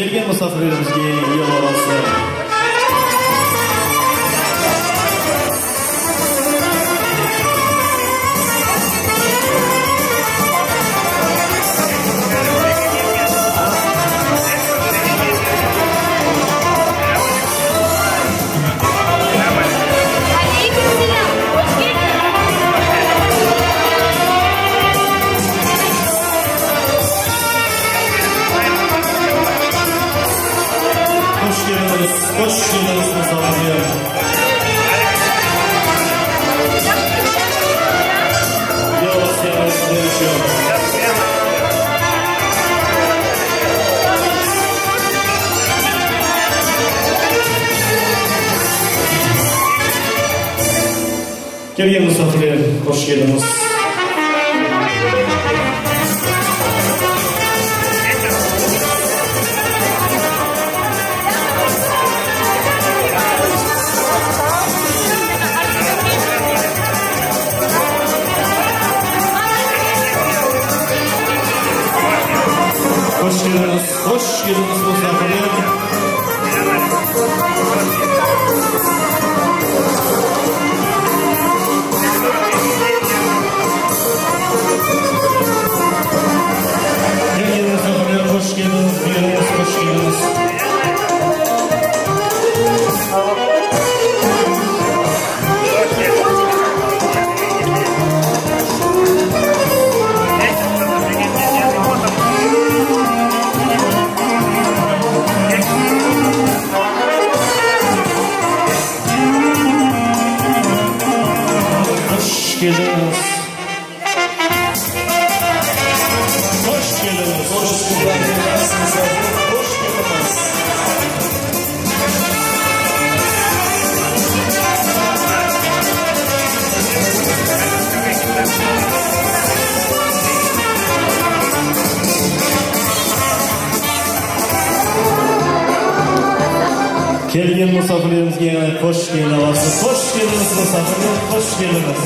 Kelgen musafirlerimizge yol olsun. Aleyküm selâm, hoş keldiñ! Hoş keldiñiz, hoş keldiñiz, musafirler! Yol sizler içün. Kelgen musafirler, hoş keldiñiz! Hoş keldiñiz, hoş keldiñiz, musafirler! Kelgen musafirler, hoş keldiñiz, buyurıñız, hoş keldiñiz! Hoş keldiñiz! Hoş keldiñiz! Hoş keldiñiz, hoş keldiñiz. Kelgen musafirlerimizge hoş keldiñiz. Hoş keldiñiz, musafirler, hoş keldiñiz.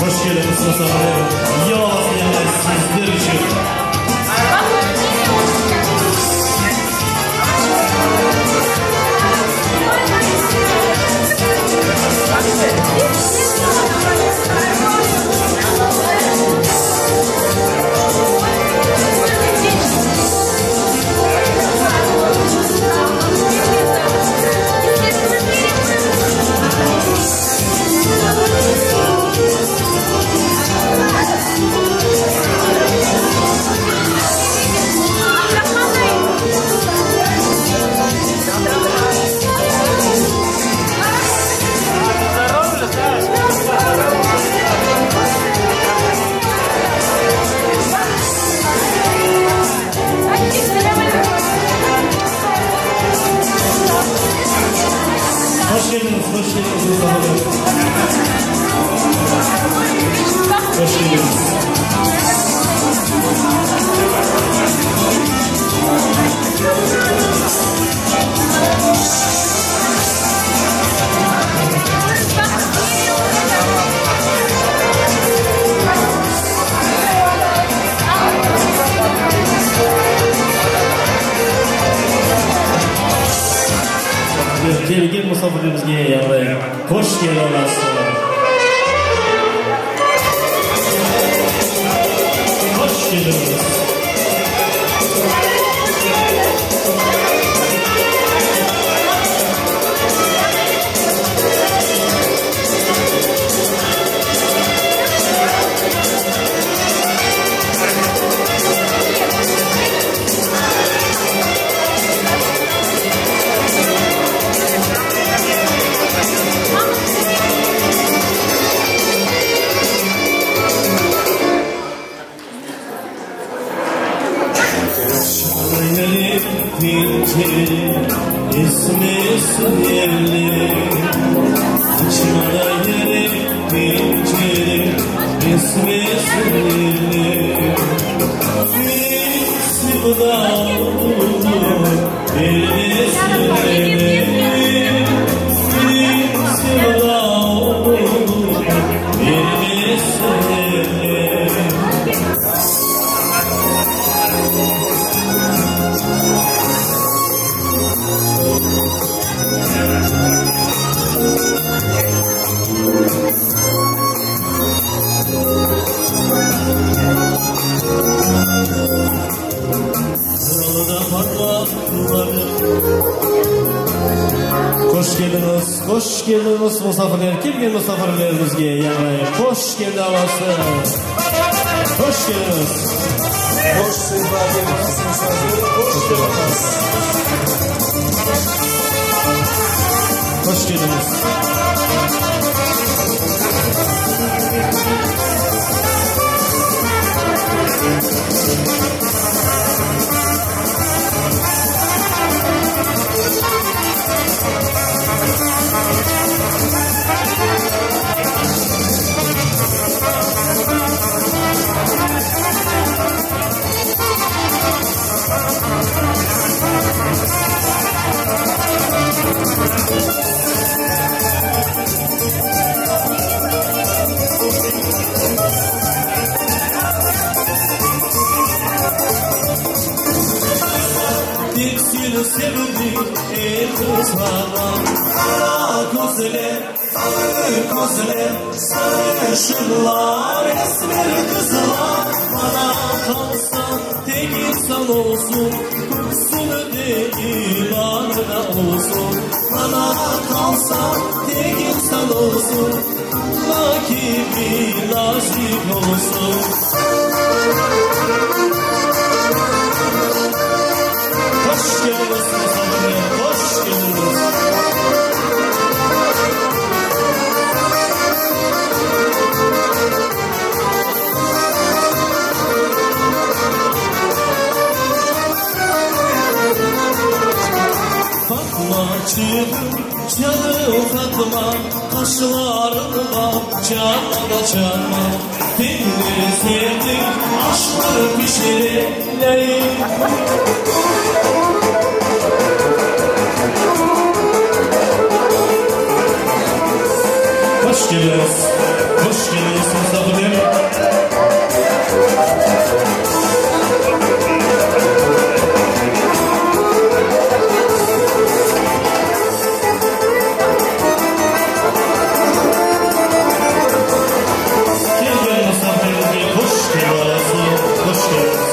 Hoş keldiñiz, musafirler. Yol sizler içün. Hoş keldiñiz, hoş keldiñiz, musafirler. Hoş keldiñiz. Kelgen musafirlerimizge yani hoş keldiñiz. Hoş keldiñiz. Hoş keldiñiz, musafirler! Kelgen musafirlerimizge yañğırayıq Hoş keldi avası! Hoş keldiñiz! Hoş sefa keldiñiz, musafir, hoş keldiñiz! Hoş keldiñiz! Tek seni sevdim, ey qızlarım, Qara közler, sarı közler, sarışınlar, esmer qızlar. Maña qalsa, tek insan olsun, Köksünde imanı da olsun. Maña qalsa, tek insan olsun, Quqla kibi nazik olsun. Hoş keldiñiz, musafirler, hoş keldiñiz! Fatmaçığım, canım Fatma, Qaşlarıña çatma da çatma. Tendir serdik, aşlar pişireyim. Hoş keldiñiz, hoş keldiñiz, musafirler! Kelgen musafirlerimizge hoş keldi avası, hoş keldiñiz!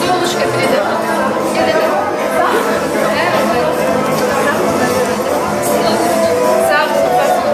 Золушка передала. Sağ ol, Fatma.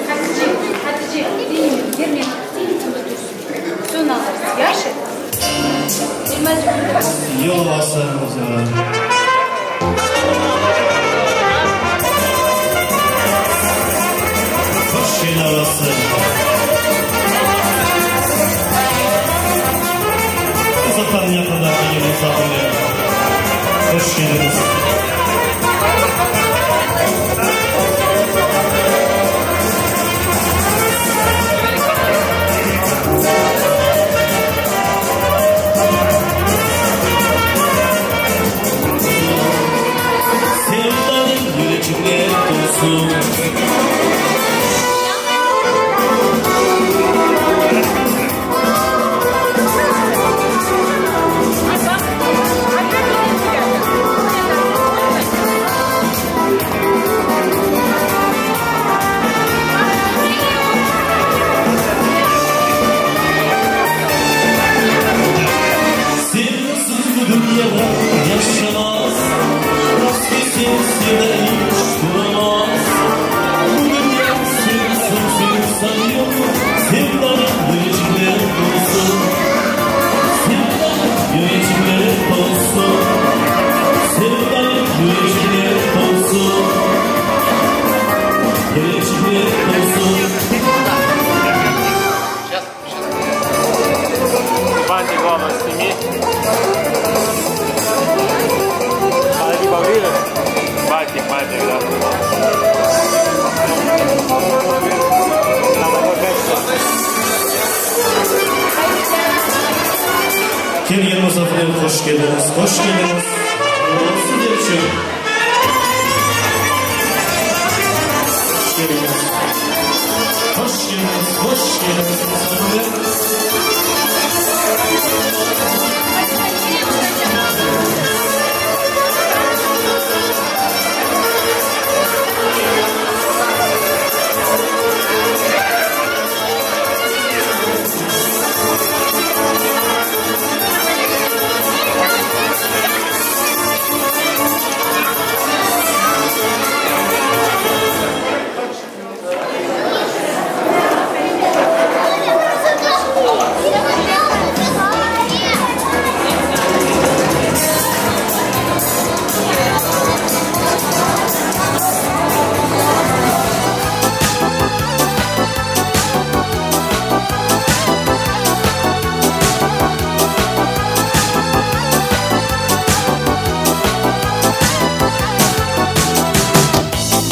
Hatice, Hatice, gelme, Suyun alırız. Yahşı? Elmacık. Yol avası o zaman. Hoş keldi avası. Uzaqtan yaqından kelgen musafirler. Hoş keldiñiz. Sevdanıñ yüreçikler tolsun. Kelgen musafirler hoş keldiñiz, hoş keldiñiz. Sizler içün. Hoş keldiñiz. Hoş keldiñiz, hoş keldiñiz musafirler.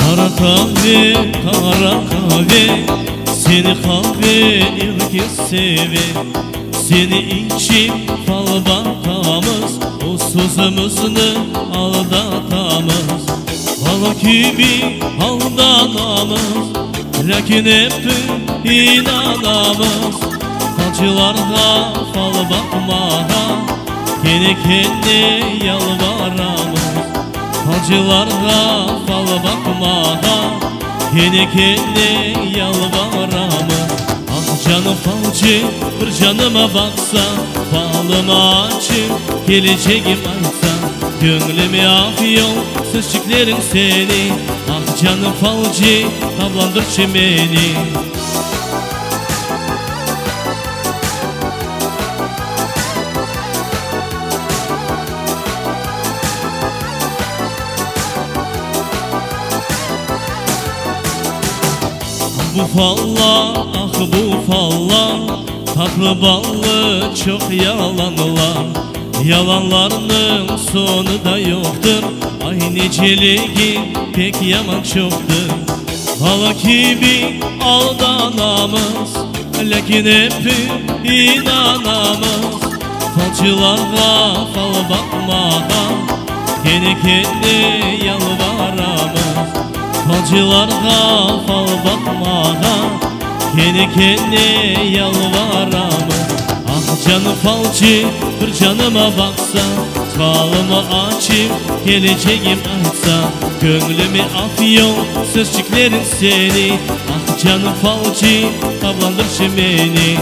Qara qave, qara qave, Seni qave er kes seve. Seni içip fal baqamız, Öz-özümizni aldatamız. Bala kibi aldanamız, Lâkin ep inanamız. Falcılarğa fal baqmağa, Kene-kene yalvaramız. Falcılarğa fal baqmağa, Kene-kene yalvaramız. Ah, canım falcı, bir canıma baqsa, Falımı açıp, kelecegim aytsa. Göñlüme afyon sözçükleriñ seniñ, Ah, canım falcı, tavlandırçı meni. Bu fallar, ah bu fallar, Tatlı ballı çoq yalanlar. Yalanlarnıñ soñu da yoqtır, Ay niceligi pek yaman çoqtır. Bala kibi aldanamız, Lâkin ep inanamız. Falcılarğa fal baqmağa, Kene-kene yalvaramız. Falcılarğa fal baqmağa, Kene-kene yalvaramız. Ah, canım falcı, bir canıma baqsa, Falımı açıp, kelecegim aytsa. Göñlüme afyon sözçükleriñ seniñ, Ah, canım falcı, tavlandırçı meni.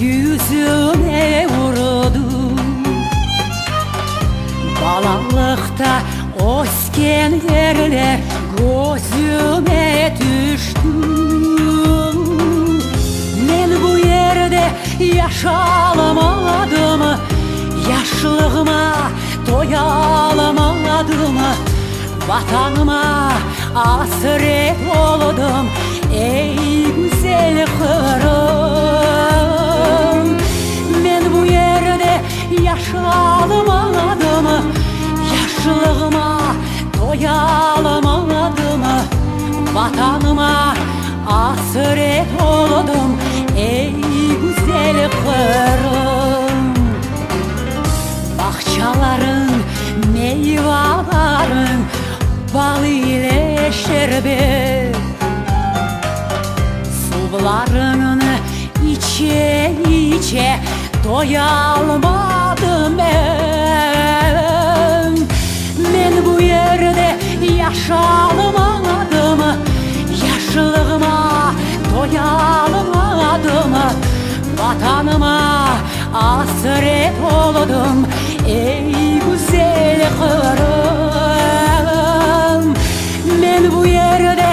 Yüzüme urdı. Balalıqta ösken yerler közüme tüşti. Men bu yerde yaşalamadım, Yaşlığıma toyalamadım, Vatanıma asret oldım, ey güzel Qırım. Men bu yerde yaşalamadım, Yaşlığıma toyalamadım, Vatanıma asret oldım, ey güzel Qırım. Bağçalarıñ, meyvalarıñ bal ile şerbet, Suvlarıñnı içe-içe toyalmadım men. Men bu yerde yaşalmadım, Yaşlığıma toyalmadım, Vatanıma asret oldım, ey güzel Qırım. Men bu yerde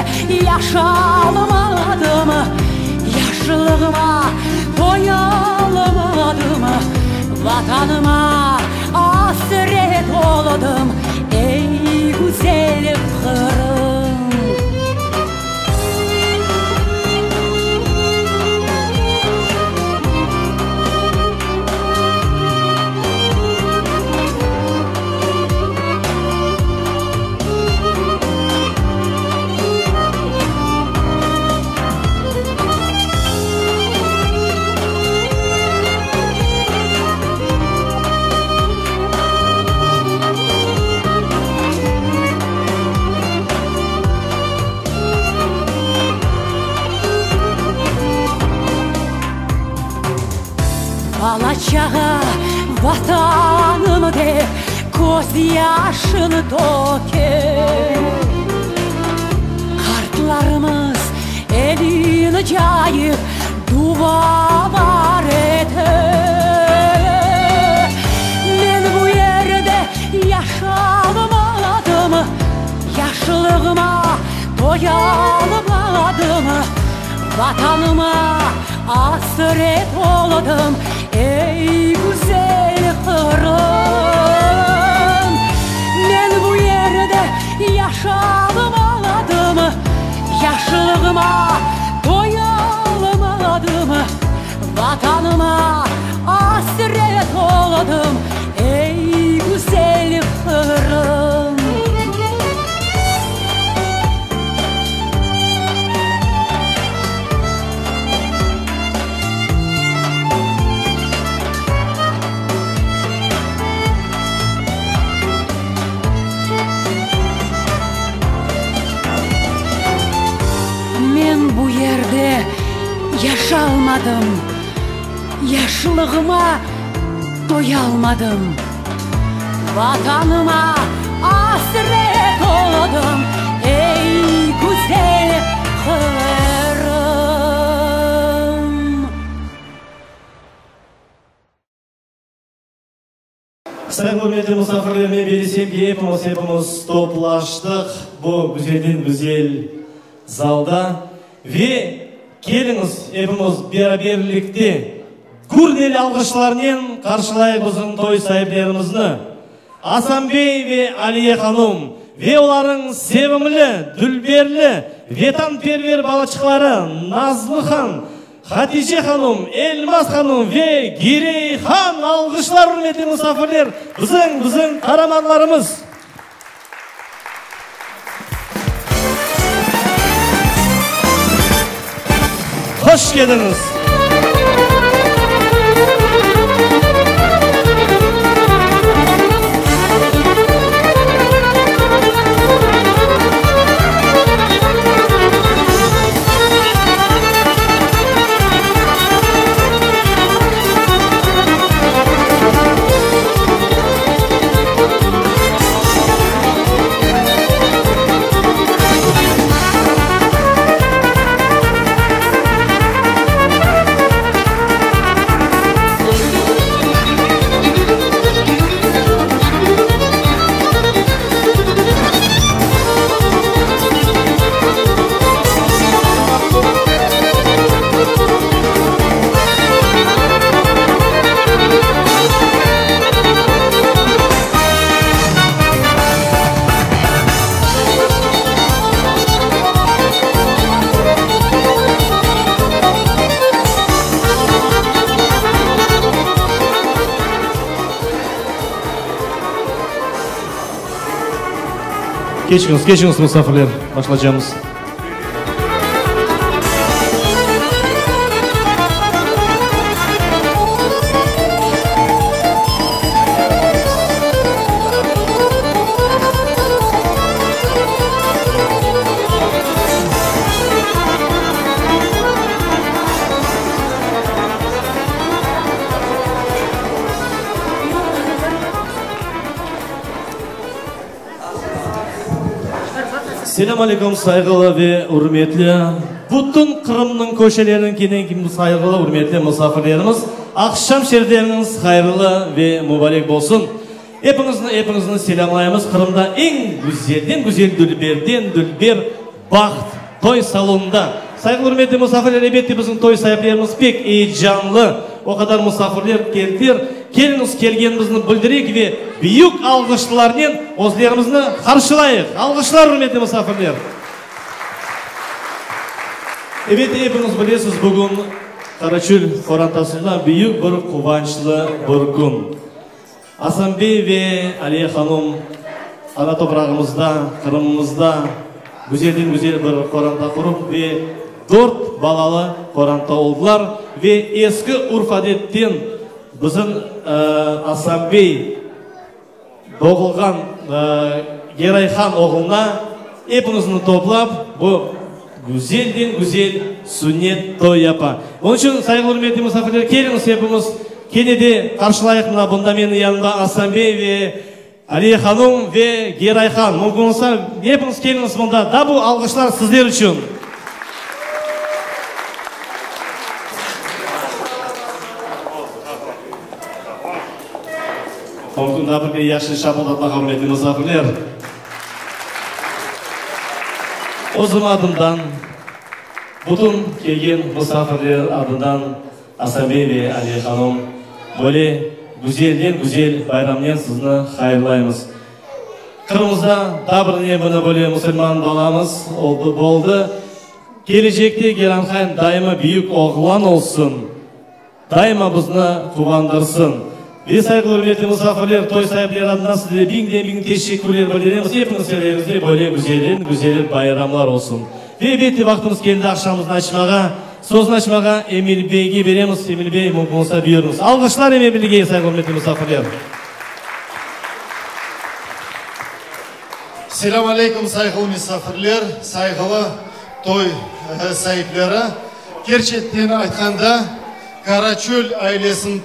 yaşalmadım, Yaşlığıma toyalmadım, Vatanıma asret oldım, ey güzel Qırım. Bala-çağa Vatanım dep közyaşını töke. Qartlarımız elini cayıp dualar ete. Men bu yerde yaşalmadım, Yaşlığıma toyalmadım, Vatanıma asret oldım, ey güzel Qırım. Men bu yerde yaşalmadım, Yaşlığıma toyalmadım, Vatanıma asret oldım, ey güzel Qırım. Men bu yerde yaşalmadım, Yaşlığıma toyalmadım, Vatanıma asret oldım, ey güzel Qırım. Sayğılı ürmetli musafirler, men bilsem ki, epimiz, epimiz toplaştıq bu güzelden güzel zalda ve keliñiz, epimiz beraberlikte gür alğışlarnen qarşılayıq bizim toy saiplerimizni, Asan bey ve Aliye hanum ve olarnıñ sevimli, dülberli, vetanperver balaçıqları Nazlıhan, Hatice hanum, Elmaz hanum ve Girey han. Alğışlar, ürmetli musafirler, bizim, bizim qaramanlarımız. Hoş keldiñiz! Keçiñiz, keçiñiz, musafirler, başlaycamız. Selâm aleyküm, sayğılı ve ürmetli bütün Qırımnıñ köşelerinden kelgen sayğılı, ürmetli musafirlerimiz! Aqşam şerifleriñiz hayırlı ve mubarek bolsun! Epiñizni, epiñizni selâmlaymız Qırımda eñ güzelden güzel, dülberden dülber Baht toy salonında. Sayğılı, ürmetli musafirler, elbette bizim toy saiplerimiz pek eyecanlı. O qadar musafirler keldiler. Keliñiz, kelgenimizni bildireyik ve büyük alğışlarnen özlerimizni qarşılayıq. Alğışlar, ürmetli musafirler! Elbette, epiñiz bilesiz, bugün Qaraçöl qorantasında büyük bir quvançlı bir kün. Asan bey ve Aliye hanum ana toprağımızda, Qırımımızda güzelden-güzel bir qoranta qurıp ve dört balalı qoranta oldılar. Ve eski urf-adetten bizim Asan bey doğulğan Geray han oğluna epimizni toplap bu güzelden-güzel sünnet toy yapa. Onıñ içün, sayğılı ürmetli musafirler, keliñiz epimiz kene de qarşılayıq mına bunda menim yanımda Asan bey ve Aliye hanum ve Geray han. Mümkün olsa, epiñiz keliñiz mında. Da bu alğışlar sizler içün. Mümkün daa bir kere yahşı şapıldatmağa, ürmetli musafirler. Özüm adımdan, bütün kelgen musafirler adından Asan bey ve Aliye hanım, böyle güzelden-güzel bayramnen sizni hayırlaymız. Qırımımızda daa bir ne mına böyle musulman balamız oldı, boldı. Kelecekte Geranhayn daima büyük oğlan olsun. Daima bizni quvandırsın. Ve sayğılı ürmetli musafirler, toy saipleri adından sizlere biñden-biñ teşekkürler bildiremiz. Epiñiz evleriñizde böyle güzelden-güzel bayramlar olsun. Ve elbette vaqtımız keldi aqşamımıznı açmağa. Sözni açmağa Emil beyge beremiz. Emil bey, mümkün olsa buyurıñız. Alğışlar Emil beyge, sayğılı ürmetli musafirler. Selâm aleyküm, sayğılı misafirler, sayğılı toy saipleri. Kerçekten aytqanda, Karaçöl ailesiniñ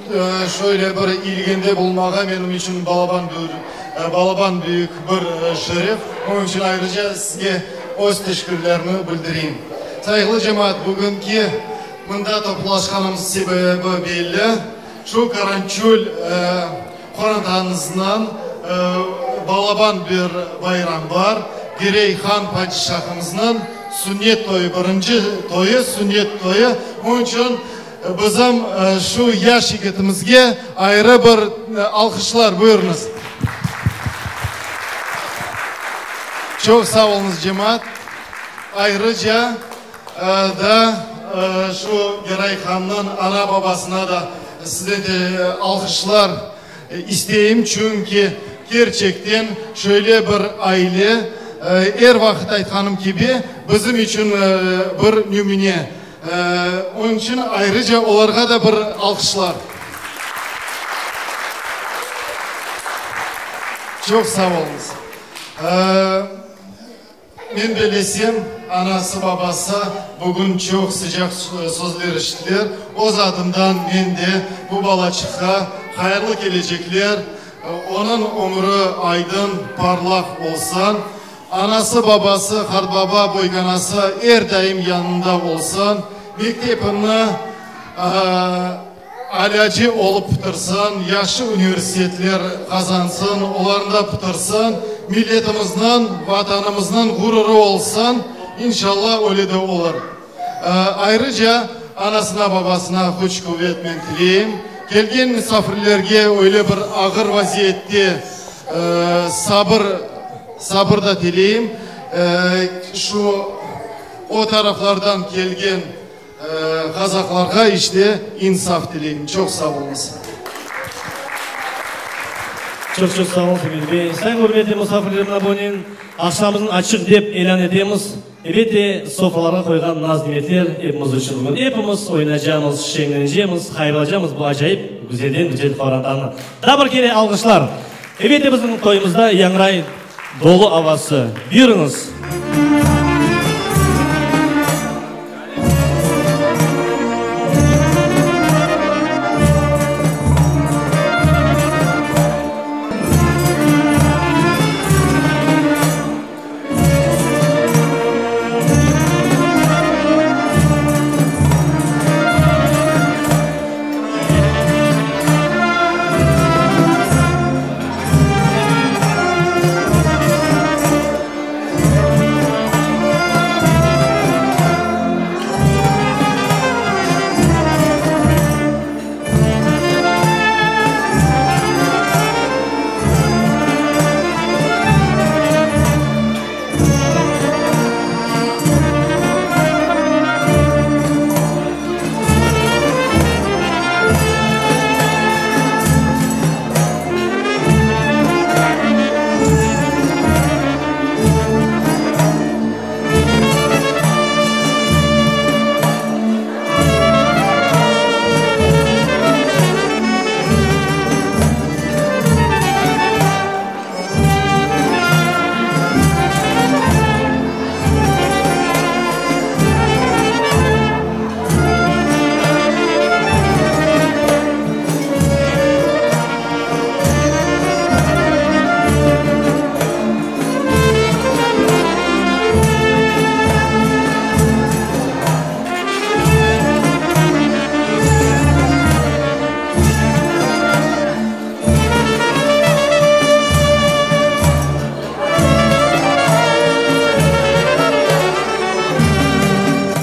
şöyle bir iyliginde bulunmağa menim içün balaban bir, balaban büyük bir şeref. Onıñ içün ayrıca sizge öz teşekkürlerimi bildireyim. Sayğılı cemaat, bugünki mında toplaşqanımız sebebi belli, şu Karançöl qorantamıznıñ balaban bir bayram bar, Girey han padişahımıznıñ sünnet toyu, birinci toyu, sünnet toyu. Onıñ içün bizim şu yaş yigitimizge ayrı bir alqışlar, buyurıñız. Çoq sağ oluñız, cemaat. Ayrıca da şu Geray hannıñ ana-babasına da sizden de alqışlar isteyim, çünki kerçekten şöyle bir aile, er vaqıt aytqanım kibi, bizim içün bir nümüne. Onıñ içün ayrıca olarğa da bir alqışlar. Çoq sağ oluñız. Men bellesem, anası-babası bugün çoq sıcaq sözler eşittiler. Öz adımdan men de bu balaçıqqa hayırlı kelecekler, onıñ ömüri aydın, parlaq olsun, anası-babası, qartbaba, boykanası er daim yanında olsun, mektepini Alâcı olıp pıtırsın, yahşı universitetler qazansın, olarnı da pıtırsın, milletimizniñ, Vatanımıznıñ ğururı olsun, inşallah öyle de olur. Ayrıca anasına-babasına küç-quvet men tileyim. Kelgen misafirlerge öyle bir ağır vaziyette sabır, sabır da tileyim. Şu o taraflardan kelgen. Qazaqlarğa işte insaf tileyim. Çoq sağ oluñız. Çoq-çoq sağ oluñ, Emil bey. Sayın ürmetli musafirler, mına bunen aqşamımıznı açıq dep ilân etemiz. Elbette, sofralarğa qoyğan naz-nimetler epimiz içün bugün. Epimiz oynaycamız, şeñlenecemiz, hayırlaycamız bu acayip güzelden-güzel qorantanı. Daa bir kere alğışlar! Elbette, bizim toyumızda yañray dolu avası. Buyurıñız!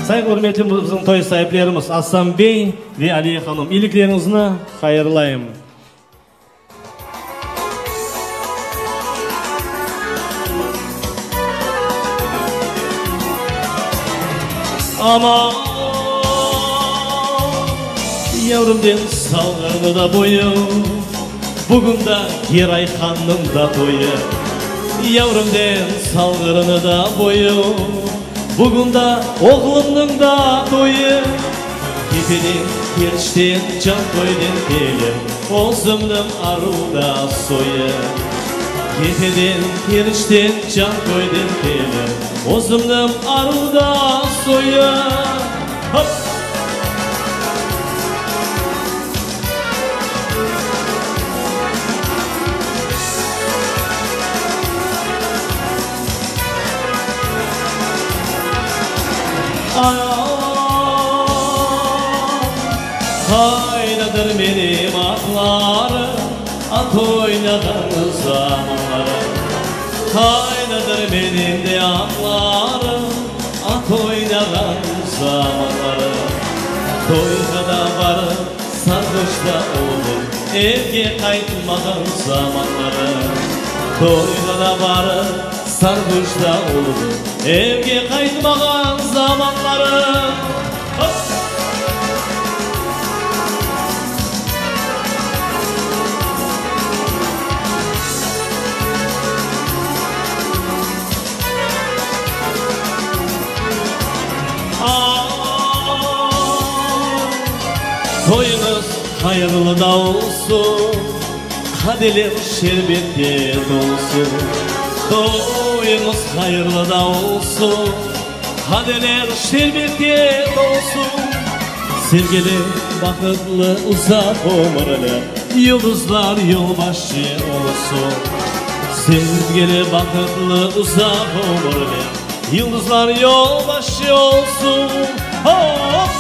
Sayın ürmetli bizim toy saiplerimiz Asan bey ve Aliye hanım, iyilikleriñizni hayırlayım. Aman, yavrım, salğırnı da boyu, Bugün da Geray hannıñ da toyu. Yavrım, salğırnı da boyu, Bugün da oğlumnıñ da toyu. Kefeden, Kerçten, Canköyden kelir Özümniñ aruv da soyu. Kefeden, Kerçten, Canköyden kelir Özümniñ aruv da soyu. Hop! Qaydadır menim atlarım, At oynağan zamanlarım? Qaydadır menim de atlarım, At oynağan zamanlarım? Toyğa da barıp, sarhoş da olıp, Evge qaytmağan zamanlarım. Toyğa da barıp, sarhoş da olıp, Evge qaytmağan zamanlarım. Hop! Toyuñız hayırlı da olsun, Qadeler şerbetke tolsun. Toyuñız hayırlı da olsun, Qadeler şerbetke tolsun. Sevgili, bahıtlı, uzaq ömürli, Yıldızlar yolbaşçı olsun. Sevgili, bahıtlı, uzaq ömürli, Yıldızlar yolbaşçı olsun. Hop!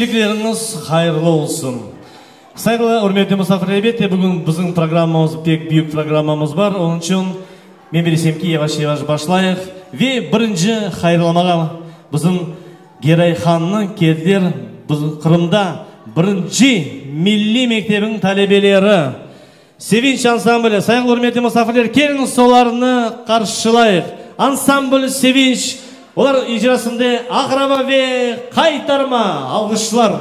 Evlilikleriñiz hayırlı olsun. Sayğılı, ürmetli musafirler, elbette, bugün bizim programmamız, pek büyük programmamız bar, onıñ içün men bilesem ki, yavaş-yavaş başlayıq. Ve birinci hayırlamağa bizim Geray hannı keldiler bizim Qırımda birinci milliy mektebiniñ talebeleri, Sevinç ansambli. Sayğılı, ürmetli musafirler, keliñiz olarnı qarşılayıq. Ansambl Sevinç, olar icrasında Aqraba ve Qaytarma. Alğışlar.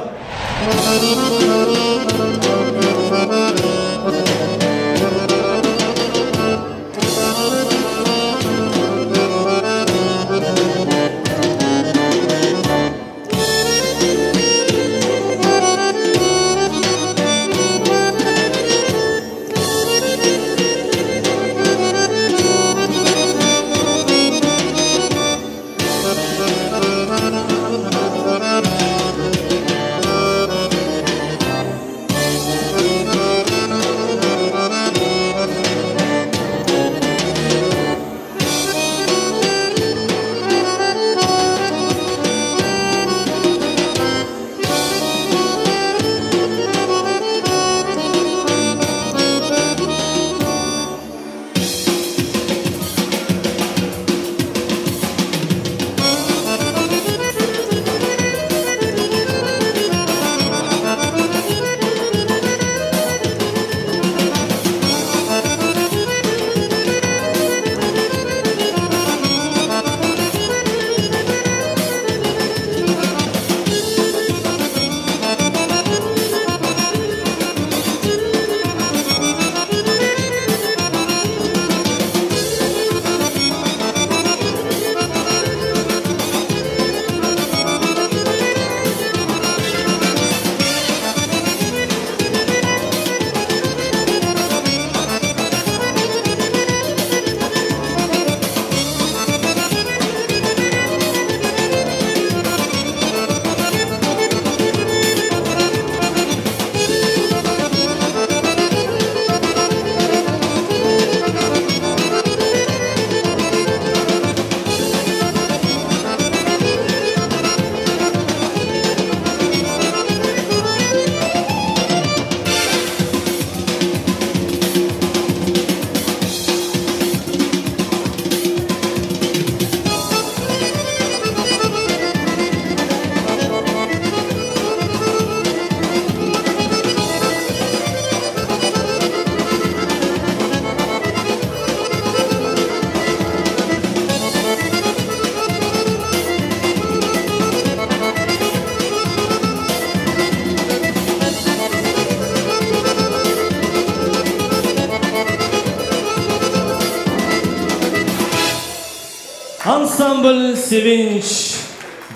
Ansambl Sevinç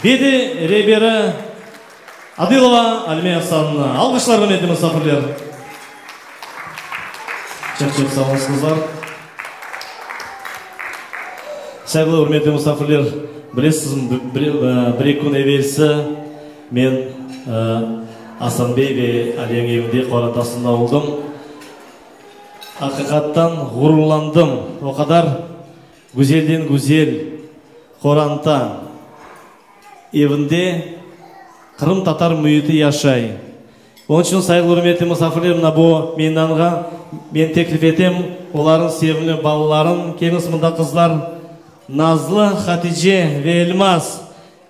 bedi reberi Adilova Alime Asanovna. Alğışlar, ürmetli musafirler. Çoq-çoq sağ oluñız, qızlar. Sayğılı, ürmetli musafirler, bilesizmi, bir-eki kün evelsi men Asan bey ve Aliyeniñ evinde, qorantasında oldım. Aqiqattan ğururlandım, o qadar güzelden güzel qoranta evinde qırımtatar müiti yaşay. Onıñ içün, sayğılı ürmetli musafirler, mına bu meydanğa men teklif etem olarnıñ sevimli balaların, keliñiz mında, qızlar, Nazlı, Hatice ve Elmaz.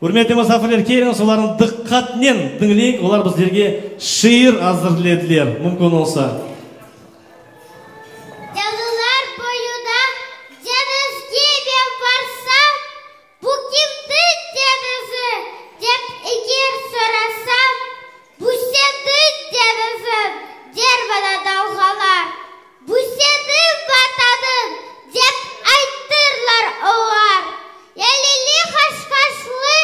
Ürmetli musafirler, keliñiz, olarnı diqqatnen diñleyik, olar bizlerge şiir azırlediler, mümkün olsa. Yalılar boyuna deñizge men barsam, Bu kimniñ deñizi, dep eger sorasam, Bu seniñ deñiziñ, der maña dalğalar, Bu seniñ Vatanıñ, dep aytırlar olar. Lâleli haşhaşlı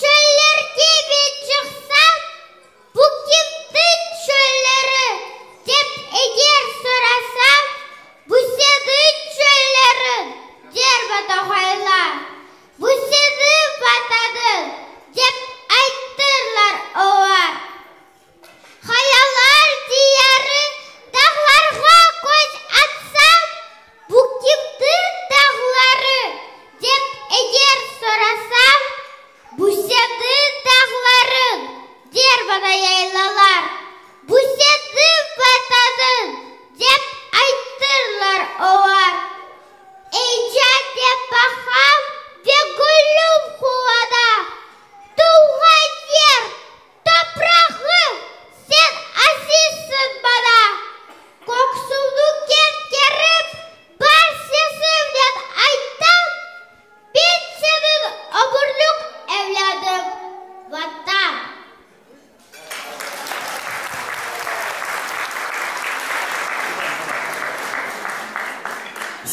çöllerge men çıqsam, Bu kimniñ çölleri, dep.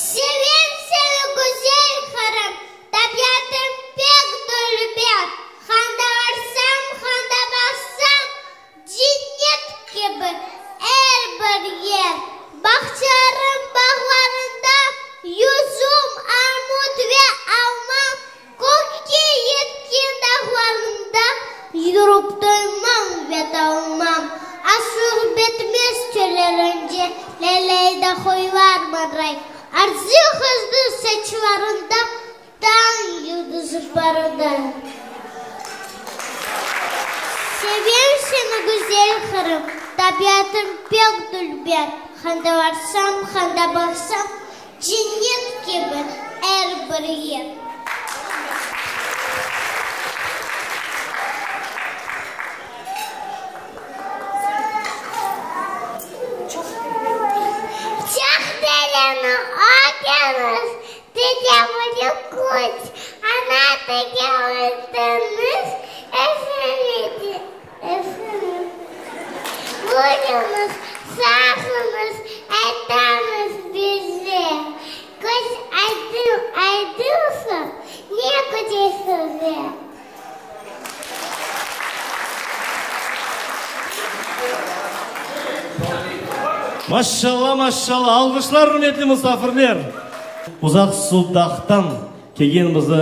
Sevem seni, güzel Qırım, tabiatıñ pek dülber. Qanda barsam, qanda baqsam, cennet kibi er bir yer. Bağçalarıñ, bağlarıñda yüzüm, armut ve alma, Kökke yetken dağlarıñda yürüp toymam ve talmam. Asıl bitmez çölleriñde leley de qoylar mıray. Arzı qızdı saçlarıñda tañ yıldızı parılday. Sevem seni, güzel Qırım, tabiatıñ pek dülber. Qanda barsam, qanda baqsam, Cennet kibi er bir yer. Çoq dereni ögeniz, tecavuzı küç, ana tecavuzınız efendim. Buyurıñız, sağıñız, aytañız bize, Köz aydın aydınsın, ne güzel size. Maşşalla, maşşalla, alğışlar, ürmetli musafirler! Uzaq Sudaqtan kelgen bizi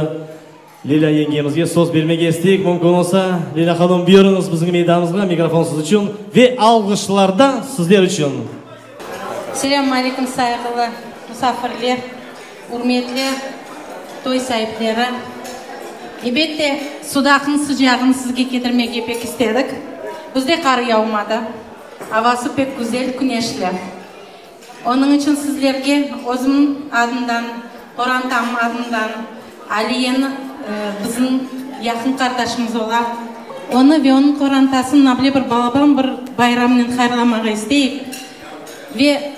Lilâ yengemizge söz bermege isteyik, mümkün olsa, Lilâ hanım, buyurıñız bizim meydanımızğa, mikrofon siz içün ve alğışlar da sizler içün. Selâmün aleyküm, sayğılı musafirler, ürmetli toy saipleri! Elbette, Sudaqnıñ sıcağını sizge ketirmege pek istedik. Bizde qar yavmadı, avası pek güzel, küneşli. Onıñ içün sizlerge özümniñ adımdan, qorantam adından, Aliyeni, bizim yaqın qardaşımız ola, onı ve onıñ qorantasını nable bir balaban bir bayramnen hayırlamağa isteyik ve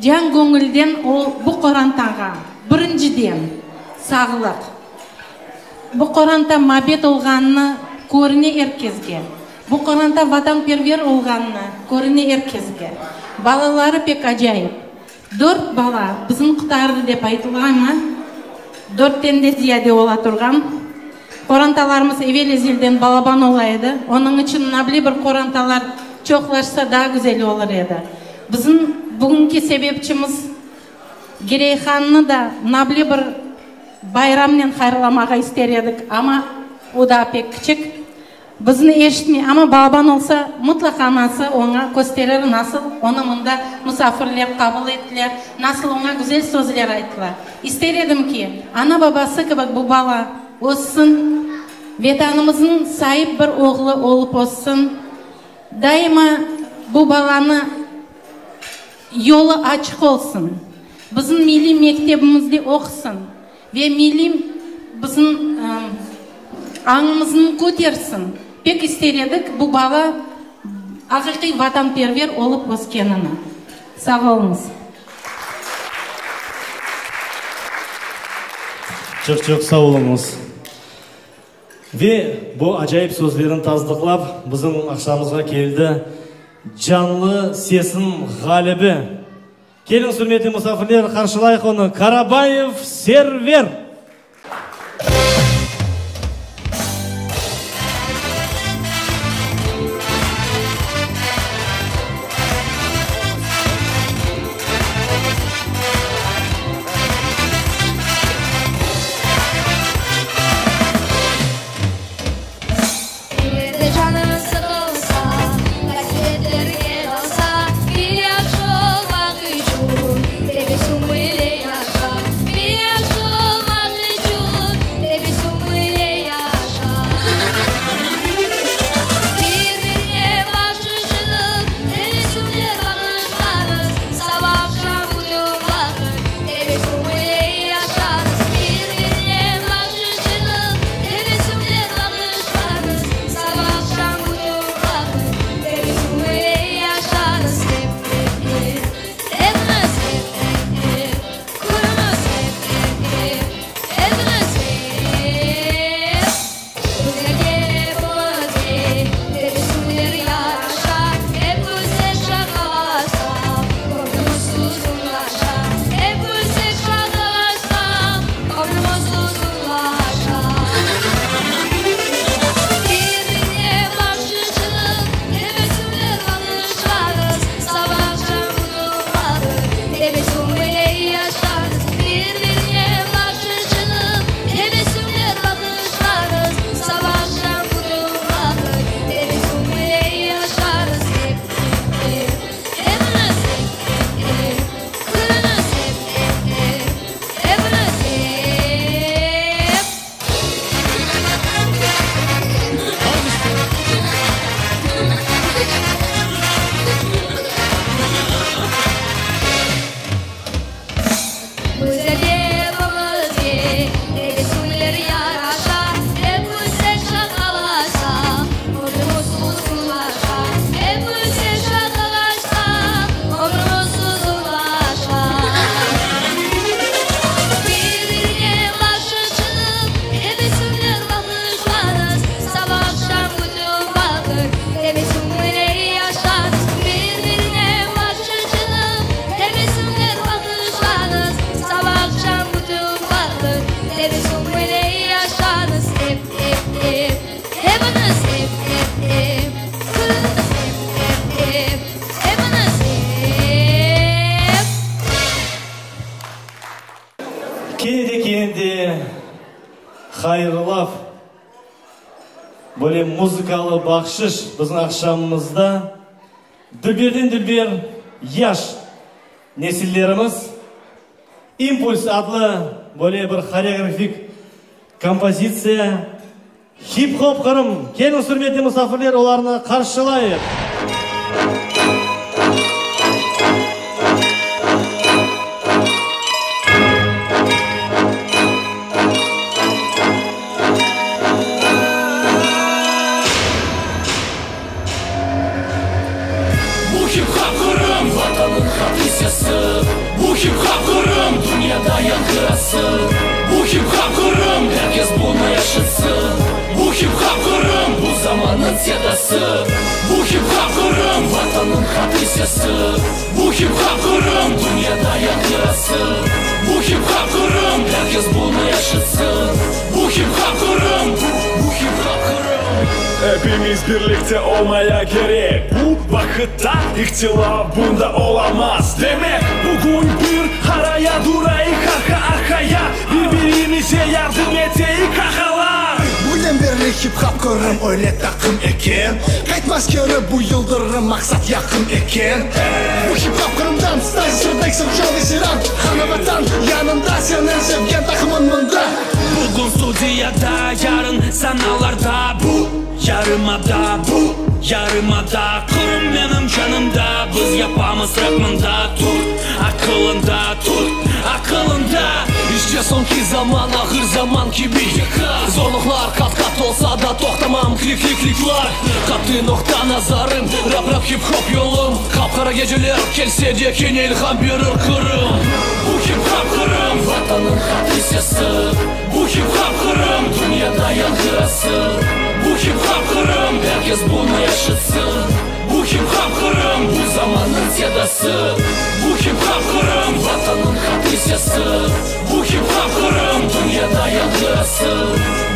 can göñülden o bu qorantağa birinciden sağlıq, bu qoranta mabet olğanını körüne er kesge. Bu qoranta vatanperver olğanını körüne er kesge. Balaları pek acayip. Dört bala bizim qutardı dep aytılamı, dörtten de ziyade ola turğan. Qorantalarımız evel-ezelden balaban ola edi. Onıñ içün nable bir qorantalar çoqlaşsa daa güzel olur edi. Bizim bugünki sebepçimiz Gireyhannı da nable bir bayramnen hayırlamağa ister edik, amma o daa pek kiçik. Bizni eşitmey, amma balaban olsa, mıtlaqa anası oña kösterir, nasıl onı mında musafirler qabul ettiler, nasıl oña güzel sözler ayttılar. İster edim ki, ana-babası kibi bu bala össün, Vetanımıznıñ saip bir oğlu olıp össün. Daima bu balanı yolu açıq olsun, bizim milliy mektebimizde oqusın. Ve milliy bizim añımıznı kötersin. Pek ister edik bu bala aqiqiy vatanperver olıp öskenini. Sağ oluñız. Çoq-çoq sağ oluñız. Ve bu acayip sözlerini tasdıqlap, bizim aqşamımızğa keldi canlı sesniñ ğalibi. Keliñiz, ürmetli musafirler, qarşılayıq onı, Karabayev Server! Eger de canıñ sıqılsa, qasevetlerge dalsa, Bir yahşı olmaq içün tebessüm ile yaşa. Bir yahşı olmaq. güzel evimizge. Tebessümler yaraşa, Ep güzel şaqalaşa, Ömrümiz uzunlaşa. Ep güzel şaqalaşsa, Ömrümiz uzunlaşa. Bir-birine başı çıqıp, Tebessümler bağışlañız, Saba aqşam bütün vaqıt Tebessümle yaşañız. Bir-birine başı çıqıp, Tebessümler bağışlañız, Saba aqşam bütün vaqıt Tebessümle yaşañız. Ep, ep, ep, epiñiz, ep, ep, ep, külüñiz, ep, ep, ep, epiñiz, ep. Kene de, kene de hayırlav, böyle muzıkalı bahşış bizim aqşamımızda dülberden dülber yaş nesillerimiz İmpuls adlı böyle bir horeografik kompozitsiya Hip-hop Qırım. Keliñiz, ürmetli musafirler, olarnı qarşılayıq. Bu hip-hop Qırım, Vatanıñ hatı sesi. Bu hip-hop Qırım, dünyada yañğırasın. Bu hip-hop Qırım, er kes bunı eşitsin. Bu hip-hop Qırım, bu zamannıñ sedası. Bu hip-hop Qırım, Vatanıñ hatı sesi. Bu hip-hop Qırım, dünyada yañğırasın. Bu hip-hop Qırım, er kes bunı eşitsin. Bu hip-hop Qırım, bu, bu hip-hop Qırım. Epimiz birlikte olmaya kerek Bu vaqıtta ihtilaf bunda olamaz Demek, bugün bir araya durayıq arqa arqaya Bir-birimize yardım eteyik ağalar Bugünden berli hip-hop Qırım öyle taqım eken Qaytmaz keri bu yıldırım maqsat yaqın eken Bu hip-hop Qırımdan Stazis, Redexer, Joe ve Siran Ana Vatan yanında seniñ sevgen taqımıñ mında Bugün studiyada, yarın sanalarda Bu yarımada, bu yarımada Qırım menim canımda, biz yapamız rap mında Tut, aqılında, tut, aqılında İşte soñki zaman, ahır zaman kibi Zorluqlar qat-qat olsa da toqtamam Klik-klik-kliklar, qattı noqta nazarım Rap-rap hip-hop yolum Qap-qara geceler kelse de Kene ilham berir Qırım Bu hip-hop Qırım, Vatanıñ hatı sesi Bu hip-hop Qırım, dünyada yañğırasın Bu hip-hop Qırım, er kes bunı eşitsin Bu hip-hop Qırım, bu zamannıñ sedası Bu hip-hop Qırım, Vatanıñ hatı sesi Bu hip-hop Qırım, dünyada yañğırasın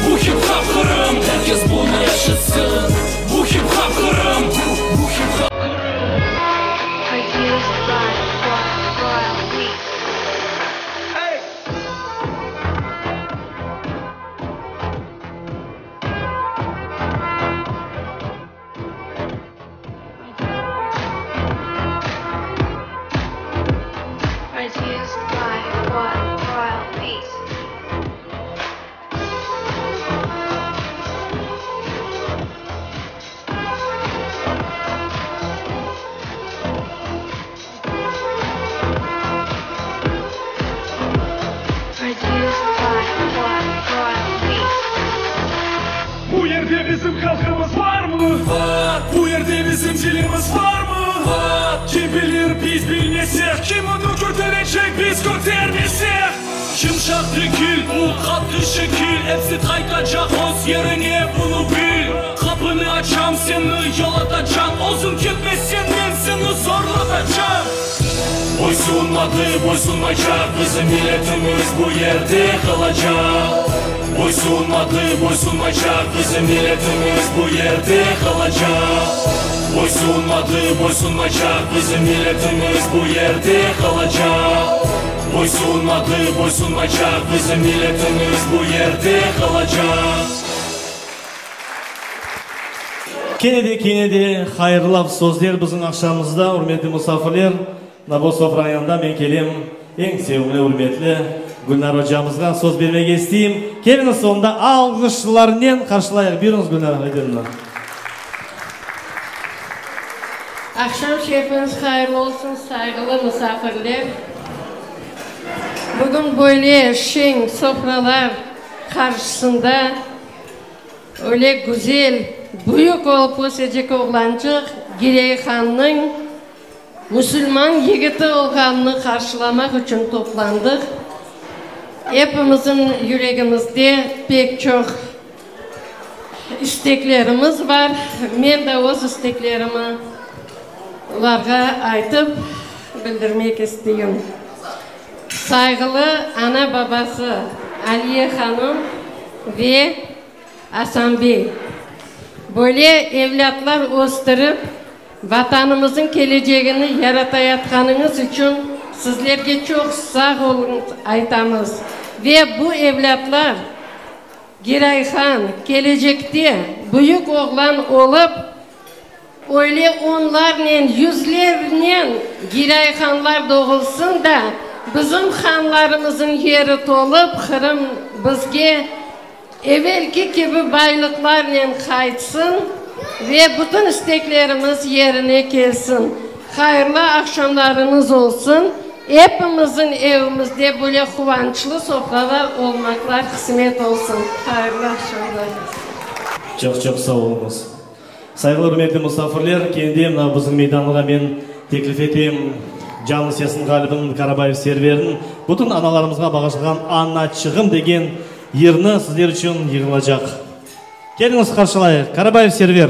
Bu hip-hop Qırım, er kes bunı eşitsin Bu hip-hop Qırım, bu, bu hip-hop Qırım Produced by Royal Beats. Produced by Royal Beats. Produced by Royal Beats. Bu yerde bizim halqımız barmı? Bar. Bu yerde bizim tilimiz barmı? Bar. Kim bilir biz bilmesek Kim onı köterecek biz kötermesek Yımşaq degil bu qattı şekil Episi qaytacaq öz yerine bunı bil Qapını açam seni yolatacam Özüñ ketmesen men seni zorlatacam Boysunmadı, boysunmaycaq Bizim milletimiz bu yerde qalacaq Boysunmadı, boysunmaycaq Bizim milletimiz bu yerde qalacaq Boysunmadı, boysunmaycaq Bizim milletimiz bu yerde qalacaq Boysunmadı, boysunmaycaq Bizim milletimiz bu yerde qalacaq Kene de, kene de hayırlav sözler bizim aqşamımızda, ürmetli musafirler. Mına bu sofranıñ yanında men kelem eñ sevimli, ürmetli Gülnar ocamızğa söz bermege isteyim. Keliñiz, onda alğışlarnen qarşılayıq. Buyurıñız, Gülnar Aydınova. Aqşam şerifiñiz hayırlı olsun, sayğılı musafirler! Bugün. Bugün böyle şeñ sofralar qarşısında öyle güzel, büyük olıp ösecek oğlançıq Girey hannıñ musulman yigiti olğanını qarşılamaq içün toplandıq. Epimizin yüregimizde pek çoq isteklerimiz bar. Men de öz isteklerimi olarğa aytıp bildirmek isteyim. Sayğılı ana-babası Aliye hanım ve Asan bey, böyle evlâtlar östürip, Vatanımızıñ kelecegini yaratayatqanıñız içün sizlerge çoq sağ oluñız aytamız ve bu evlâtlar Girayhan kelecekte büyük oğlan olıp, öyle onlarnen, yüzlernen Girayhanlar doğulsın da, bizim hanlarımızıñ yeri tolıp, Qırım bizge evelki kibi baylıqlarnen qaytsın ve bütün isteklerimiz yerine kelsin. Hayırlı aqşamlarıñız olsun! Epimizin evimizde böyle quvançlı sofralar olmaqlar qısmet olsun. Hayırlı aqşamlar. Çoq-çoq sağ oluñız. Sayğılı ürmetli musafirler, kendi mına bizim meydanğa men teklif etem Canlı sesniñ ğalibiniñ Karabayev Serverniñ bütün analarımızğa bağışlağan Anaçığım degen yırnı sizler içün yırlacaq. Keliñiz qarşılayıq, Karabayev Server.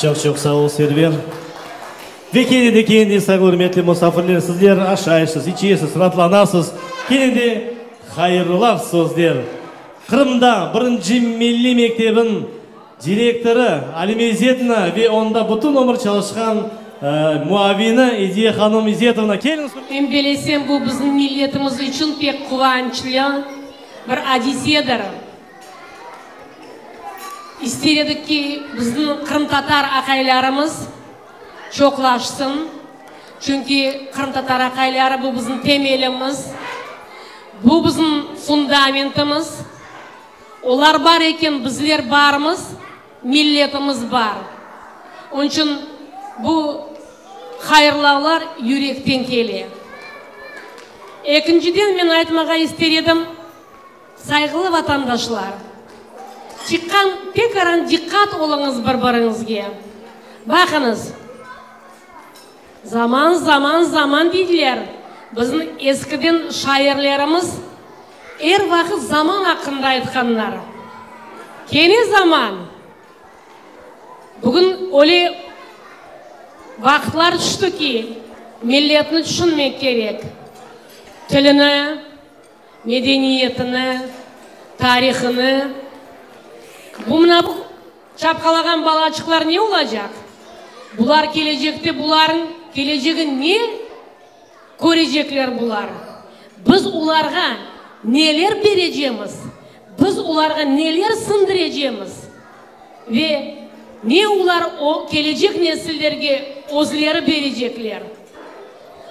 Çoq-çoq sağ ol, Server. Ve kene de, kene de, sayğılı ürmetli musafirler, sizler aşaysız, içesiz, raatlanasız. Kene de hayırlav sözler. Qırımda birinci milliy mektebin direktorı Alime İzetovna ve onda bütün ömür çalışqan muavini Ediye hanım İzetovna, keliñiz. Men belesem, bu bizim milletimiz içün pek quvançlı bir adisedir. İster edik ki, bizim qırımtatar aqaylarımız çoqlaşsın, çünki qırımtatar aqayları bu bizim temelimiz, bu bizim fundamentimiz. Olar bar eken, bizler barmız, milletimiz bar. Onıñ içün bu hayırlavlar yürekten kele. Ekinciden, men aytmağa ister edim. Sayğılı vatandaşlar, çıqqan tekaran diqqat oluñız bir-biriñizge. Baqıñız, zaman, zaman, zaman deydiler. Bizim eskiden şairlerimiz er vaqıt zaman aqqında aytqanlar. Kene zaman. Bugün öyle vaqıtlar tüşti ki, milletni tüşünmek kerek, tilini, medeniyetini, tarihını. Bu mına bu çapqalağan balaçıqlar ne olacaq? Bular kelecekte bularnıñ kelecegi ne körecekler bular? Biz olarğa neler berecemiz? Biz olarğa neler siñdirecemiz? Ve ne olar o kelecek nesillerge özleri berecekler?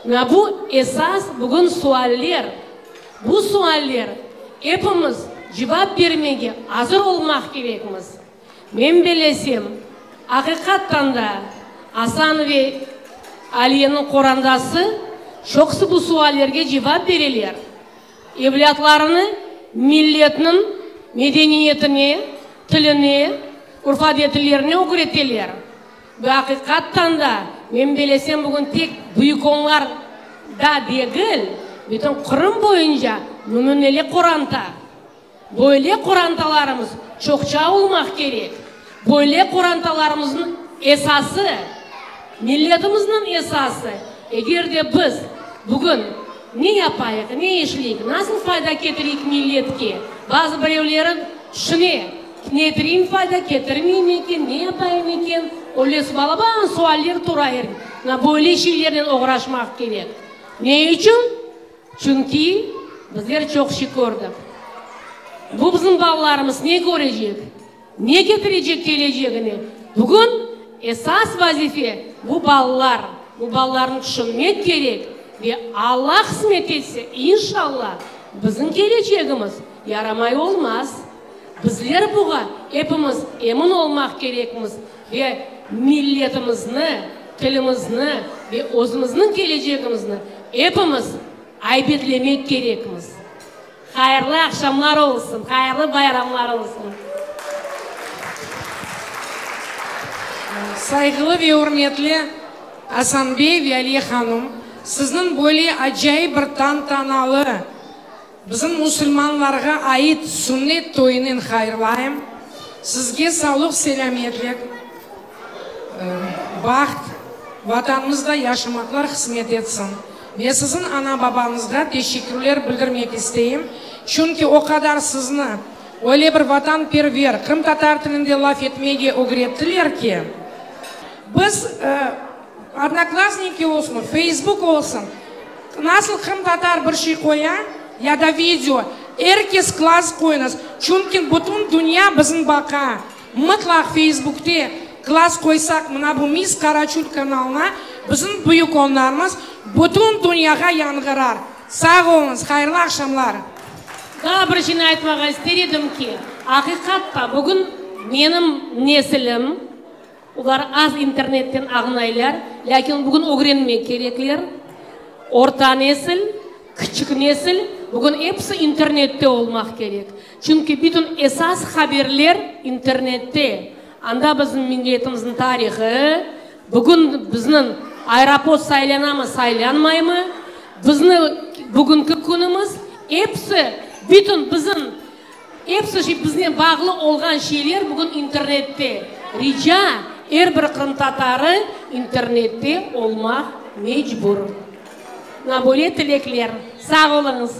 Mına bu esas bugün sualler. Bu sualler epimiz cevap bermege azır olmaq kerekmiz. Men bellesem, aqiqattan da Asan ve Aliyeniñ qorandası çoqusı bu suallerge cevap bereler. Evlâtlarını milletniñ medeniyetine, tiline, urf-adetlerine ögreteler. Ve aqiqattan da, men belesem, bugün tek Büyükonlar da degil, bütün Qırım boyunca nümüneli qoranta. Böyle qorantalarımız çoqça olmaq kerek. Böyle qorantalarımıznıñ esası, milletimizniñ esası. Eger de biz bugün ne yapayıq, ne işleyik, nasıl fayda ketireyik milletke, bazı birevleri tüşüne, ketireyim fayda, ketirmeyim eken, ne yapayım eken, öyle balaban sualler tura er. Mına böyle şeylernen oğraşmaq kerek. Ne içün? Çünki bizler çoq şey kördik. Bu bizim balalarımız ne körecek, ne ketirecek kelecegine? Bugün esas vazife bu balalar, bu balalarnı tüşünmek kerek ve Alla qısmet etse, inşalla, bizim kelecegimiz yaramay olmaz. Bizler buğa epimiz emin olmaq kerekmiz ve milletimizni, tilimizni ve özümizniñ kelecegimizni epimiz aybetlemek kerekmiz. Hayırlı aqşamlar olsun, hayırlı bayramlar olsun. Sayğılı ve ürmetli Asan bey ve Aliye hanum, sizniñ böyle acayip bir tantanalı, Bizim musulmanlarğa ait sünnet toyunen hayırlayım. Sizge sağlıq-selâmetlik, baht, Vatanımızda yaşamaqlar qısmet etsin. Ve siziñ ana-babañızğa teşekkürler bildirmek isteyim, çünki o qadar sizni öyle bir vatanperver, qırımtatar tilinde laf etmege ögrettiler ki, biz, Odnoklassniki olsun, Feysbuk olsun, nasıl qırımtatar bir şey qoya ya da video, er kes klass qoyuñız, çünki bütün dünya bizni baqa. Mıtlaq Feysbukte klass qoysaq, mına bu Miss Karaçül kanalına bizim büyük onlarımız bütün dünyağa yañğırar. Sağ oluñız, hayırlı aqşamlar. Daa bir şeyni aytmağa ister edim ki, aqiqatta bugün menim nesilim, Olar az internetten añlaylar, lâkin bugün ögrenmek kerekler. Orta nesil, kiçik nesil, bugün episi internette olmaq kerek. Çünki bütün esas haberler internette. Anda bizim milletimizniñ tarihı, bugün bizniñ aeroport saylanamı, saylanmaymı, bizni bugünki künümiz, episi, bütün bizim Episi şey biznen bağlı olğan şeyler bugün internette. Rica, er bir qırımtatarı internette olmaq mecbur. Mına böyle tilekler. Sağ oluñız.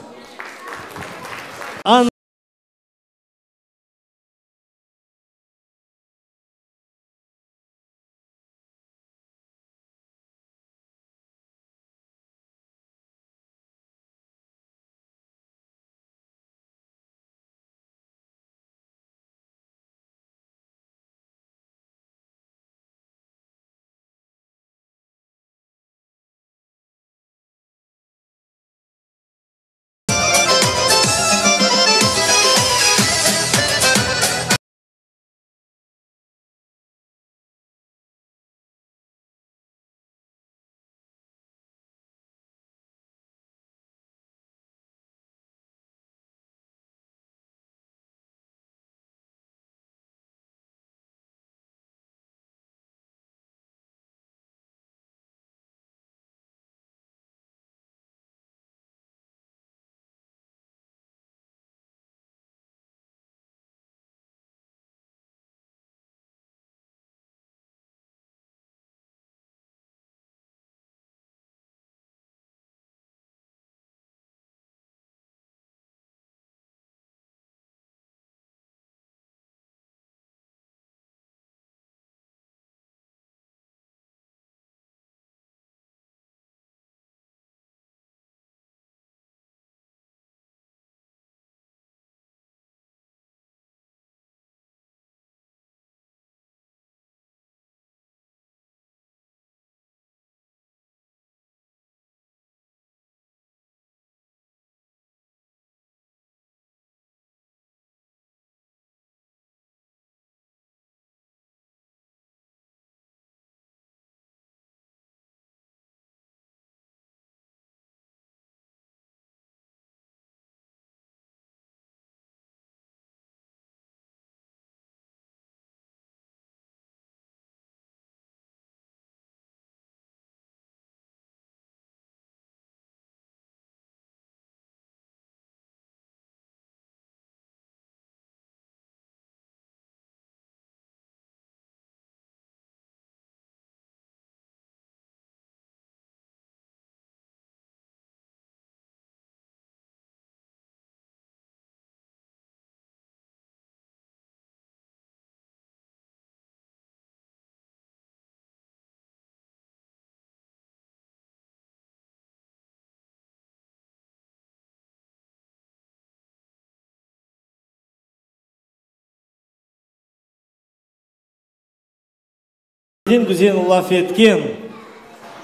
Güzel laf etken.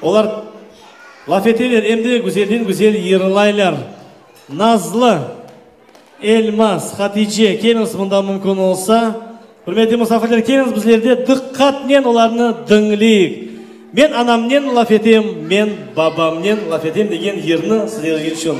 Olar laf eteler, em de güzelden güzel yırlaylar. Nazlı, Elmaz, Hatice, keliñiz mında mümkün olsa. Ürmetli musafirler, keliñiz bizler de diqqatnen olarnı diñleyik. Men anamnen laf etem, men babamnen laf etem degen yırnı sizler içün.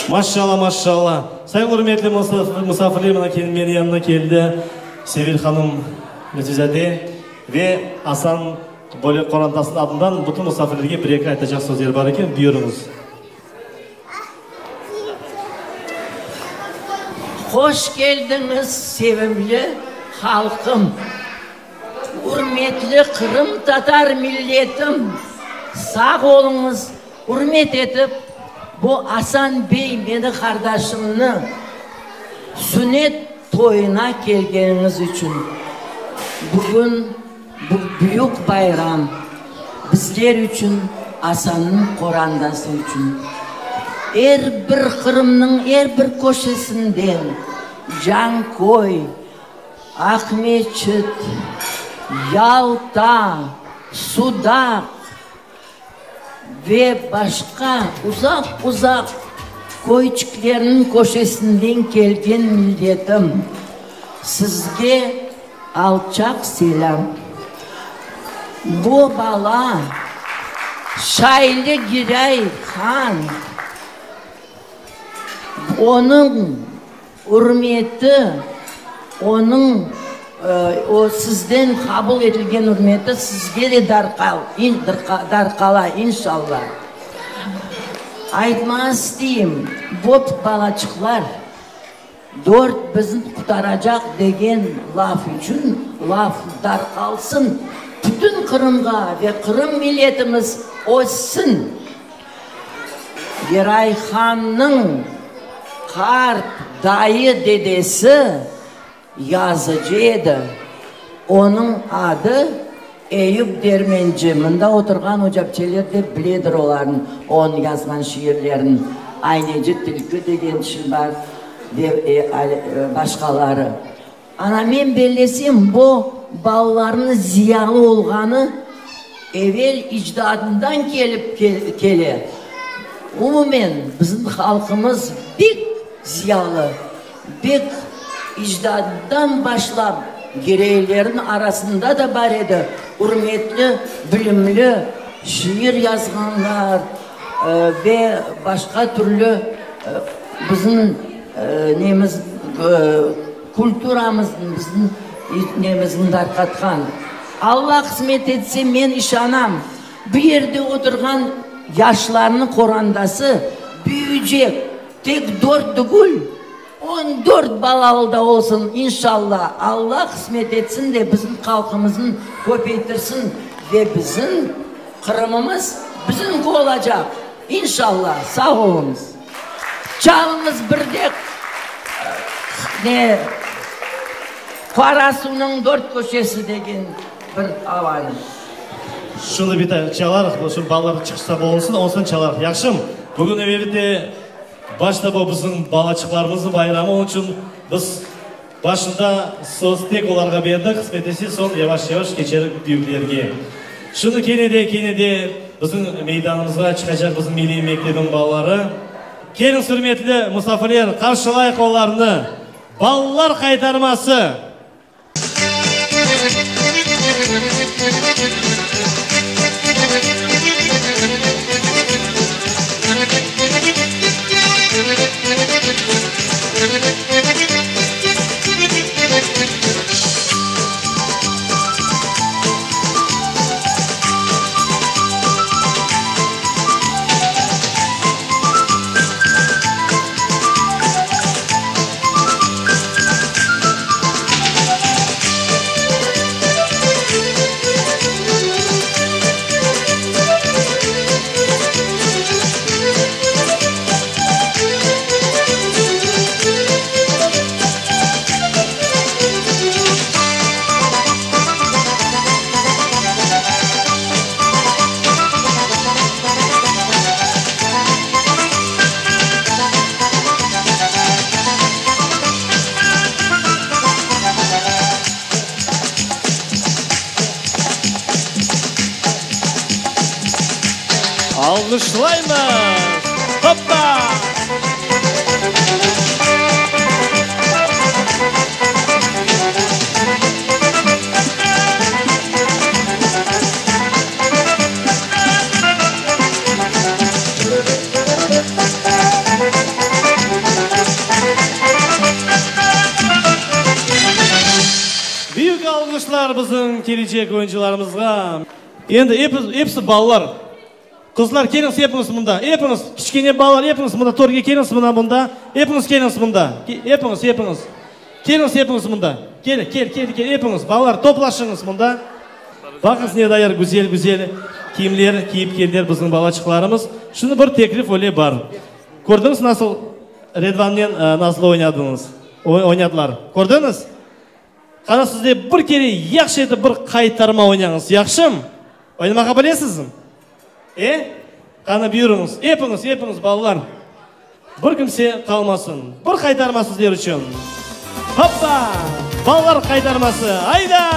Maşşalla, maşşalla. Sayın ürmetli musafirler, mına menim yanıma keldi Sevil hanım Müftizade ve Asan böyle qorantasınıñ adından bütün musafirlerge bir-eki aytacaq sözleri bar eken, buyurıñız. Hoş keldiñiz, sevimli halqım! Ürmetli qırımtatar milletim, sağ oluñız, ürmet etip, bu Asan bey meni qardaşımnı sünnet toyuna kelgeniñiz içün. Bugün bu büyük bayram bizler içün, Asannıñ qorandası içün. Er bir Qırımnıñ er bir köşesinden, Canköy, Aqmeçit, Yalta, Sudaq ve başqa uzaq-uzaq köyçiklerniñ köşesinden kelgen milletim, sizge alçaq selâm. Bu bala Şaylı Giray han, onıñ Ürmeti, onıñ, o sizden qabul etilgen ürmeti sizge de darqala, inşalla. Aytmağa isteyim, bop balaçıqlar, dört bizni qutaracaq degen laf içün laf darqalsın bütün Qırımğa ve Qırım milletimiz össin. Geray-hannıñ qart dayı-dedesi yazıcı edi. Onıñ adı Eyüp Dermenci. Mında oturğan ocapçeler de biledir olarnı, onıñ yazğan şiirlerini. Ayneci tilki degen şiir bar ve başqaları. Ana, men bellesem, bu balalarnıñ ziyalı olğanı evel icdadından kelip kele. Umumen, bizim halqımız bek ziyalı, bek icdadından başlap Gireylerniñ arasında da bar edi, ürmetli, bilimli, şiir yazğanlar ve başqa türlü bizim nemiz, Kulturamıznı, bizim nemizni darqatqan. Alla qısmet etse, men işanam, bu yerde oturğan yaşlarnıñ qorandası büyüycek. Büyücek, tek dört tügül, on dört balalı da olsun, inşalla, Alla qısmet etsin de bizim halqımıznı köpeytirsin ve bizim Qırımımız bizimki olacaq, inşalla, sağ oluñız. Çalıñız bir de ne Qarasuvnıñ dört köşesi degen bir avanı. Şunı bir de çalarıq, şu balalar çıqışta bulunsın, ondan soñ çalarıq. Yahşımı? Bugün elbette başta bu bizim balaçıqlarımıznıñ bayramı, onıñ içün biz başında söz tek olarğa berdik, qısmet etse soñ yavaş-yavaş keçerik büyüklerge. Şunı kene de, kene de bizim meydanımızğa çıqacaq bizim milliy mektebin balaları. Keliñ, ürmetli musafirler, qarşılayıq olarnı! Balalar qaytarması! Alğışlaymız! Hoppa! Büyük alğışlar bizim kelecek oyuncılarımızğa. Endi episi balalar. Qızlar, keliñiz epiñiz mında. Epiñiz, kiçkene balalar, epiñiz mında törge keliñiz mına mında. Epiñiz keliñiz mında. Epiñiz, epiñiz. Keliñiz epiñiz mında. Kel, kel, kel, kel, epiñiz, balalar, toplaşıñız mında. Baqıñız ne dayar güzel, güzel kiyimler kiyip keldiler bizim balaçıqlarımız. Şimdi bir teklif öyle bar. Kördiñiz nasıl Redvannen Nazlı oynadıñız, oynadılar? Kördiñiz? Qana siz de bir kere yahşı etip bir qaytarma oynañız, yahşımı? Oynamağa bilesizmi? E? Qana buyurıñız, epiñiz, epiñiz, balalar. Bir kimse qalmasın. Bir qaytarma sizler içün. Hoppa! Balalar qaytarması. Ayda!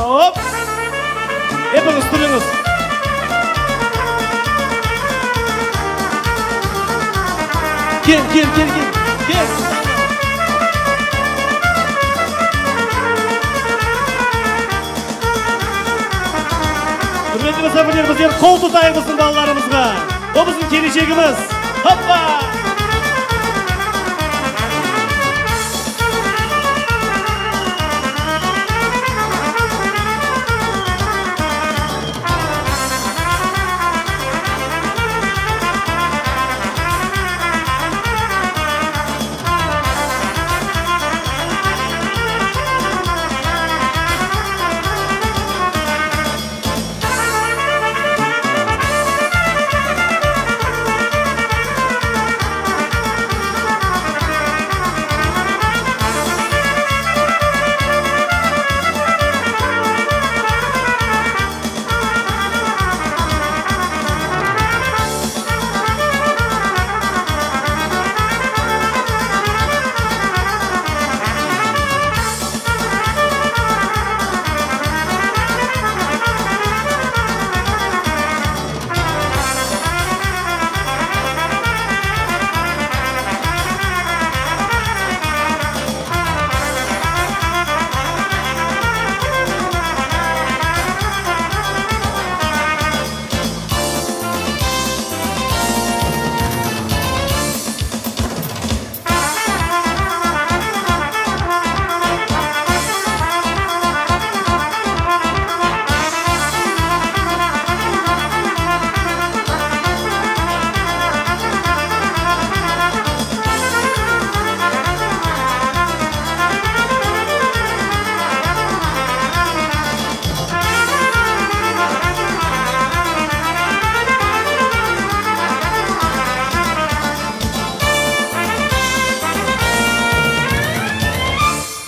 Hop! Epiñiz turiñiz. Kel, kel, kel, kel. Kel. Ürmetli musafirler, bizler qol tutayıq bizim balalarımızğa. O bizim kelecegimiz. Hoppa!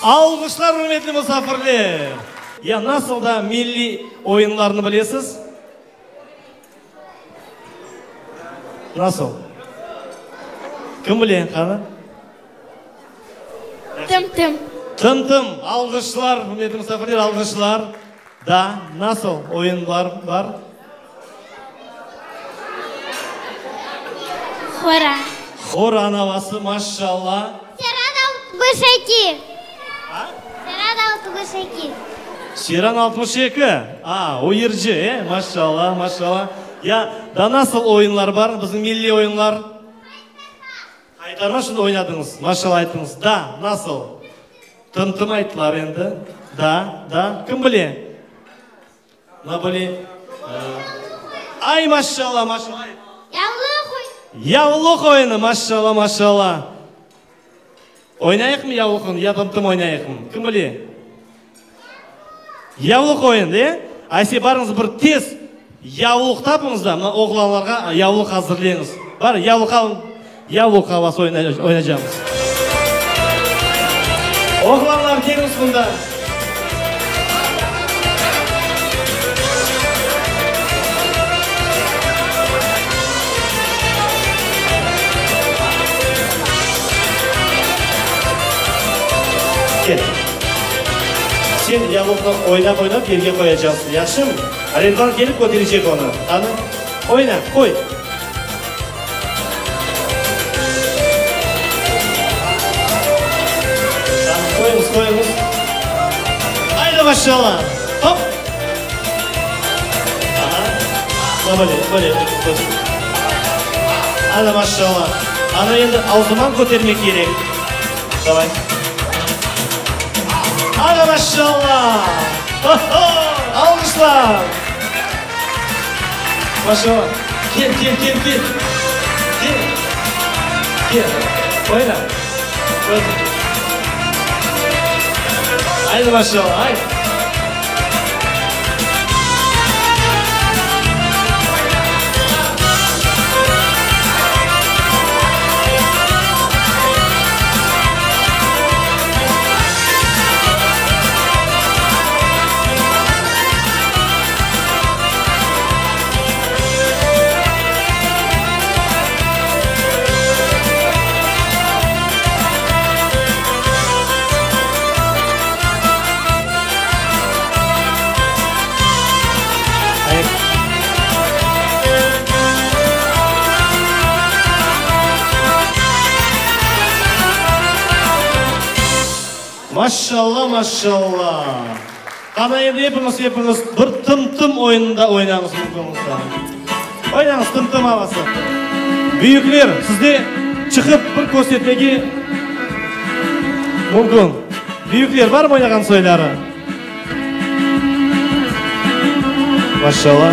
Alğışlar, ürmetli musafirler! Ya nasıl da milliy oyunlarnı bilesiz? Nasıl? Kim bile, qani? Tım-tım. Tım-tım. Alğışlar, ürmetli musafirler, alğışlar. Da, nasıl oyunlar bar? Horan. Horan avası, maşşalla. Seran 62. Seran 62. Seran 62. A, o yırcı, e? Maşşalla, maşşalla. Ya, da nasıl oyunlar bar, bizim milliy oyunlar? Qaytarma şimdi oynadıñız, maşşalla ayttıñız. Da, nasıl? Tım-tım ayttılar endi. Da, da, kim bile? Mına böyle, ay, maşşalla, maşşalla. Yavluq oyunı. Yavluq oyunı, maşşalla, maşşalla. Oynayıqmı yavluq oyunı, ya tım-tım oynayıqmı? Kim bile? Yavluq oyunı, de? Ayse, barıñız bir tez yavluq tapıñız da, mına oğlanlarğa yavluq azırleñiz. Bar, yavluq alıñ, yavluq avası oynaycaqmız. Oğlanlar, keliñiz mında. Kel. Sen yavluqnı oynap-oynap yerge qoyacaqsıñ, yahşımı? Ridvan kelip köterecek onı. Qani, oyna, qoy. Qani, qoyuñız, qoyuñız. Ayda, maşallah! Hop! Aha. Mına böyle, böyle. Ayda, maşallah! Ana endi avzıman kötermek kerek. Davay. Ana maşallah! Ho-ho! Alqışlar! Maşallah! Kel, kel, kel, kel! Kel! Kel! Oyna! Oyna! Ayda maşallah, ayda! Maşşalla, maşşalla! Qana endi epiñiz, epiñiz bir tım-tım oyunında oynañız mümkün olsa. Oynañız tım-tım avası. Büyükler, siz de çıqıp bir körsetmege mümkün. Büyükler, barmı oynağan soyları? Maşşalla.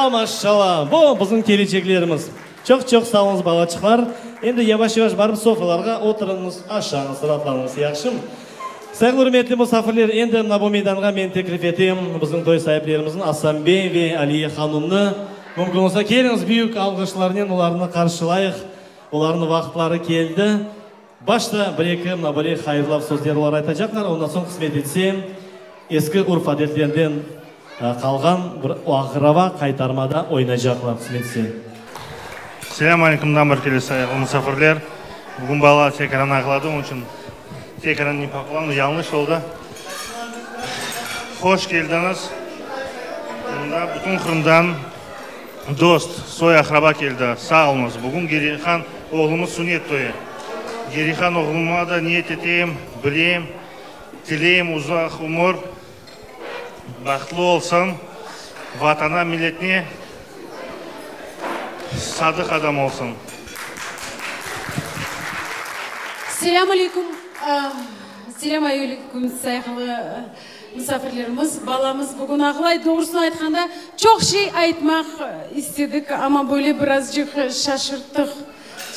Maşalla, maşalla! Bu bizim keleceklerimiz. Çoq-çoq sağ oluñız, balaçıqlar. Endi yavaş-yavaş barıp sofralarğa oturıñız, aşañız, raatlanıñız, yahşımı? Sayğılı ürmetli musafirler, endi mına bu meydanğa men teklif etem bizim toy saiplerimizniñ Asan bey ve Aliye hanumnı. Mümkün olsa, keliñiz, büyük alğışlarnen olarnı qarşılayıq. Olarnıñ vaqıtları keldi. Başta bir-eki mına böyle hayırlav sözler olar aytacaqlar, ondan soñ, qısmet etse, eski urf-adetlerden qalğan bir aqraba qaytarmada oynaycaqlar, qısmet etse. Selâm aleyküm, daa bir kere sayğılı musafirler. Bugün balalar tekrar ağladı, onıñ içün tekrar nifaqlandı, yañlış oldı. Hoş keldiñiz. Mında bütün Qırımdan dost, soy-aqraba keldi. Sağ oluñız. Bugün Gereyhan oğlumız sünnet toyu. Gereyhan oğluma da niyet eteyim, bileyim, tileyim uzaq ömür. Bahtlı olsun, Vatana, milletine sadıq adam olsun. Selâm aleyküm, selâm aleyküm, sayğılı musafirlerimiz. Balamız bugün ağlay. Doğrusını aytqanda, çoq şey aytmaq istedik, amma böyle birazcıq şaşırttıq,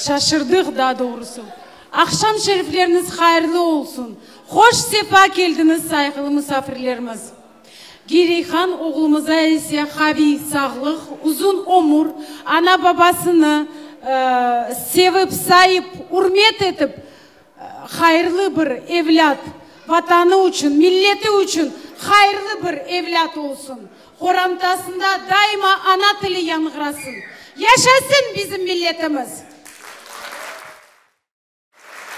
şaşırdıq daa doğrusı. Aqşam şerifleriñiz hayırlı olsun! Hoş sefa keldiñiz, sayğılı musafirlerimiz! Gireyhan oğlumıza ise qaviy sağlıq, uzun ömür, ana-babasını sevip, sayıp, ürmet etip, hayırlı bir evlât, Vatanı içün, milleti içün hayırlı bir evlât olsun. Qorantasında daima ana tili yañğırasın. Yaşasın bizim milletimiz!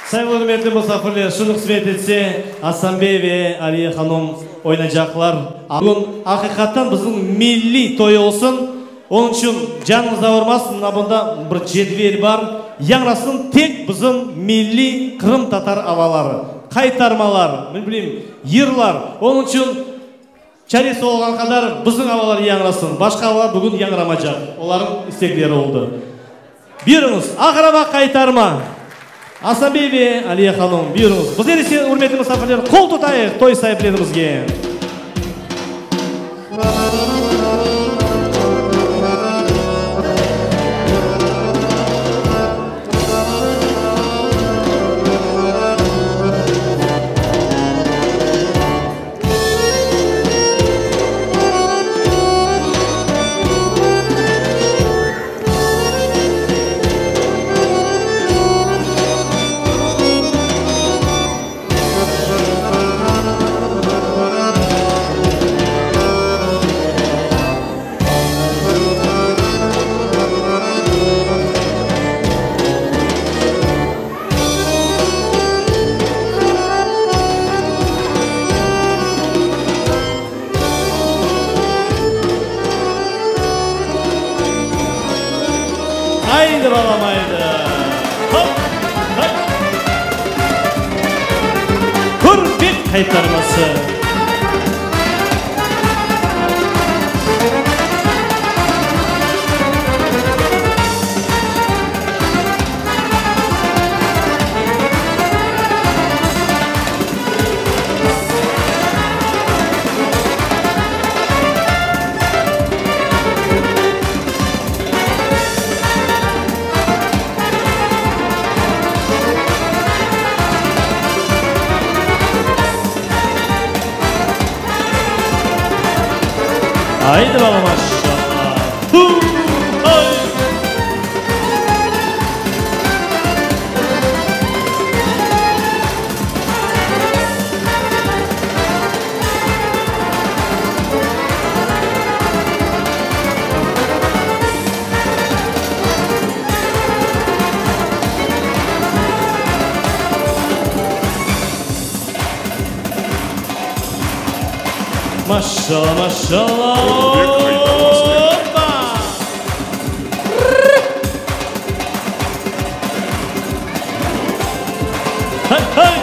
Sayğılı ürmetli musafirler, şunı qısmet etse, Asan bey ve Aliye hanum oynaycaqlar. Bugün aqiqattan bizim milliy toy olsun. Onıñ içün canıñız ağırmasın, mına bunda bir cedvel bar. Yañrasın tek bizim milliy qırımtatar avaları, qaytarmalar, ne bileyim, yırlar. Onıñ içün çaresi olğan qadar bizim avalar yañrasın. Başqa avalar bugün yañramacaq. Olarnıñ istekleri oldı. Buyurıñız, aqraba qaytarma! Asan bey ve Aliye hanum, buyurıñız. Bizler ise, ürmetli musafirler, qol tutayıq toy saiplerimizge. Aydı, balam, aydı! Hop, hop! Körbek qaytarması! Aydı, balam, maşallah! Hu, ay! Maşallah, maşallah! Oppa! Hey, hey!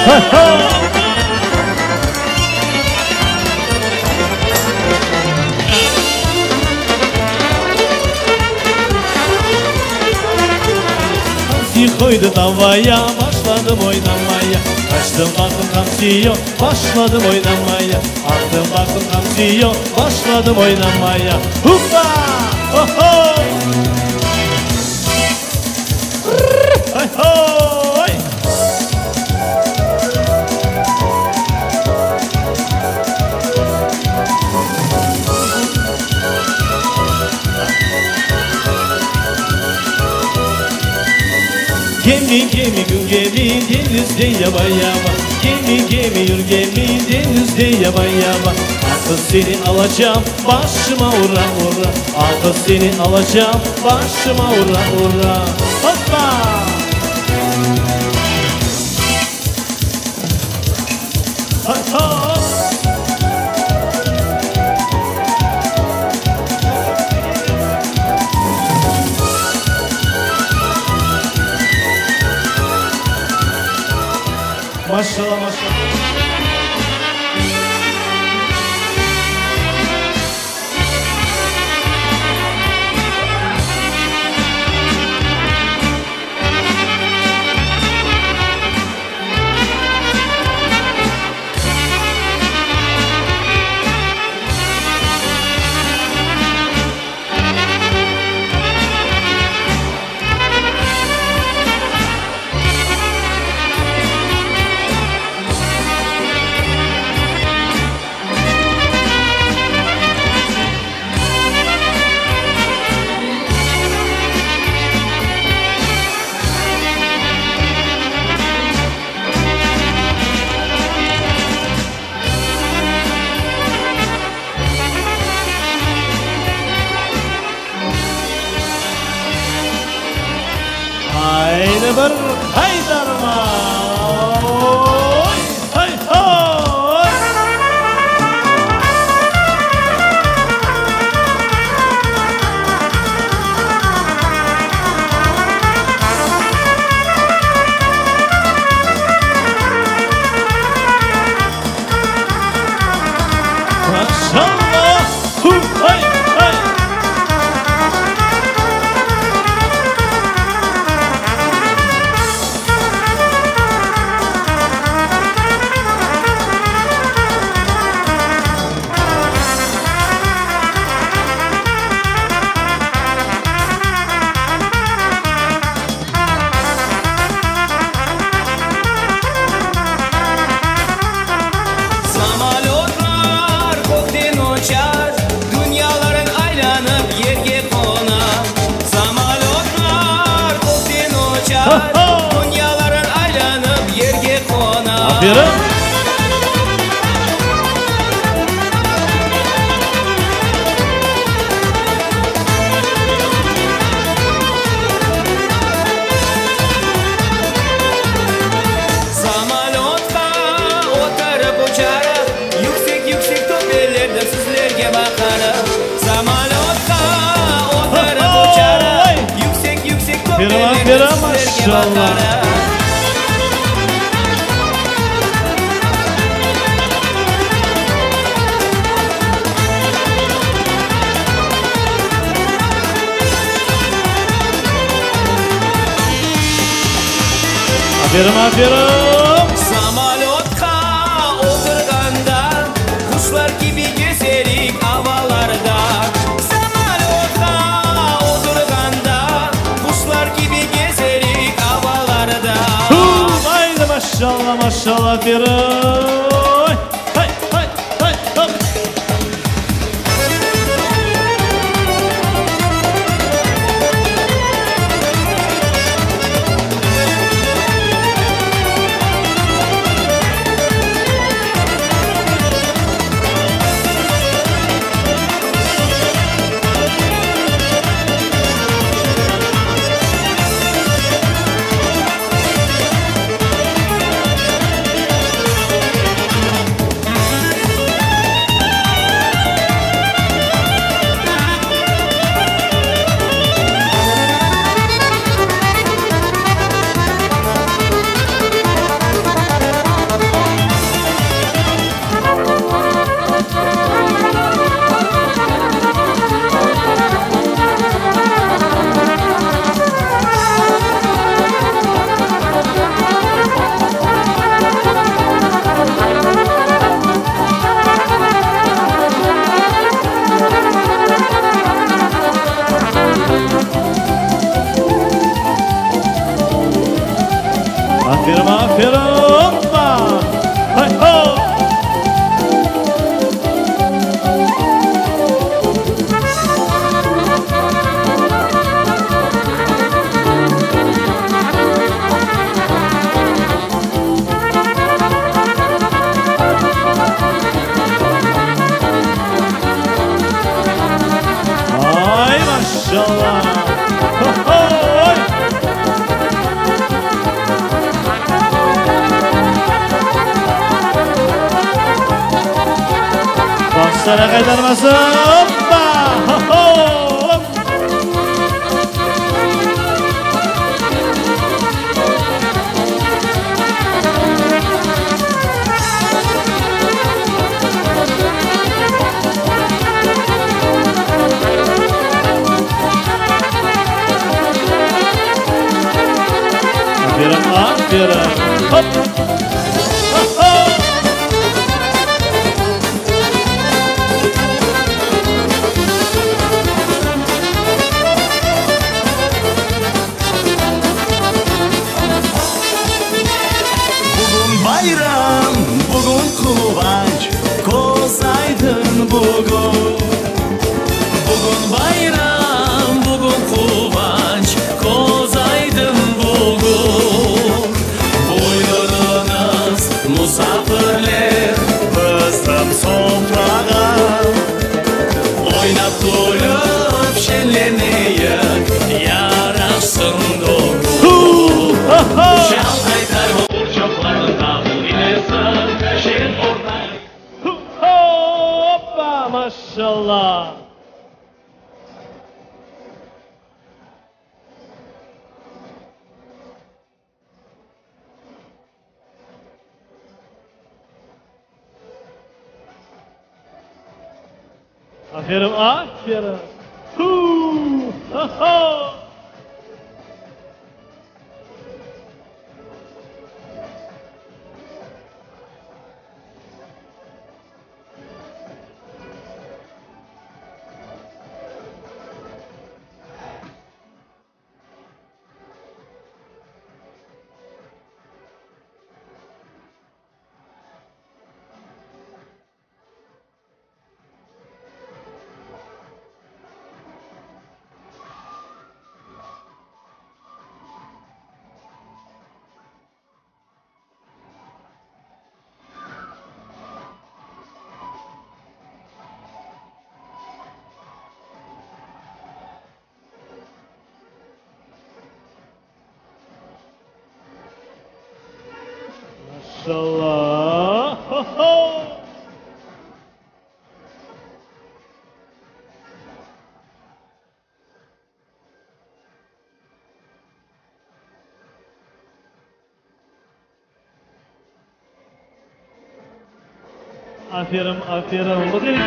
Hamsi qoydı tavaya, başladım oynamaya. Qaçtım, baqtım, hamsi yoq, başladım oynamaya. Attım, baqtım, hamsi yoq, başladım oynamaya. Hoppa! Oho! Hay-hoy! Gemi, gemi, gül gemi, denizde yaba yaba. Gemi, gemi, yür gemi, denizde yaba yaba. Artıq seni alacam, başıma ura, ura. Artıq seni alacam, başıma ura, ura. Hoppa! Hay-hop! Maşallah, maşallah. Haydi bir qaytarma! Oy, hay, hoy! Maşallah! Hu, hay, hay! Samolötlar kökten uçar, Dünyaların aylanıp yerge qonar. Samolötlar kökten uçar, Dünyaların aylanıp yerge qonar. Aferin! Samolötqa oturıp uçarıq, Yüksek, yüksek töpelerden sizlerge baqarıq. Samolötqa oturıp uçarıq, Yüksek, yüksek Aferin, töpelerden aferin, sizlerge maşallah. baqarıq. Aferin, aferin! Samolötqa oturğanda Quşlar kibi kezerik avalarda. Samolötqa oturğanda Quşlar kibi kezerik avalarda. Hu, haydi maşallah, maşallah, aferin! Hay, hay, hay, hop! Aferin, aferin, hoppa! Hay-ho! Ay, maşallah! Ho-hoy! Bağçasaray qaytarması! Hoppa! Ho-ho! Aferin, aferin! Hop! Ho-ho! Bugün bayram, bugün quvanç, Köz aydın bugün. Bugün bayram, bugün quvanç, Köz aydın bugün. Buyurıñız, musafirler, Bizim sofrağa. Oynap külip şeñleneyik, Yaraşsın doğru. Çal qaytarma çoqlarnıñ davul ilesin, Şeñ orta. Hoppa! Maşallah! Aferin, aferin! Hu! Ho-ho! Maşallah! Ho-ho! Aferin, aferin. Смотрите.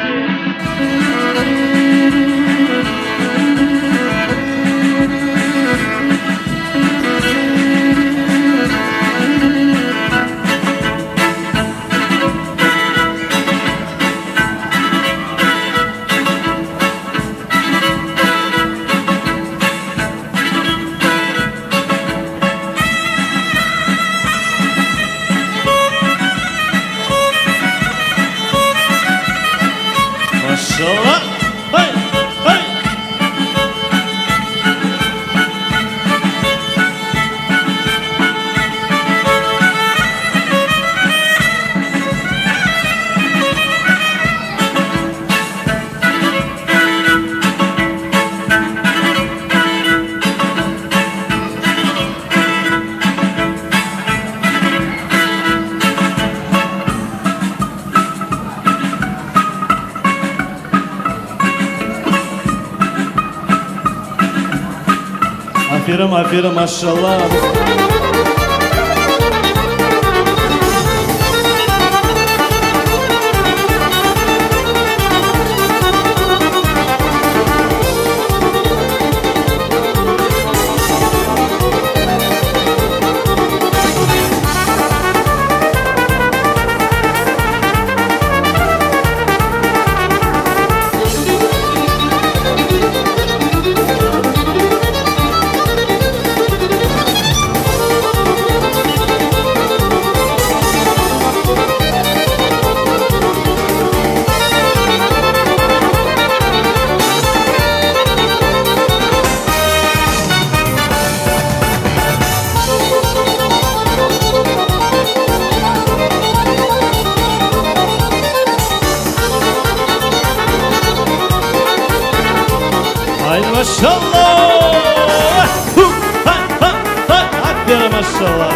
Maşallah. Hey, hey. Aferin, aferin, maşallah. Maşallah! Hu, ha, ha, ha! Aferin, maşallah!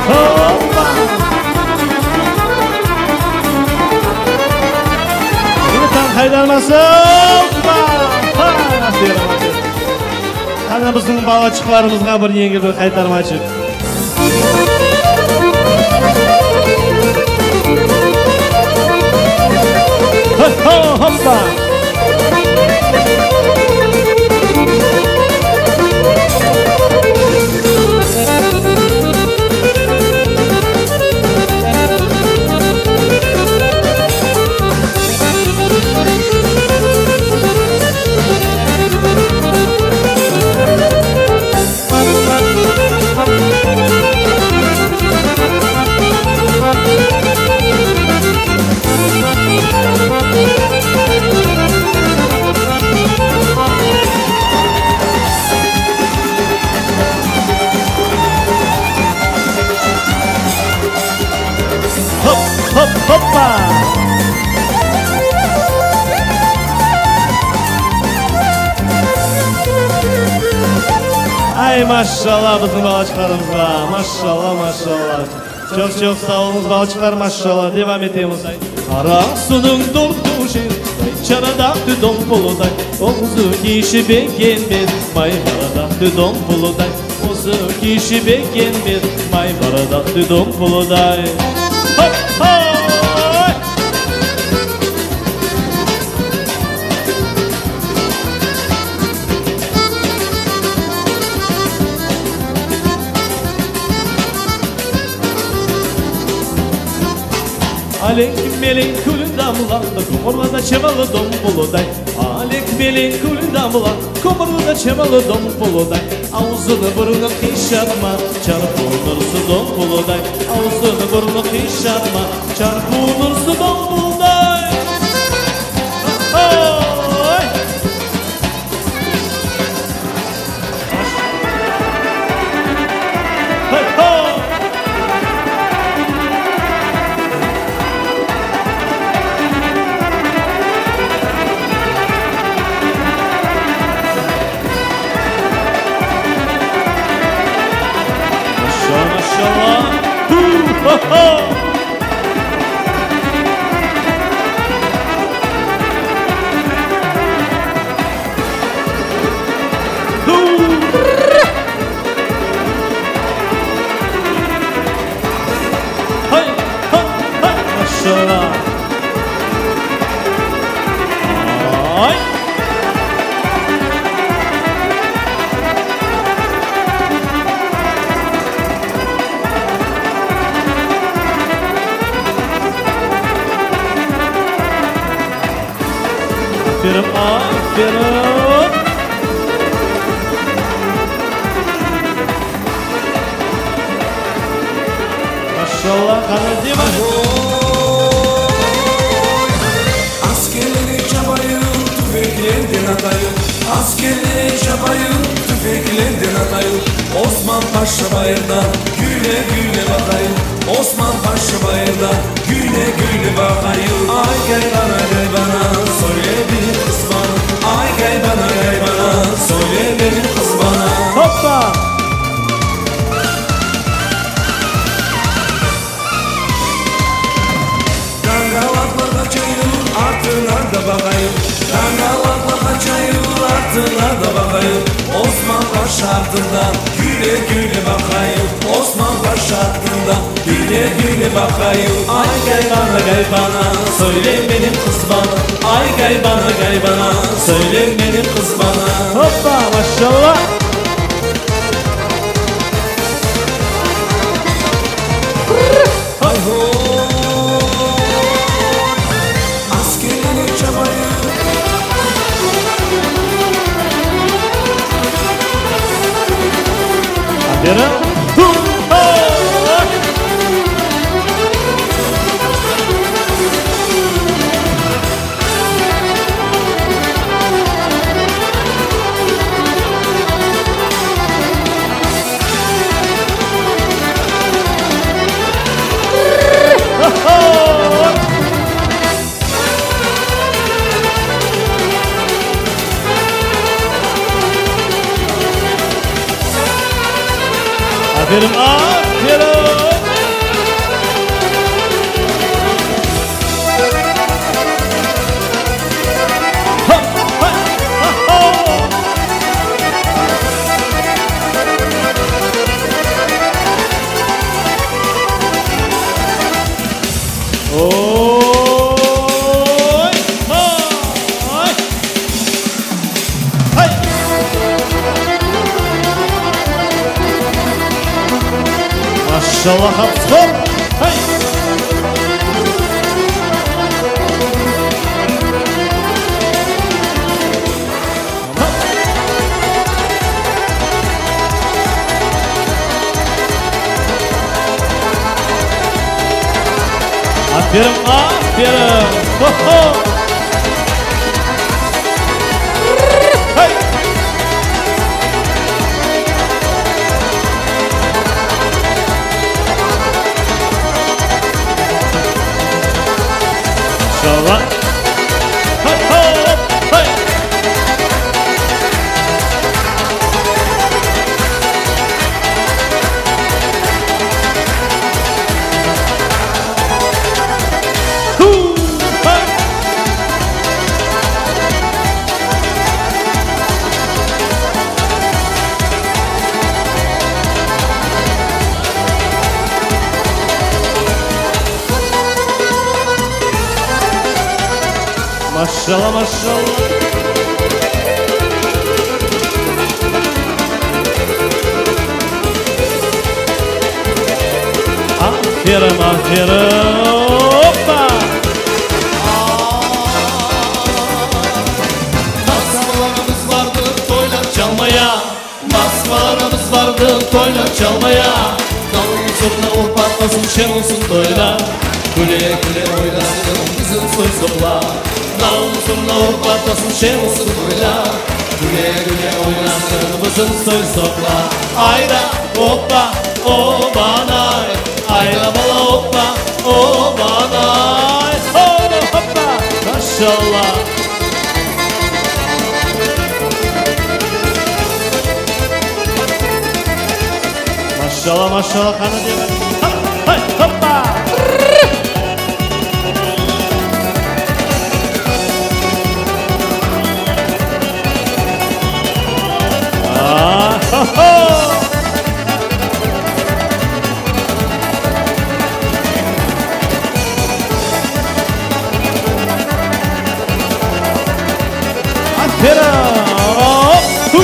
Hoppa! Yine tam qaytarması. Hoppa! Ha, aferin, aferin. Qana bizim balaçıqlarımızğa bir yengil bir qaytarmaçıq. Hoppa! Hop, hop, hoppa! Ay, maşallah bizim balaçıqlarımızğa. Maşallah, maşallah. Çoq çoq sağ oluñız balaçıqlar, maşallah. Devam etemiz. Qara suvnıñ dortu Çaradaqtı dompuluday Özü kişi begenmez May baradaqtı dompuluday Özü kişi begenmez May baradaqtı dompuluday Hop, hoy! Alek melek kül damlandı, Komurlı da çevalı dompuluday. Alek melek kül damla, Komurlı da çevalı dompuluday. Ağzını burnunu qıyşatma, Çarpılırsı dompuluday. Ağzını burnunu qıyşatma, Çarpılırsı dompuluday. Oy! Hey, ho! Maşallah, maşallah. Hu, ho, ho! Hu! Hay, hay, hay, maşallah. Ay! Aferin, aferin. Maşallah, qana devam. Askerleri çapayım, tüfeklerden atayım. Askerleri çapayım, tüfeklerden atayım. Osman Paşa bayırdan güle güle bakayım. Osman Paşa bayırdan güle güle bakayım. Ay gel bana gel bana söyle benim kız bana. Ay gel bana gel bana söyle benim kız bana. Hoppa! Dangalakla kaçayım artına da bakayım. Dangalakla kaçayım artına da bakayım. Osman Paşa ardından güle güle bakayım. Osman Paşa ardından güle güle bakayım. Ay gel bana gel bana söyle benim kız bana. Ay gel bana gel bana söyle benim kız bana. Hoppa, maşallah. Hay ho. Askerleri çapayım. Aferin, aferin! Oy! Hay! Hay! Maşallah, hop! Hay! Aferin, aferin! Ho-ho! Hey! Maşallah! Hey, hop, hey! Hu! Hey! Maşallah, maşallah! Aferin, aferin! Hoppa! Basmalarımız vardı toylar çalmaya Basmalarımız vardı toylar çalmaya Davul zurna vur patlasın şen olsun toylar Güle güle oynasın bizim soy soplar Davul zurna vur patlasın şen olsun toylar Güle güle oynasın bizim soy soplar Ayda hoppa obanay Ayda bala hoppa obanay Hoppa! Maşallah! Maşallah, maşallah, qani Hay, hoppa! Ah, ho, ho! Aferin! Hop! Hu!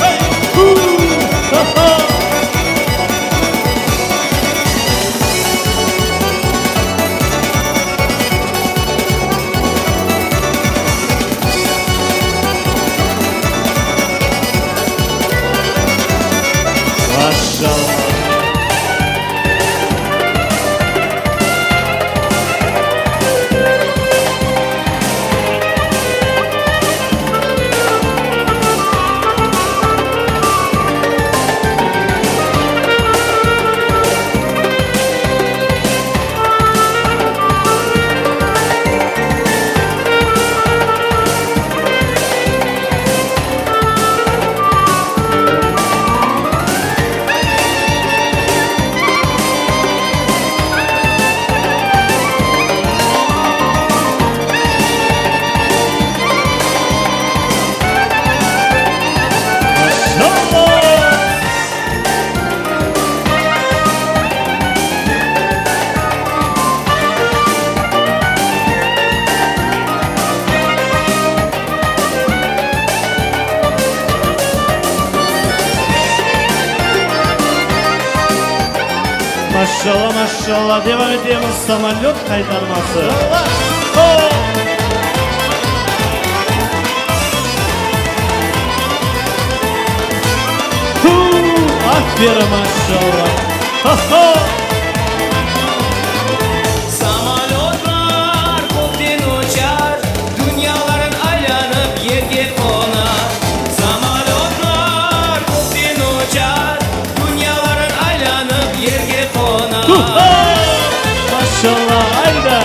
Hey! Hu! Ha, ha! Maşallah! Maşallah! Maşallah maşallah devam etemiz samolöt qaytarması. Ho! Hu! Aferin maşallah. Ho ho! Samolötlar kökten uçar, dünyaların aylanıp yerge qonar. Samolötlar kökten uçar, dünyaların aylanıp yerge qonar. Hu ho! Maşallah hayda.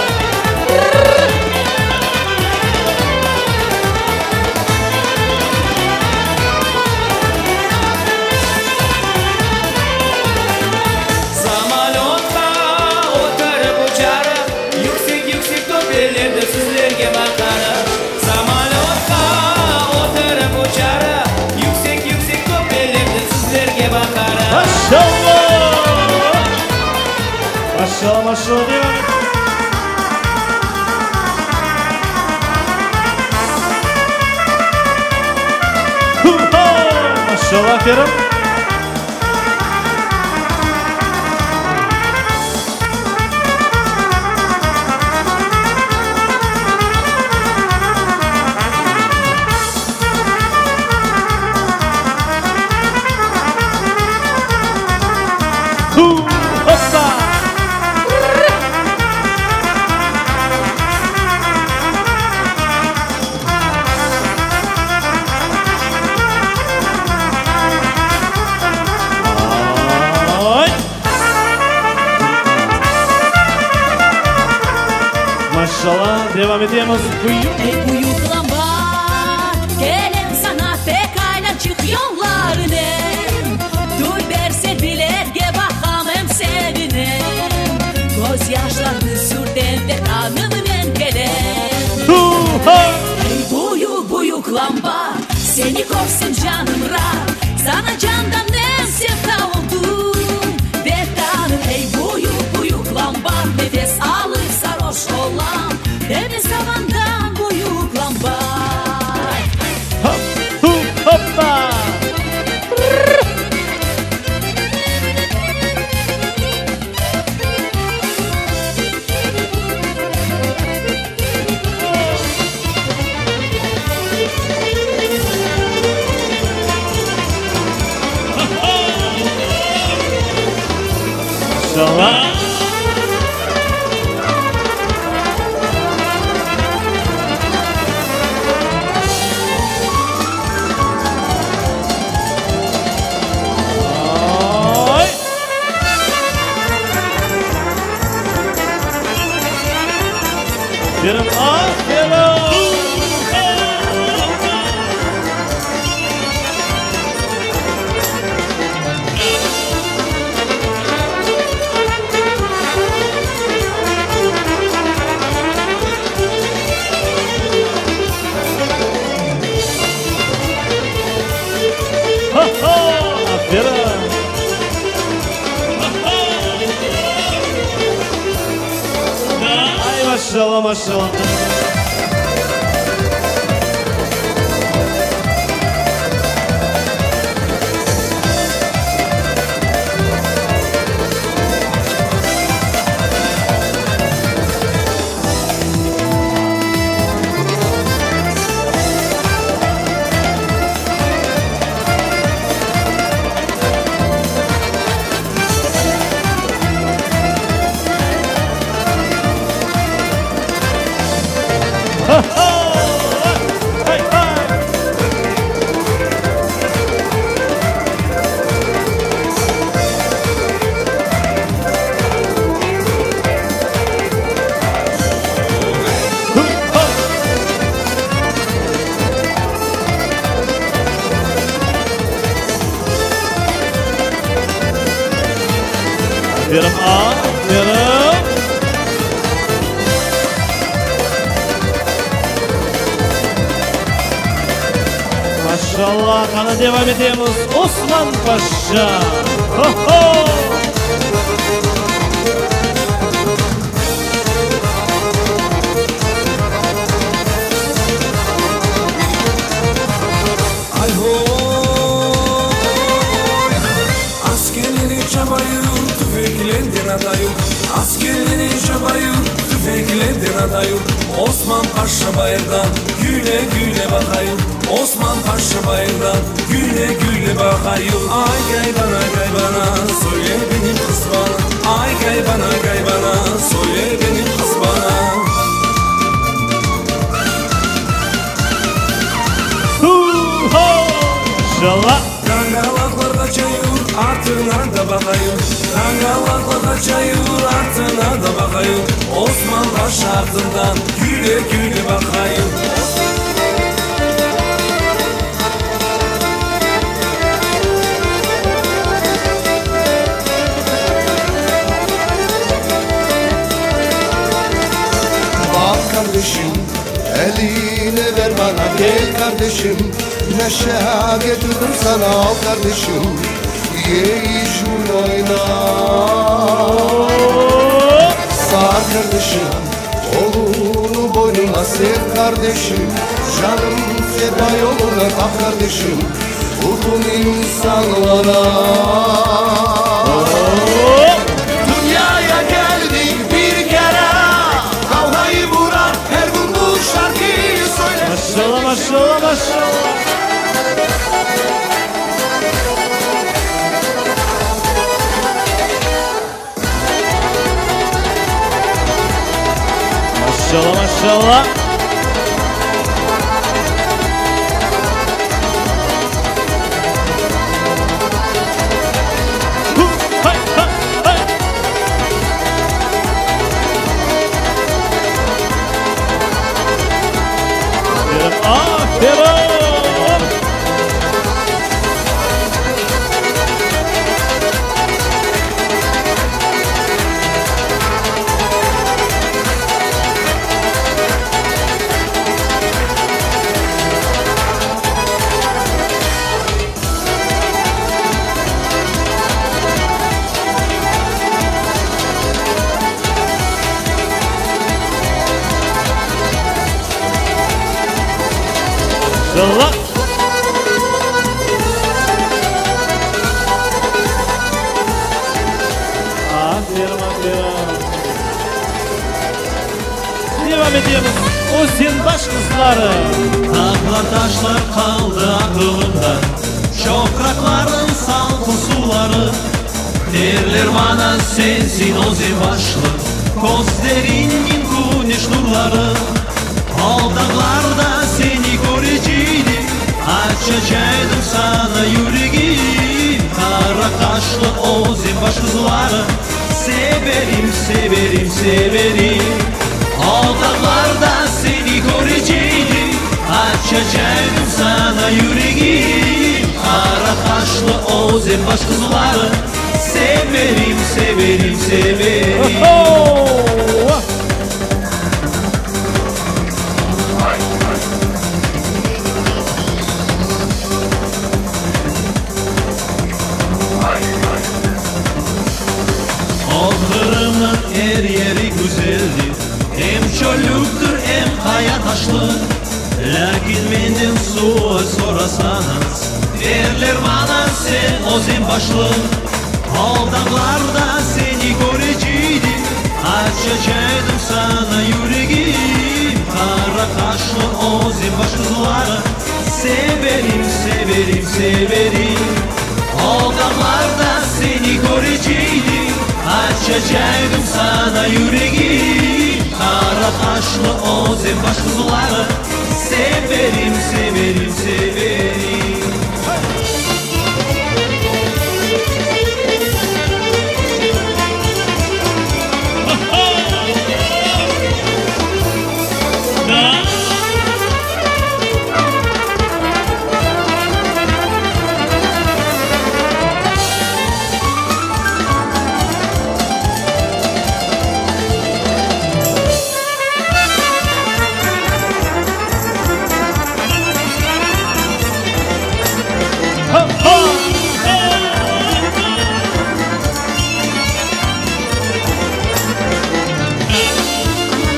Maşallah, aferin. Hoppa! Ay! Maşallah, devam etemiz. Ey büyük lamba, kelem saña pek aylançıq yollarnen. Dülber selbilerge baqam em sevinem. Közyaşlarnı sürtem Vetanımnen kelem. Ey büyük, büyük lamba, seni körsem canım raat. Saña candan men sevda oldım, Vetanım. Ey büyük, büyük lamba, nefes alıp sarhoş olam. Deme savandan büyük lamba. Hop, hoppa! Maşallah. Ay! Aferin, aferin! Ha-ha! Aferin! Ay maşallah, maşallah. Hey, hey! Aferin, aferin. Maşallah, qana devam etemiz. Osman Paşa. Ho-ho! Ay hoy Askerleri çabayım Tüfeklerden atayım Askerleri çabayım Tüfeklerden atayım Osman Paşa bayırdan Güle güle bakayım Osman Paşa bayırdan Güle güle bakayım Ay gel bana gel bana Söyle benim kız bana Ay gel bana gel bana Söyle benim kız bana Hu-ho! Maşallah. Dangalaklar qaçayır, artına da baqayır. Dangalaklar qaçayır, artına da baqayır. Osman Paşa artından güle güle baqayır. Bak kardeşim eline ver bana gel kardeşim Neşe getirdim sana al kardeşim Ye iç oyna Sar kardeşim kolunu boynuna. Boynuma sen kardeşim Canım feda yoluna bak kardeşim Bütün insanlara Dünyaya geldik bir kere Kavgayı bırak her gün bu şarkıyı söyle Maşallah maşallah maşallah. Maşallah maşallah. Hu, hay, ha, hay. Aferin, aferin. Maşallah. Aferin, aferin. Devam ediyoruz. Özenbaş qızları. Dağlar taşlar qaldı aqılımda Çoqraqlarnıñ salqın suvları Derler maña sensiñ Özenbaşlı Közleriñniñ küneş nurları O dağlarda seni körecegim Açacağım saña yüregim Qara qaşlı Özenbaş qızları Severim, severim, severim O dağlarda seni körecegim Açacağım saña yüregim Qara qaşlı Özenbaş qızları Severim, severim, severim Oho! O Qırımnıñ er yeri güzeldir Em çöllüktir, em qaya taşlı Lâkin menden sual sorasañız Derler maña sen Özenbaşlı O dağlarda seni körecegim Açacağım saña yüregim Qara qaşlı Özenbaş qızları Severim, severim, severim O dağlarda seni körecegim Açacağım saña yüregim Qara qaşlı Özenbaş qızları Severim, severim, severim Да.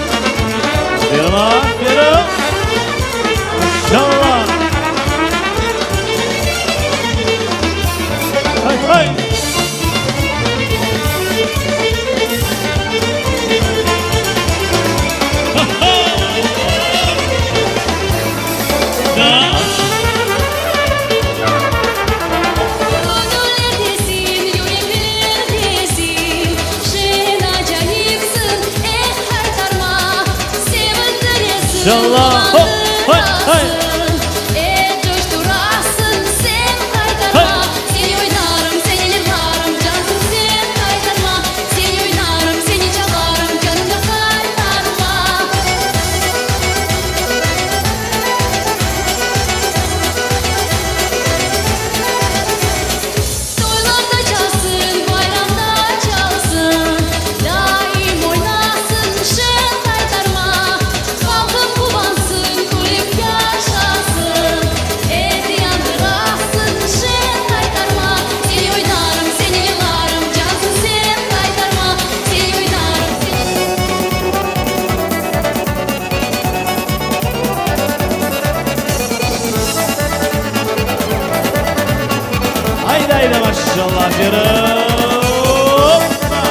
Aferin, aferin. Maşallah. Hay hay. Да. Gönüllerdesin, yüreklerdesin, Şen acayipsin, eh qaytarma, Sevindiresin, Maşallah. Hop, hay, hay. Eh coşturasıñ, sen qaytarma, Seni oynarım, seni yırlarım, cansıñ sen qaytarma, Seni oynarım, seni çalarım, canımda qaytarma. Toylarda çalsın, bayramda çalsın, Daim oynasın şen qaytarma, Halqım quvansın, külip yaşasın. Maşallah, aferin! Hoppa!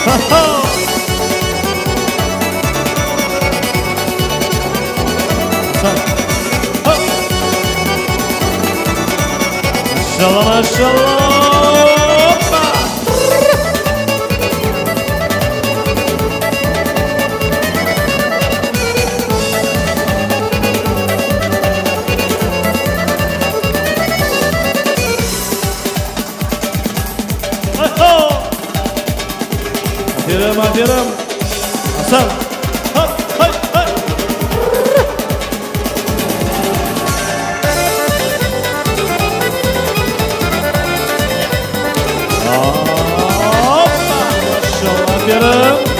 Ha-ha! Maşallah, maşallah! Hoppa! Aferin, aferin! Asan! Hop, hay, hay! Hoppa! Maşallah, aferin!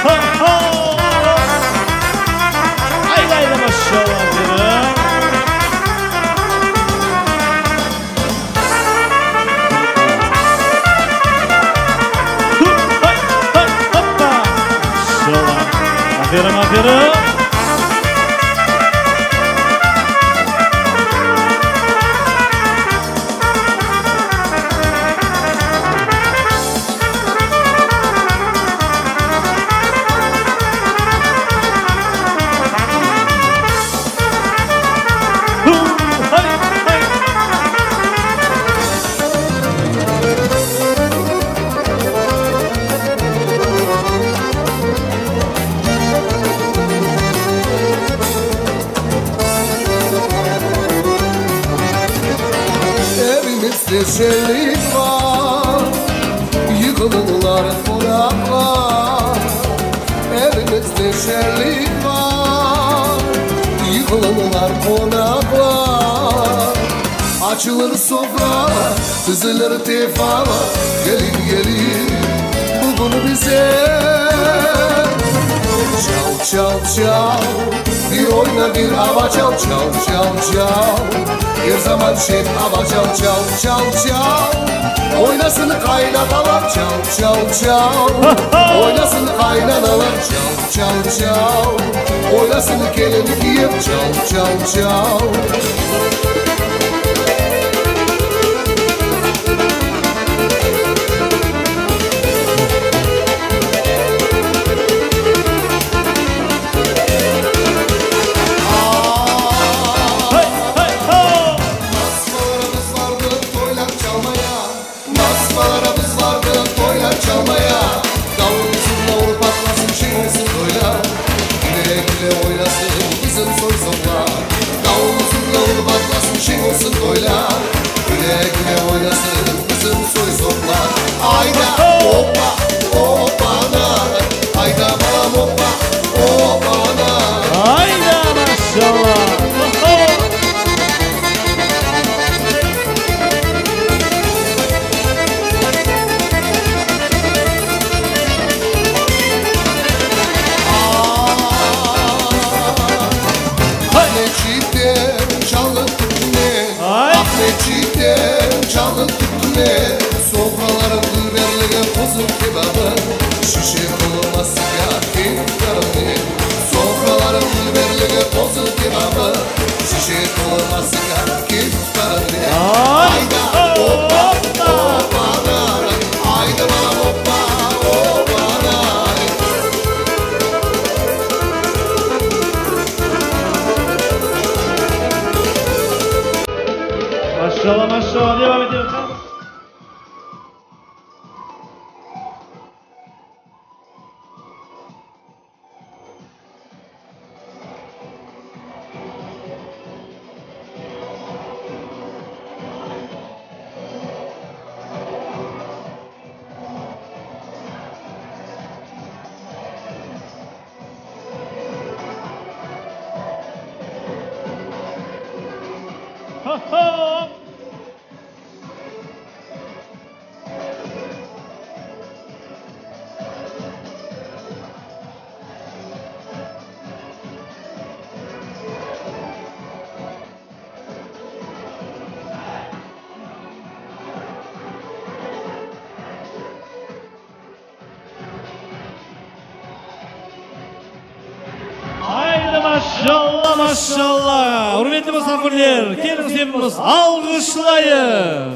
Ha-ha! Haydi haydi maşallah, aferin! Hup, hay, hay, hoppa! Maşallah! Aferin, aferin! Hu, hay, hay! Evimizde şenlik var Yığılırlar konaklar Evimizde şenlik var Yığılırlar konaklar Açılır sofralar Dizilir tefalar Gelin gelin Bugün bize Çal çal çal Bir oyna bir hava çal çal çal çal Her zaman şen hava çal çal çal çal Oynasın kaynatalar çal çal çal Oynasın kaynanalar çal çal çal Oynasın kelin kiyev çal çal çal. Hay, hay, ho! Basmalarımız vardı toylar çalmaya Basmalarımız vardı toylar çalmaya Davulumuzun davulu patlasın şen olsun toylar Güle güle oynasın bizim soy soplar Davulumuzun davulu patlasın şen olsun toylar Güle güle oynasın bizim soy soplar Ayda hoppa hoppana Ayda balam hoppa hoppana Hayda maşallah! Ho-ho! Ahmetçik'ten çalın tuttu ne? Ahmetçik'ten çalın tuttu ne? Sofraların dülberliği kuzu kebabı Şişe dolu sigara keyif ne? Sofraların dülberliği kuzu kebabı Şişe dolu sigara keyif ne? Hayda hoppa hoppa Hayda bana hoppa hoppa. Maşallah, maşallah, devam edelim. Maşalla, maşalla! Ürmetli musafirler, keliñiz epimiz alğışlayıq!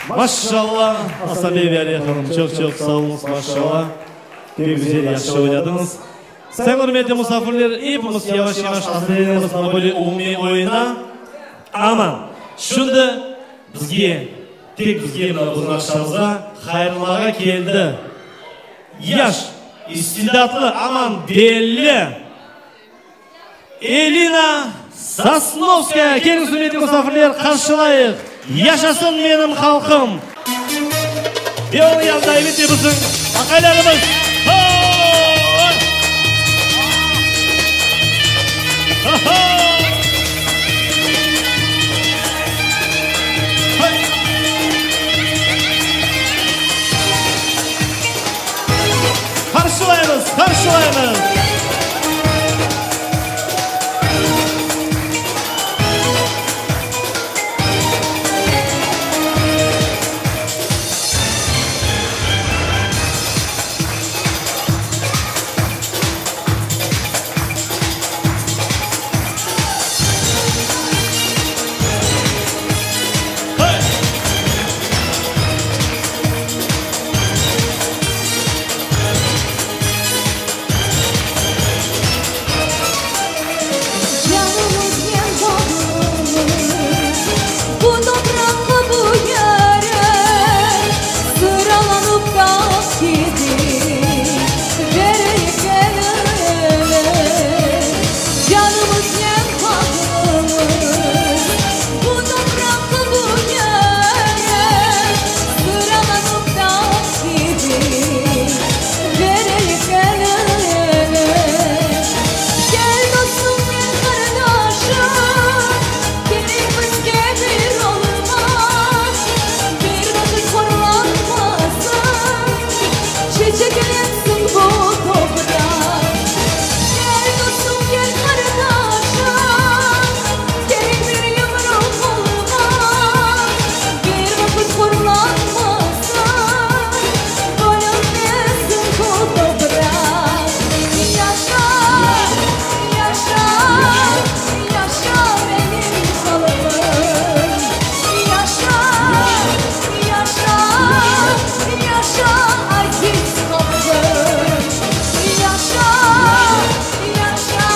Maşalla, Asan bey ve Aliye hanım, çoq-çoq sağ oluñız, maşalla! Pek güzel, yahşı oynadıñız. Sayın ürmetli musafirler, epimiz yavaş-yavaş azırlanamız mına böyle umumiy oyuna. Amma şimdi bizge, tek bizge, mına bizim aqşamımızğa hayırlamağa keldi yaş, istidatlı, aman belli Elina Sosnovskaya. Keliñiz, ürmetli musafirler, qarşılayıq! Yaşasın menim halqım! Ve onıñ yanında, elbette, bizim aqaylarımız. Qarşılaymız, qarşılaymız! Canımıznen bağlımız bu topraqqa, bu yere, Sıralanıp dağ kibi bereyik el-ele. Canımıznen bağlımız bu topraqqa, bu yere, Sıralanıp dağ kibi bereyik el-ele. Gel dostum, gel qardaşım, kerek bizge bir olmaq, Bir vaqıt horlanmasın, çeçeklensin bu topraq. Gel dostum, gel qardaşım, kerek bir yumruq olmaq, Bir vaqıt horlanmasın, bölünmesin bu topraq. Yaşa, yaşa, yaşa benim halqım, Yaşa, yaşa, yaşa aziz halqım, Yaşa, yaşa,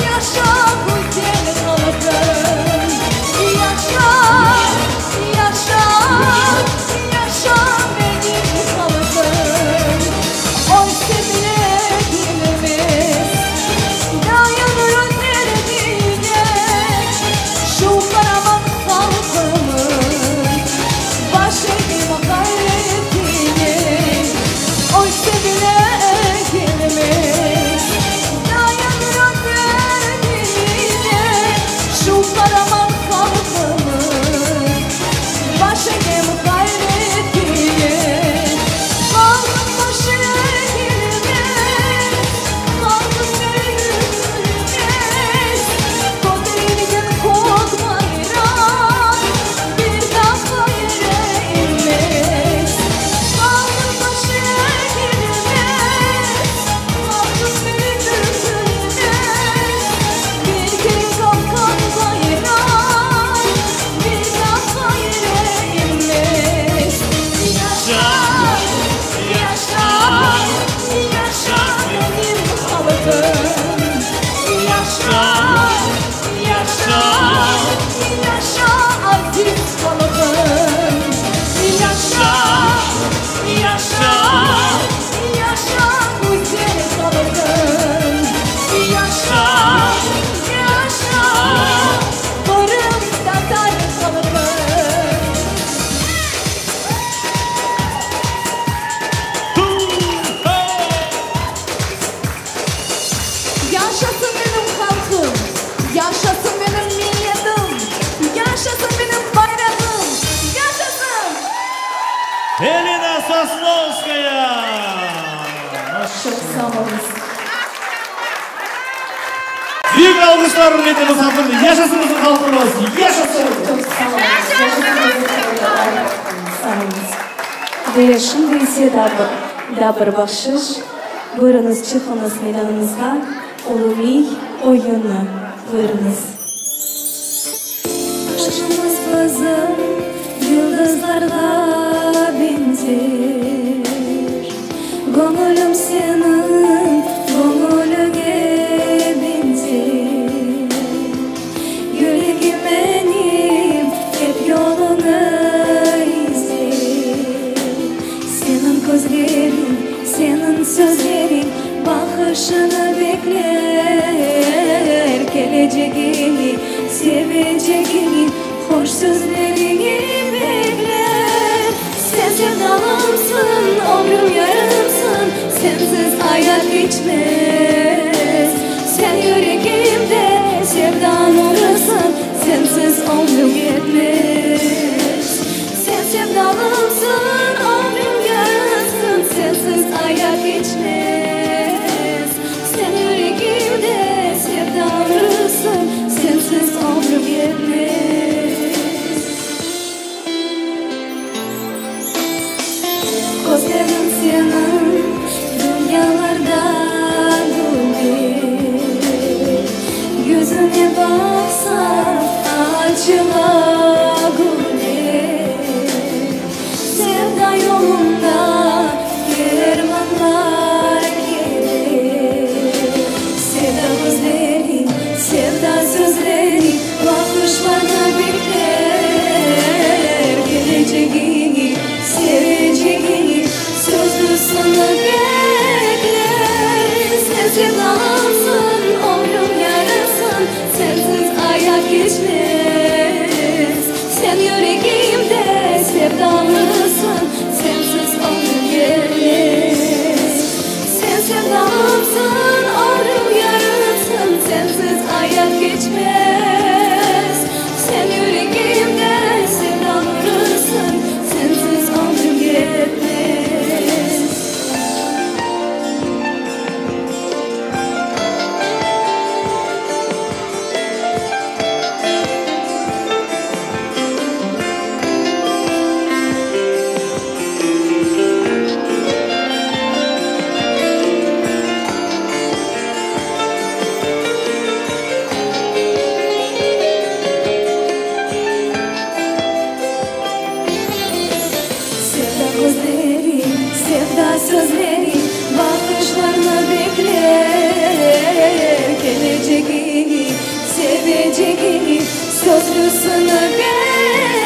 yaşa güzel halqım, Yaşa, yaşa, yaşa benim halqım. Oysa bile egilmez, dayanır derdine, Şu qaraman halqımız baş eğip ğayretine. Oysa bile egilmez, dayanır derdine, Şu qaraman halqımız baş eğip ğayretine. Halqım başı egilmez, halqım bölünmez, Köterilgen kök bayraq bir daa yere enmez. Halqım başı egilmez, halqım bölünmez, Bir kere qalqqan bayraq bir daa yere enmez. Yaşa, yaşa, yaşa benim halqım, Yaşa, yaşa, yaşa aziz halqım, Yaşa, yaşa, yaşa güzel halqım, Yaşa, yaşa qırımtatar halqım. Yaşasın benim halqım, yaşasın benim milletim, yaşasın benim bayrağım, yaşasın! Elina Sosnovskaya! Çoq sağ oluñız. Büyük alğışlar, ürmetli musafirler. Yaşasın bizim halqımız! Yaşasın! Çoq sağ oluñız. Sağ oluñız. Ve şimdi ise daa bir, daa bir bahşış. Buyurıñız, çıqıñız meydanımızğa. Umumiy oyunı. Buyurıñız. Aşqımız bizim yıldızlarğa beñzer, Göñülim seniñ göñüliñe beñzer. Yüregim menim ep yoluñı izler. Seniñ közleriñ, seniñ sözleriñ baqışıñı bekler. Kelecegiñi, sevecegiñi, hoş sözleriñi bekler. Sen sevdalımsıñ, ömrüm yarımsıñ, sensiz ayat keçmez. Sen yüregimde sevda nurısıñ, sensiz ömrüm yetmez. Sen sevdalımsıñ, ömrüm yarımsıñ, sensiz ayat keçmez. Sen yüregimde sevda nurısıñ, sensiz ömrüm yetmez. Közleriñ seniñ dünyalardan dülber, Yüzüñe baqsam, açıla güller. Sevda yolunda kervanlar keler. Sevda közleriñ, sevda sözleriñ baqışlarnı bekler. Kelecegiñi, sevecegiñi, sözlüsini bekler. Sen sevdamsıñ, ömrüm yarımsıñ, sensiz ayat keçmez. Sen yüregimde sevdalısıñ, sensiz ömrüm yetmez. Sen sevdamsıñ, ömrüm yarımsıñ, sensiz ayat keçmez. Sen yüregimde sevdalısıñ, sensiz ömrüm yetmez. Sevda közleriñ, sevda sözleriñ baqışlarnı bekler. Kelecegiñi, sevecegiñi, sözlüsini bekler.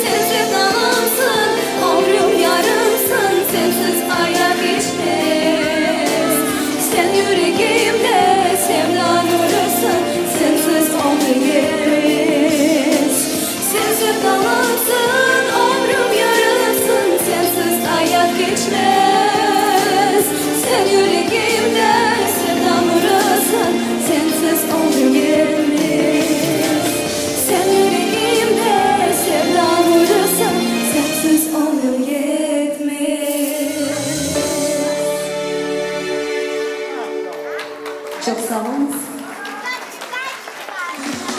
Sen sevdamsıñ, ömrüm yarımsıñ, sensiz ayat keçmez. Sen yüregimde sevda nurısıñ, sensiz ömrüm yetmez. Sen sevdalımsıñ, ömrüm yarımsıñ, sensiz ayat keçmez. Sen yüregimde sevda nurısıñ, sensiz ömrüm yetmez. Sen yüregimde sevda nurısıñ, sensiz ömrüm yetmez. Çoq sağ oluñız.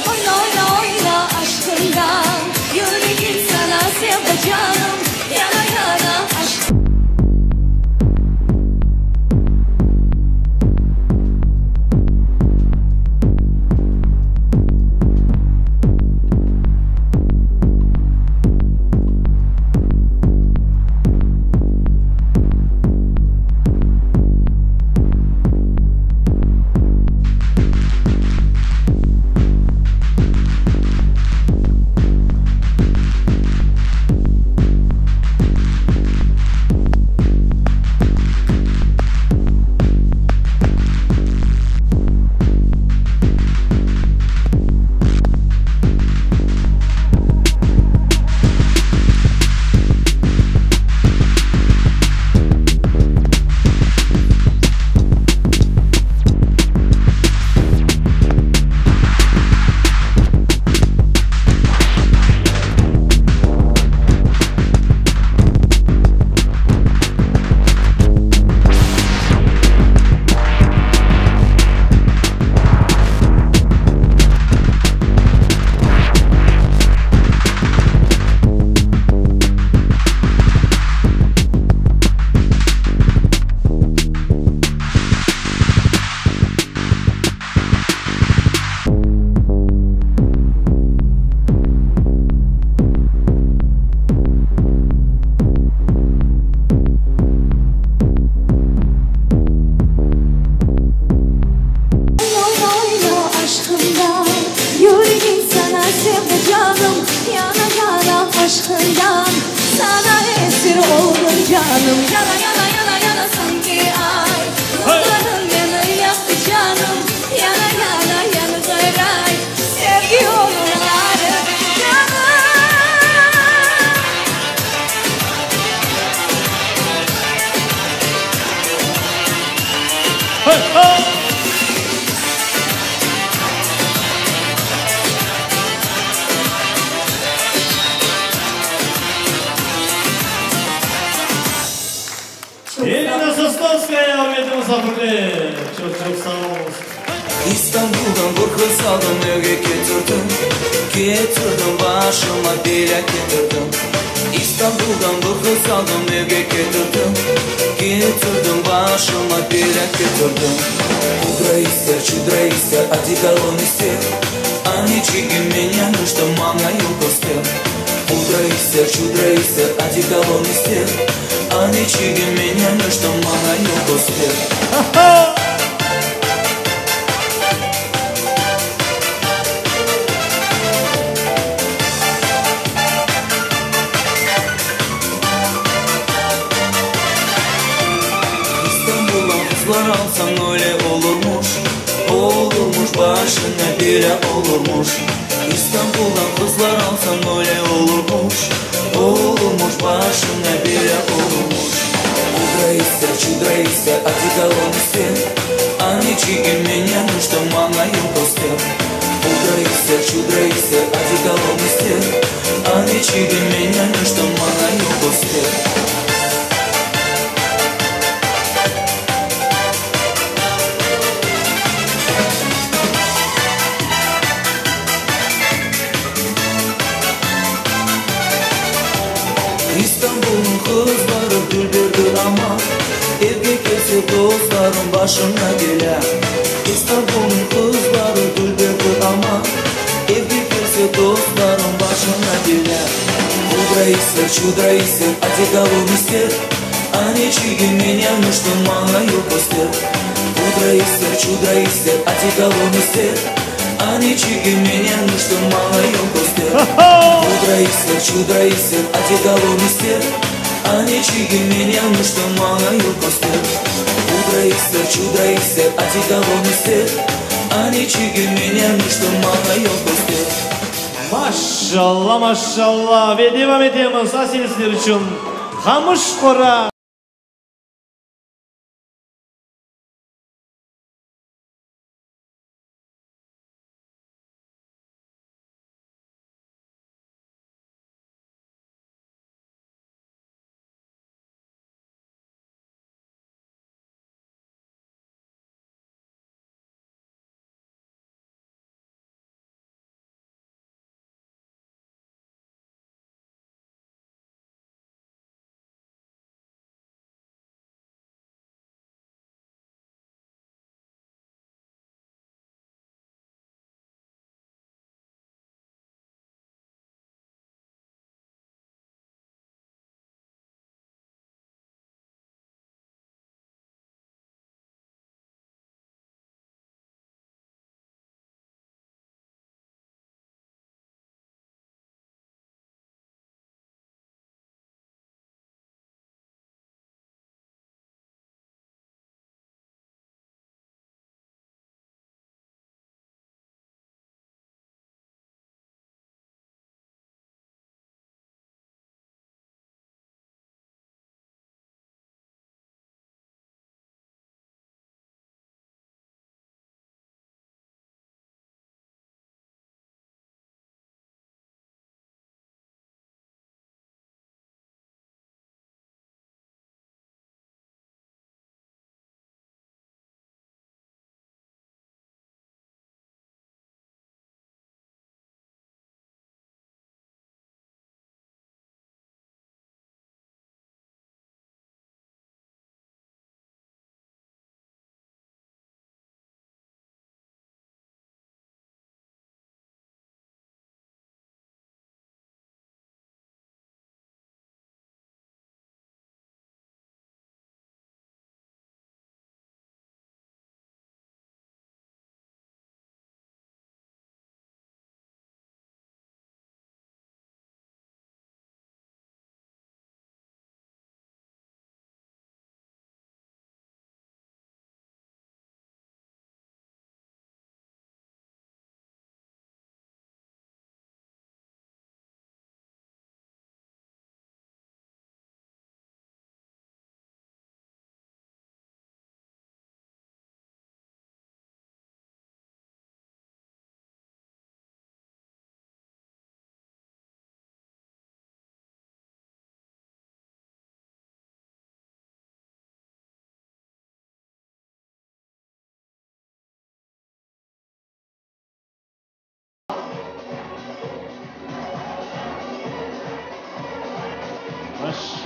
Oyna, oyna, oyna aşqından, Yüregim sana sevda canım, Yana, yana aşq. aşkından Sana esir oldum canım Yana yana yana yana sanki ay Nurların beni yaktı canım Yana yana yanğıray Sevgi odunları canım. Elina Sosnovskaya, ürmetli musafirler. Çoq çoq sağ oluñız. İstanbuldan bir qız aldım evge ketirdim Ketirdim başıma belâ ketirdim İstanbuldan bir qız aldım evge ketirdim Ketirdim başıma belâ ketirdim Pudra ister, çudra ister, одеколон ister Aneçigim men yañlıştım maña yol köster Pudra ister, çudra ister, одеколон ister Aneçigim men yañlıştım maña yol köster. İstanbuldan qızlar alsañ öyle olurmuş, Olurmuş, başıña belâ olurmuş. İstanbuldan qızlar alsañ öyle olurmuş, Olurmuş, başıña belâ olurmuş. Pudra ister, çudra ister, одеколон ister Aneçigim men yañlıştım maña yol köster Pudra ister, çudra ister, одеколон ister Aneçigim men yañlıştım maña yol köster. İstanbulnıñ qızları dülberdir amma, Evge kelse dostlarım başına belâ. İstanbulnıñ qızları dülberdir amma, Evge kelse dostlarım başına belâ. Pudra ister, çudra ister, одеколон ister, Aneçigim men yañlıştım maña yol köster. Pudra ister, çudra ister, одеколон ister, Aneçigim men yañlıştım maña yol köster. Pudra ister, çudra ister, одеколон ister, Aneçigim men yañlıştım maña yol köster. Pudra ister, çudra ister, одеколон ister, Aneçigim men yañlıştım maña yol köster. Maşalla, maşalla. Ve devam etemiz. Asel sizler içün Qamış qora.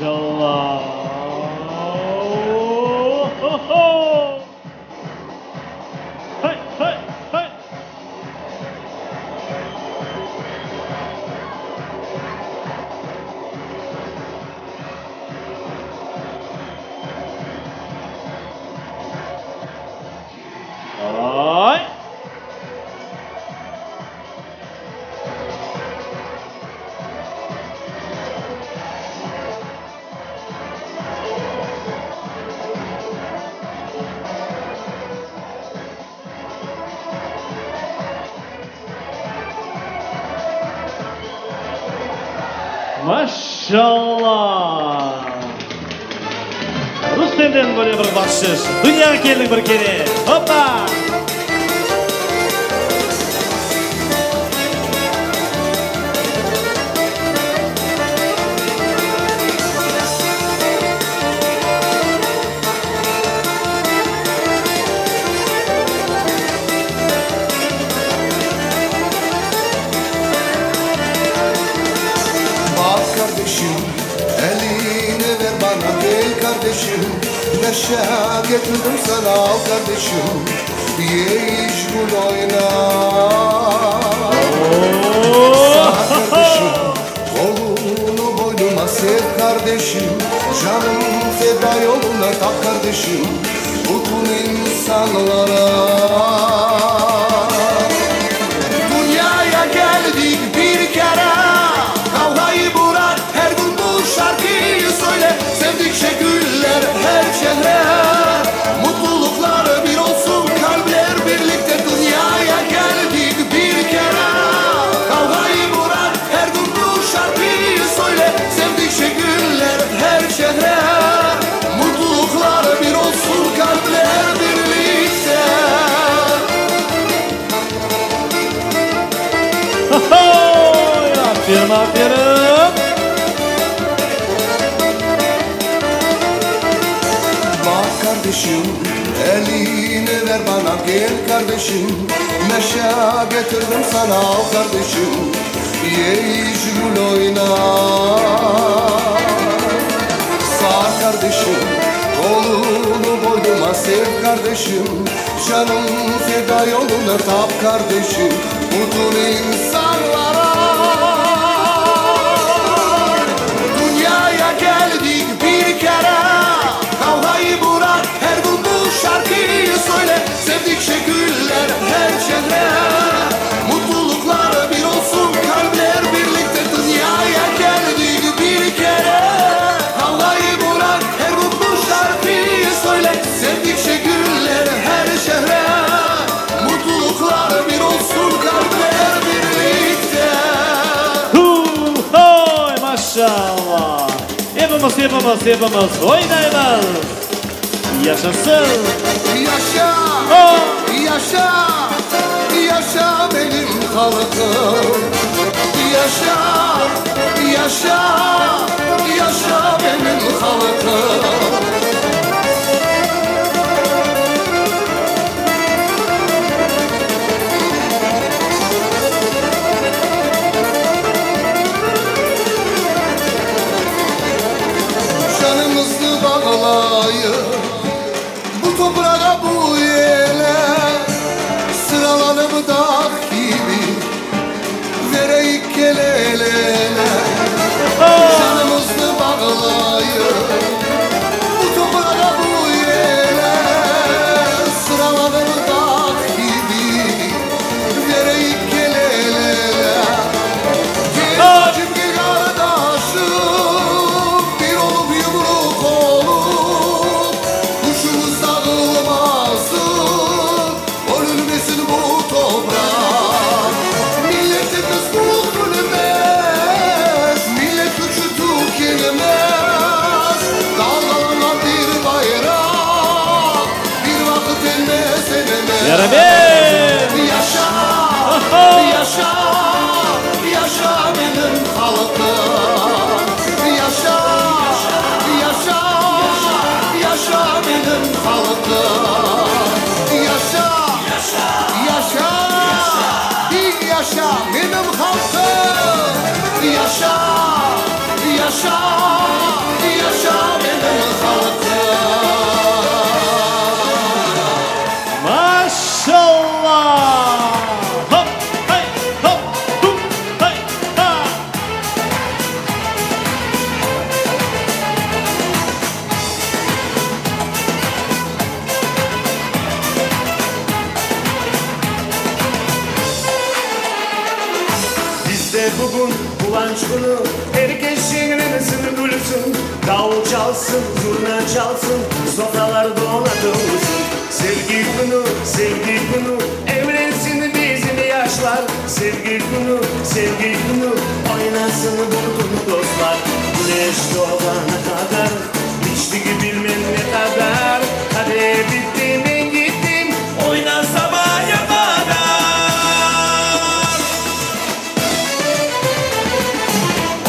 Maşallah! Ho-ho! Hey, hey, hey! Ay! Maşallah! Rustemden böyle bir bahşış. Dünyağa keldik bir kere. Hoppa! Bak kardeşim elini ver bana gel kardeşim Neşe getirdim sana al kardeşim Ye iç gül oyna Sar kardeşim kolunu boynuma sev kardeşim Canım feda yoluna tak kardeşim Bütün insanlara Dünyaya geldik bir kere Kavgayı bırak her gün bu şarkıyı söyle Sevdikçe güller her çehre Mutluluklar bir olsun kalpler birlikte Dünyaya geldik bir kere Kavgayı bırak her gün bu şarkıyı söyle Sevdikçe güller her çehre Mutluluklar bir olsun kalpler birlikte Ho-ho! Aferin, aferin! Bak kardeşim elini ver bana gel kardeşim Neşe getirdim sana al kardeşim Ye iç gül oyna Sar kardeşim kolunu boynuma sev kardeşim Canım feda yoluna tap kardeşim Bütün insanlara Dünyaya geldik bir kere Kavgayı bırak her gün bu şarkıyı söyle Sevdikçe güller her çehre Mutluluklar bir olsun kalpler birlikte Dünyaya geldik bir kere Kavgayı bırak her gün bu şarkıyı söyle Sevdikçe güller her çehre Mutluluklar bir olsun kalpler birlikte Hu-hoy, maşallah! Epimiz, epimiz, epimiz oynaymız! Yaşasın! Yaşa, yaşa, yaşa benim halkım. Yaşa, yaşa, yaşa benim halkım. Canımızı bağlayıp bu toprağa bu yele Sıralanıp dağ gibi vereyik el ele Canımızı bağlayıp bu toprağa bu yele Sıralanıp dağ gibi vereyik el ele Gel bacım gel kardeşim bir olup yumruk olup Kuşumuz dağılmasın Ölülmesin bu toprak Milletimiz bu bölünmez Millet gücü tükenmez Dalgalanan bir bayrak Bir vakit elmez elmez Beraber! Yaşa, yaşa, yaşa benim halkım Yaşa, yaşa, yaşa benim halkım Yaşa, yaşa, bin yaşa benim halkım Yaşa, yaşa, Bugün quvanç künü, er kes şeñlensin, külsün, Davul çalsın, zurna çalsın, sofralar donatılsın. Sevgi künü, sevgi künü, evlensin bizim yaşlar. Sevgi künü, sevgi künü, oynasın bütün dostlar. Küneş doğana qadar, içtik bilmem ne qadar, Qade bitti, men gittim, oyna sabaya qadar.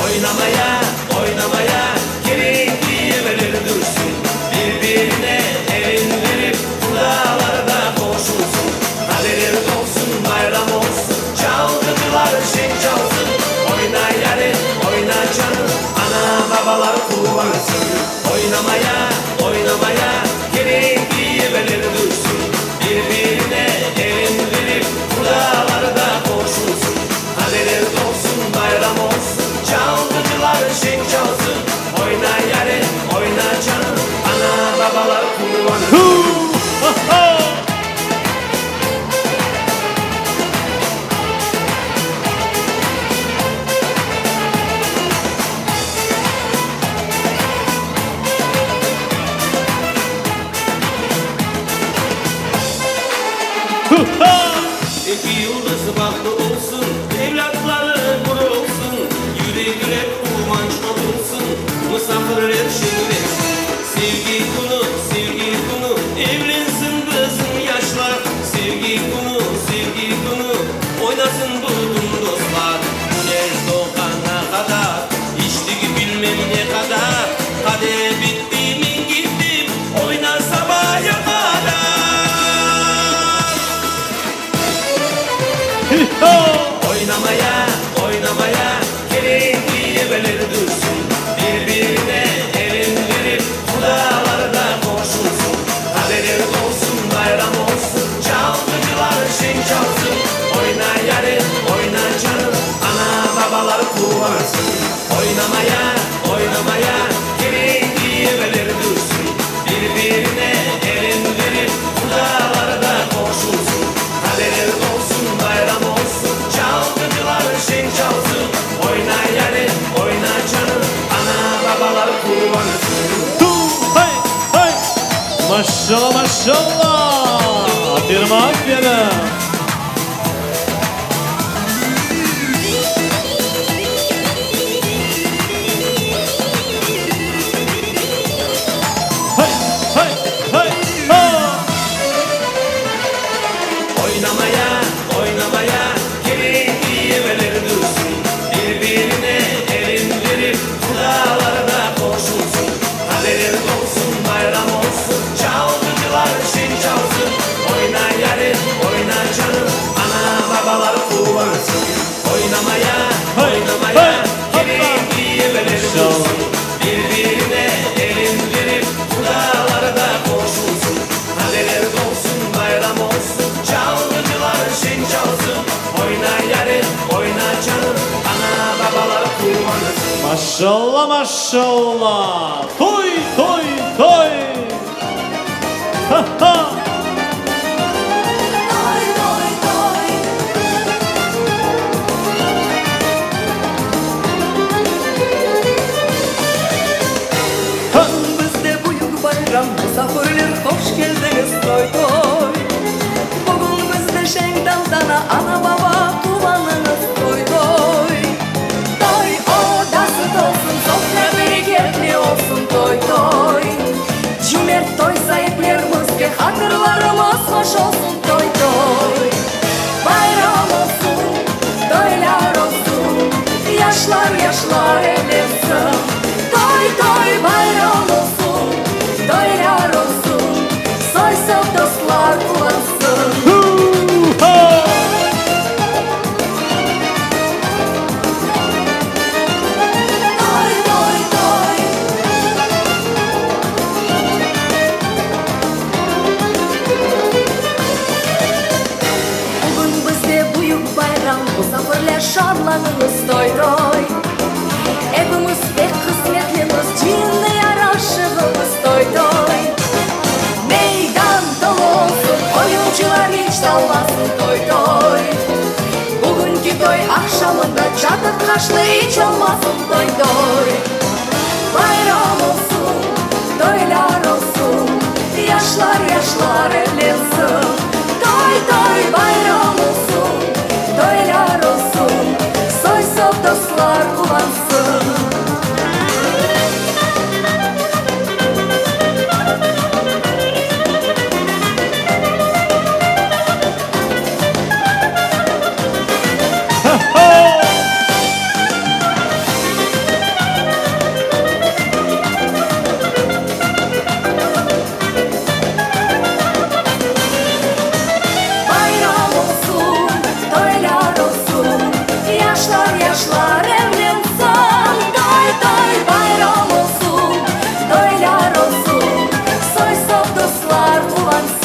Oynamaya, oynamaya kerek evler dursun, Bir-birine elin verip qudalar da qoşulsun. Haberler olsun, bayram olsun, çalğıcılar şeñ çalsın. Oyna yarim, oyna canım, ana babalar quvansın. Oynamaya, oynamaya kerek evler dursun, Bir-birine elin verip qudalar da qoşulsun. Haberler olsun, bayram olsun, çalğıcılar şeñ çalsın. Oyna yarim, oyna canım, ana babalar quvansın. Eki yıldız bahtlı olsun, evlatları qurulsun, Yürekler quvanç olsun, musafirler şeñlensin. Sevgi künü, sevgi künü, evlensin bizim yaşlar. Sevgi künü, sevgi künü, oynasın bütün dostlar. Küneş doğğana qadar, içtik bilmem ne qadar, Qade bitti, men gittim, oyna sabaya qadar. Oynamaya, oynamaya kerek evler dursun, Bir-birine elin verip qudalar da qoşulsun. Haberler olsun, bayram olsun, çalğıcılar şeñ çalsın. Oyna yarim, oyna canım, ana babalar quvansın. Oynamaya, oynamaya kerek evler dursun, Bir-birine elin verip qudalar da qoşulsun. Haberler olsun, bayram olsun, çalğıcılar şeñ çalsın. Oyna yarim, oyna canım, ana babalar quvansın. Hey, hey! Maşallah, maşallah! Aferin, aferin! Hey, hey, hey, ha! Oynamaya, oynamaya kerek evler dursun, Bir-birine elin verip qudalar da qoşulsun. Haberler olsun, bayram olsun, çalğıcılar şeñ çalsın. Oyna yarim, oyna canım, ana babalar quvansın. Oynamaya, oynamaya kerek evler dursun, Bir-birine elin verip qudalar da qoşulsun. Haberler olsun, bayram olsun, çalğıcılar şeñ çalsın. Oyna yarim, oyna canım, ana babalar quvansın. Maşallah, maşallah! Toy, toy, toy! Ha, ha! Toy toy toy. Bugün bizde büyük bayram, musafirler hoş geldiniz toy toy. Bugün bizde şeñ tantana, ana baba quvanıñız toy toy. Toy odası tolsun, sofra bereketli olsun toy toy. Cümert toy saiplerimizge hatırlarımız hoş olsun toy toy. Bayram olsun, toylar olsun, yaşlar yaşlar evlensin. Toy toy bayram olsun, toylar olsun, soy sop dostlar quvansın. Toy toy toy. Bugün bizde büyük bayram, musafirler şadlanıñız toy toy. Evimiz pek qısmetlimiz, cıyınnı yaraşığımız toy toy. Meydan tolu olsun, oyuncılar hiç talmasın toy toy. Bugünkü toy aqşamında çatıq. Yaraşlı iç olmasın toy toy. Bayram olsun, toylar olsun, Yaşlar yaşlar evlensin. Toy toy bayram olsun, toylar olsun, Soy-sop dostlar quvansın. Bayram olsun, toylar olsun, Yaşlar yaşlar evlensin. Toy toy bayram olsun, toylar olsun, Soy-sop dostlar quvansın.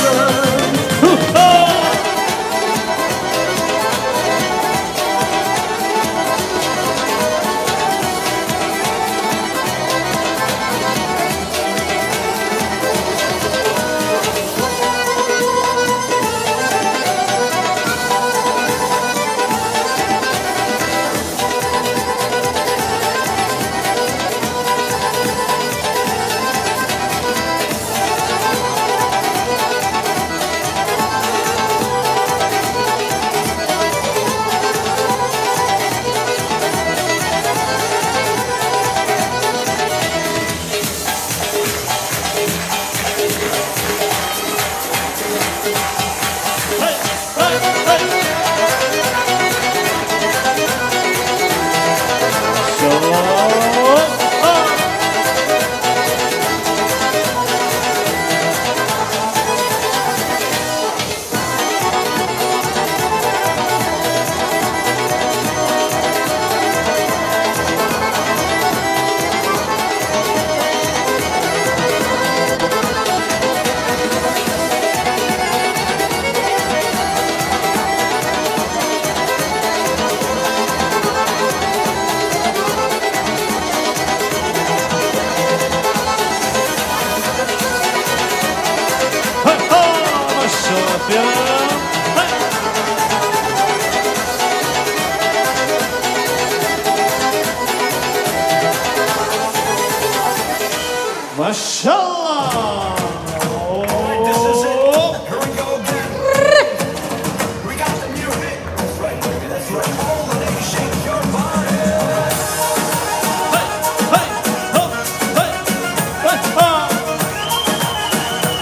Maşallah!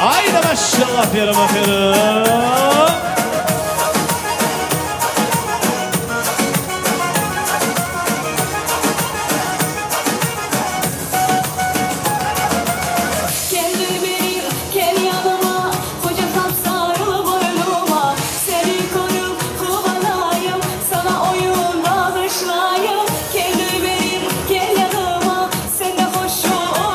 Ayda maşallah aferin aferin. Gel benim, gel yanıma, Kucaklam sarıl boynuma. Seni korup kuvanayım, Sana oyun bağışlayayım. Gel benim, gel yanıma, Sen de hoş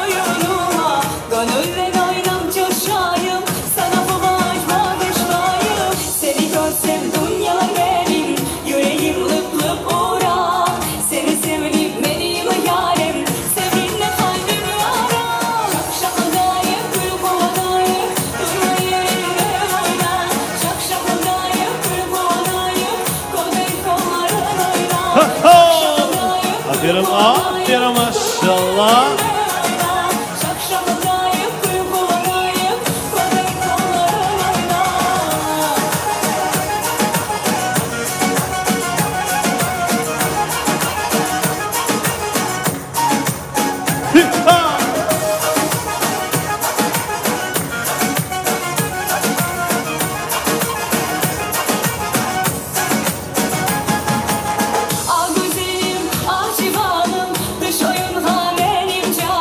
oyunuma. Gönülden oynam coşayım, Sana kıvanç bağışlayayım. Seni görsem dünyalar benim, Yüreğim lıp lıp uğra. Seni sevdim benim yarem, Sevginle kalbim yara. Şak şakıldayıp gül kovanayıp, Durma yerinde oyna. Şak şakıldayıp gül kovanayıp, Koder kolların oyna. Aferin aferin maşallah. Şak şakıldayıp gül kovanayıp, Koder kolların oyna. Ah güzelim, ah civanım, Dış oyun ha benim canım.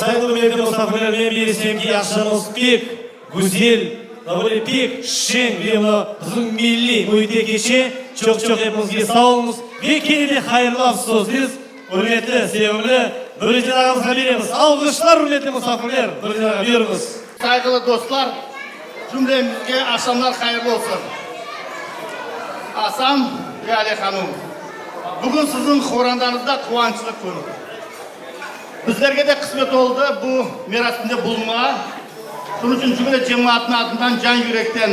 Sayğılı ürmetli musafirler, men bilsem ki, aqşamımız pek güzel, böyle pek şeñ ve mına bizim milliy müitte keçe. Çoq-çoq epimizge sağ oluñız ve kene de hayırlav sözüz ürmetli, sevimli Nuretdin ağamızğa beremiz. Alğışlar, ürmetli musafirler, Nuretdin ağa, buyurıñız. Sayğılı dostlar, cümlemizge aqşamlar hayırlı olsun. Asan ve Ale hanum, bugün siziñ qorantañızda quvançlı kün. Bizlerge de qısmet oldı bu merasimde bulunmağa. Şunıñ içün cümle cemaatnıñ adından can-yürekten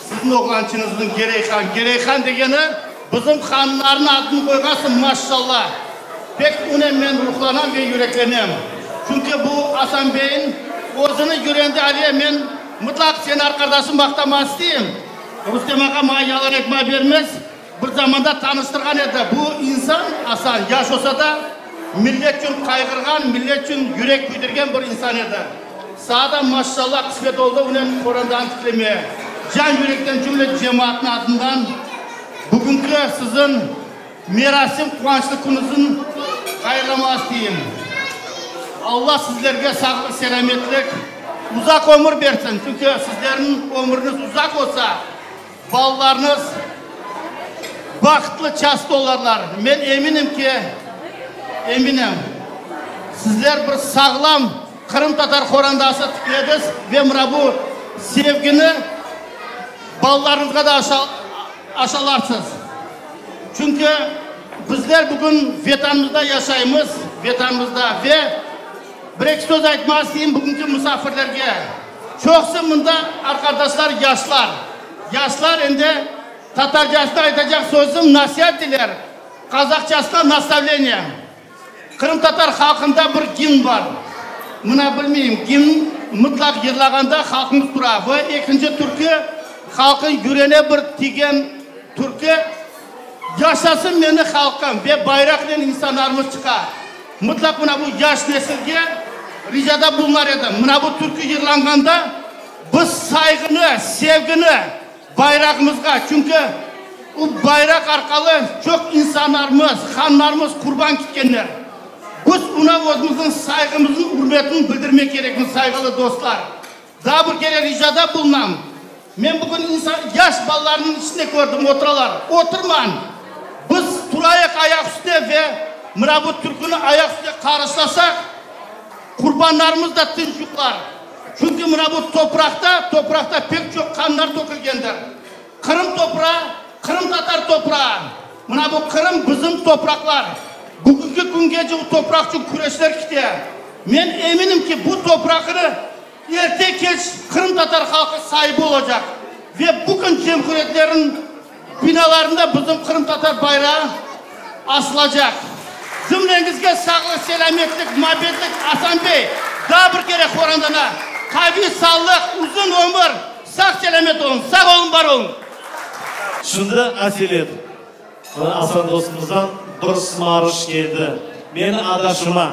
siziñ oğlançıñıznıñ Gereyhan, Gereyhan degeni bizim hanlarnıñ adını qoyğansıñ, maşşalla! Pek bunen men ruhlanam ve yüreklenem. Çünki bu Asan beyniñ özüni yürendi Aliye, men mıtlaq seni arqadaşım maqtamağa isteyim. Rustem ağa maña yalan aytmağa bermez. Bir zamanda tanıştırğan edi. Bu insan, Asan, yaş olsa da, millet içün qayğırğan, millet içün yürek küydirgen bir insan edi. Sağa da, maşşalla, qısmet oldı onen qorantanı tiklemeye. Can-yürekten cümle cemaatnıñ adından bugünki siziñ merasim quvançlı künüñizni hayırlamağa isteyim. Alla sizlerge sağlıq, selâmetlik, uzaq ömür bersin, çünki sizlerniñ ömrüñiz uzaq olsa, Balalarıñız bahtlı çastı olarlar. Men eminim ki, eminim, sizler bir sağlam qırımtatar qorandası tiklediz ve mına bu sevgini balalarıñızğa da aşalarsız. Çünki bizler bugün Vetanımızda yaşaymız, Vetanımızda ve bir-eki söz aytmağa isteyim bugünki musafirlerge. Çoqsı mında, arqadaşlar, yaşlar. Yaşlar endi, tatarcasına aytacaq sözüm, nasiat deyler, qazaqçasına nastavleniye. Qırımtatar halqında bir gimn bar. Mına, bilmeyim, gimn mıtlaq yırlağanda halqımız tura. Ve ekinci türkü, halqıñ yüreğine bir tiygen türkü, Yaşasın meni halqım ve bayraqnen insanlarımız çıqa. Mıtlaq mına bu yaş nesilge ricada bulunar edim, mına bu türkü yırlanğanda biz sayğını, sevgini bayrağımızğa, çünki u bayraq arqalı çoq insanlarımız, hanlarımız qurban kitkenler. Biz una özümizniñ sayğımıznı, ürmetini bildirmek kerekmiz, sayğılı dostlar. Daa bir kere ricada bulunam. Men bugün insan, yaş balalarnıñ içinde kördim, oturalar. Oturmañ! Biz turayıq ayaq üstüne ve mına bu türküni ayaq üstüne qarışlasaq, qurbanlarımız da tınç yuqlar. Çünki mına bu topraqta, topraqta pek çoq qanlar tökülgendir. Qırım toprağı, qırımtatar toprağı. Mına bu Qırım bizim topraqlar. Bugünki küngece bu topraq içün küreşler kite. Men eminim ki, bu topraqnı erte-keç qırımtatar halqı saibi olacaq ve bugün cemhuriyetlerniñ binalarında bizim qırımtatar bayrağı asılacaq. Cümleñizge sağlıq, selâmetlik, mabetlik, Asan bey, daa bir kere qorandana qaviy sağlıq, uzun ömür, sağ-selâmet oluñ, sağ oluñ, bar oluñ! Şimdi aselet, mına Asan dostumızdan bir sımarış keldi. Meni adaşıma,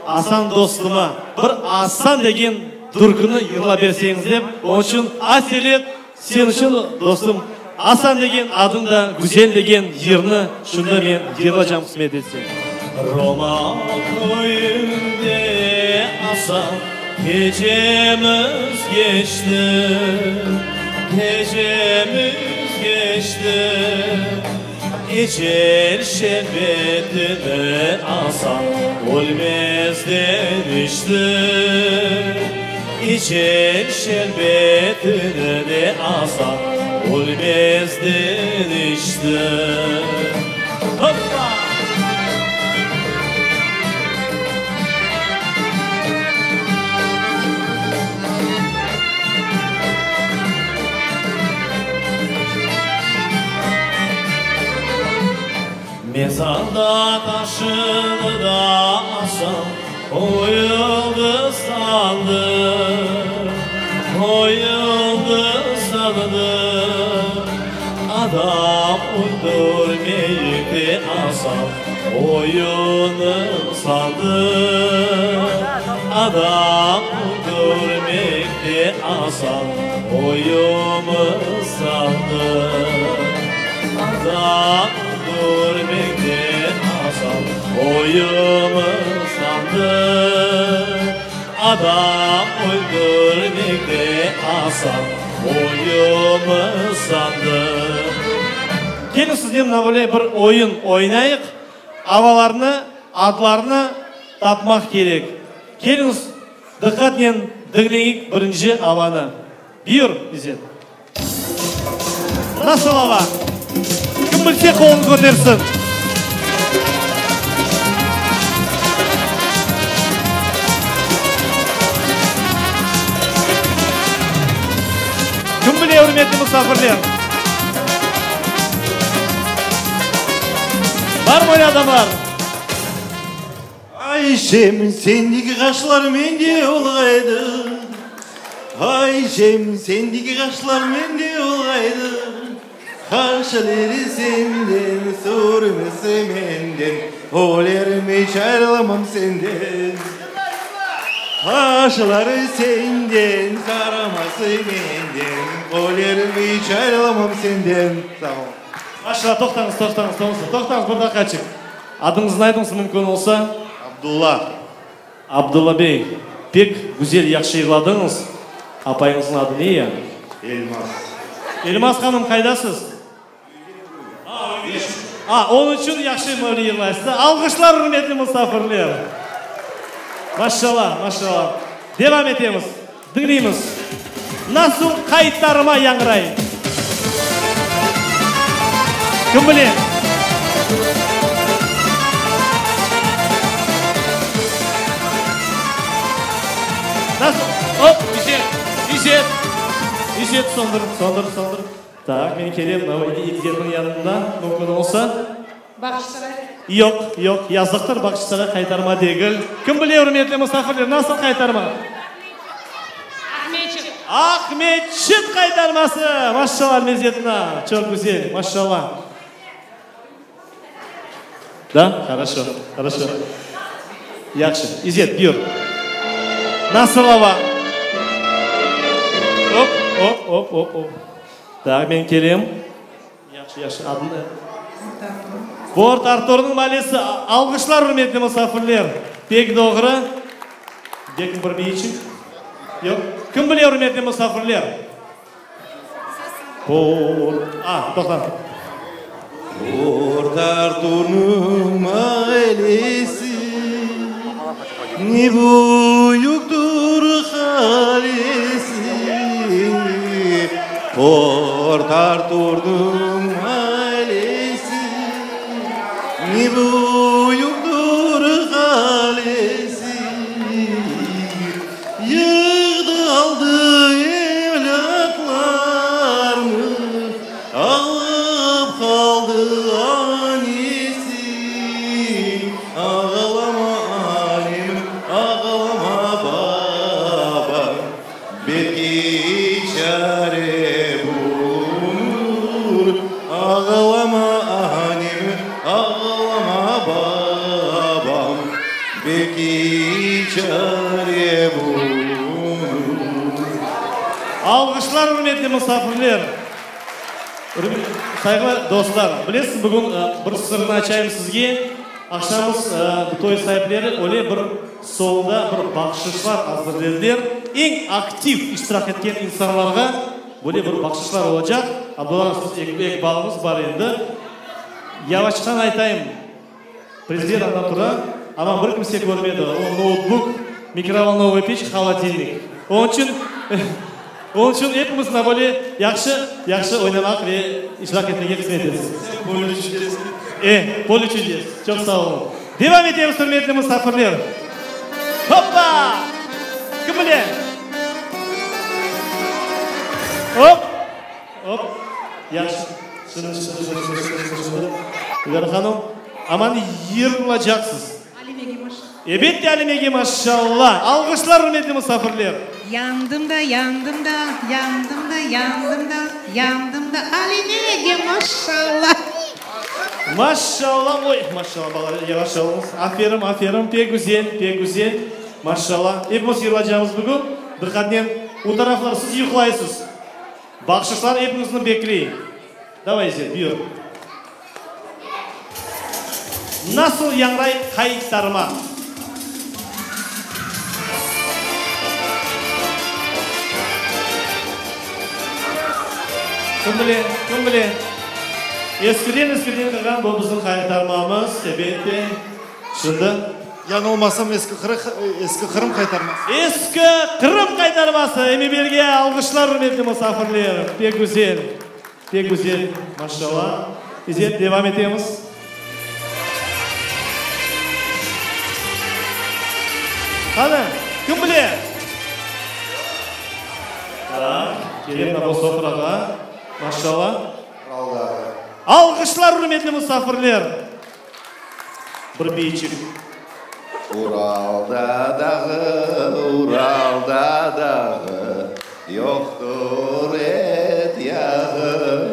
Asan dostuma bir Asan degen türküni yırlap berseñiz dep, onıñ içün aselet, sen içün, dostum, Asan degen adıñ da güzel degen yırnı şimdi men yırlacam qısmet etse. Roma köyünde Asan Gecemiz keçti, gecemiz keçti, Ecel şerbetini Asan ölmezden içti. Ecel şerbetini de Asan ölmezden içti. Hoppa! Mezarda taşını da Asan qoyuldı sandıq, qoyuldı sandıq. Adam öldürmeyip de Asan oyunım sandı. Adam öldürmek de asan oyunmı sandı. Adam öldürmek de asan oyunmı sandı. Adam öldürmek de asan oyunmı sandıñ? Keliñ siznen mına böyle bir oyun oynayıq, avalarnı, adlarnı tapmaq kerek. Keliñiz, diqqatnen diñleyik birinci avanı. Buyur, İzzet. Nasıl ava? Kim bilse qolun kötersin. Kim bile, ürmetli musafirler? Barmı öyle adamlar? Ayşem, sendeki qaşlar mende olğaydı, Ayşem, sendeki qaşlar mende olğaydı, Qaşları senden, sürmesi menden, Ölerim, iç ayrılamam senden. Qaşları senden, sarması menden, Ölerim, iç ayrılamam senden. Sağ olun. Maşallah, toqtañız, toqtañız, toqtañız bir daqqaçıq. Adıñıznı aytıñız mümkün olsa. Abdulla. Abdulla bey, pek güzel, yahşı yırladıñız. Apayıñıznıñ adı ne ya? Elmaz. Elmaz hanım, qaydasız? A, onıñ içün yahşı böyle yırlaysız da. Alğışlar, ürmetli musafirler! Maşallah, maşallah. Devam etemiz. Diñleymiz. Nasıl qaytarma yañğıray? Kim bile? Nasıl? Op, İzzet, İzzet, İzzet, söndür, söndür, söndür. Tak, men kelem, İzzetniñ yanına, mümkün olsa. Bağçasaray. Yoq, yoq, yazıqtır, Bağçasaray qaytarma degil. Kim bile, ürmetli musafirler, nasıl qaytarma? Aqmeçit. Aqmeçit qaytarması! Maşallah, Mezetna, çoq güzel, maşallah. Da? Horoşo, horoşo. Yahşı. İzzet, buyur. Nasıl ava? Op, op, op, op, op. Tak, men kelem. Yahşı, yahşı. Adını? Port Arturnıñ mallesi. Alğışlar, ürmetli musafirler. Pek doğru. Bekim bir miyçik. Yoq. Kim bile, ürmetli musafirler? Port. A, toqta. Port Arturnıñ mallesi, Ne büyüktir qalesi. Port Arturnıñ mallesi, Ne büyüktir qalesi. Yığdı aldı evlâtlarnı, Alıp qaldı anesi. Ağlama anem, ağlama babam, Belki çare bulunur. Ağlama anem, ağlama babam, Belki çare bulunur. Alğışlar, ürmetli musafirler! Sayğılı dostlar, bilesiz, bugün bir sırnı açayım sizge. Aqşamız bu toy saipleri öyle bir soñunda bir bahşışlar azırlediler. Eñ aktiv iştirak etken insanlarğa böyle bir bahşışlar olacaq. Abdulla, siz eki balıñız bar endi. Yavaştan aytayım, prezident anda tura, amma bir kimse körmedi. O noutbuk, mikrovolnovıy peç, holodilnik. Onıñ içün, onıñ içün epimiz mına böyle yahşı, yahşı oynamaq ve iştirak etmege qısmet etsin. Polе çudes. E, polе çudes. Çoq sağ oluñ. Devam etemiz, ürmetli musafirler. Hoppa! Kim bile? Hop! Hop! Yahşı. Şimdi, şimdi, şimdi, şimdi, şimdi, şimdi. Güler hanım, aman yırılacaqsız. Alimege maşallah. Ebette Alimege maşallah. Alğışlar, ürmetli musafirler. Yandım da, yandım da, yandım da, yandım da, yandım da, Alimege maşallah. Maşallah, oy, maşallah, balalar, yavaş oluñız. Aferin, aferin, pek güzel, pek güzel. Maşallah. Epimiz yırlacağımız bugün. Diqqatnen, o taraflar, siz yuqlaysız. Bahşışlar epiñizni bekley. Davay, İzzet, buyur. Nasıl yañray qaytarma? Kim bile, kim bile? Eskiden eskiden qalğan bu bizim qaytarmamız, elbette. Şimdi. Yanılmasam Eski Qırıq, Eski Qırım qaytarması. Eski Qırım qaytarması! Emiberge alğışlar, ürmetli musafirler! Pek güzel, pek güzel, maşallah. İzzet, devam etemiz. Qani, kim bile? Tak, kelin bu sofrağa, maşallah. Alğışlar, ürmetli musafirler! Bir biyçik. Uralda dağı, Uralda dağı, Yoqtur et yağı.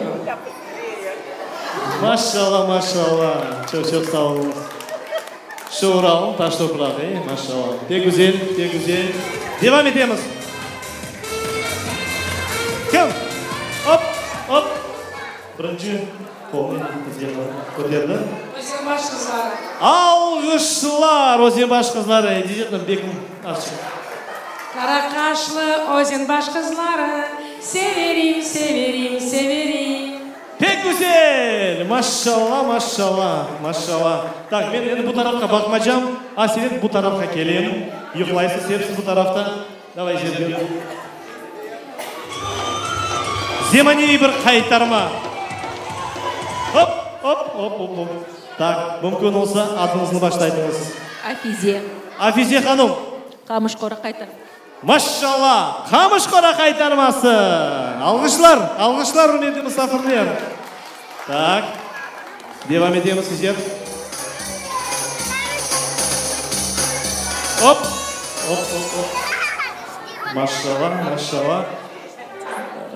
Maşallah, maşallah, çoq çoq sağ oluñız. Şu Uralnıñ taş toprağı, ey, maşallah. Pek güzel, pek güzel. Devam etemiz. Kim? Op, op. Birinci qolnı köterdi. Özenbaş qızları. Alğışlar, Özenbaş qızları. Edizet bekim azçıq. Qara qaşlı Özenbaş qızları, Severim, severim, severim. Pek güzel! Maşallah, maşallah, maşallah. Tak, men endi bu tarafqa baqmacam, Aselet bu tarafqa kelem. Yuqlaysız hepsi bu tarafta. Davay, Zerber. Zemaneviy bir qaytarma. Hop, hop, hop, hop, hop. Tak, mümkün olsa, adıñıznı başta aytıñız. Afize. Afize hanım. Qamış qora qaytarma. Maşallah! Qamış qora qaytarması! Alğışlar, alğışlar, ürmetli musafirler! Tak, devam etemiz, İzzet. Op, op, op, op. Maşallah, maşallah.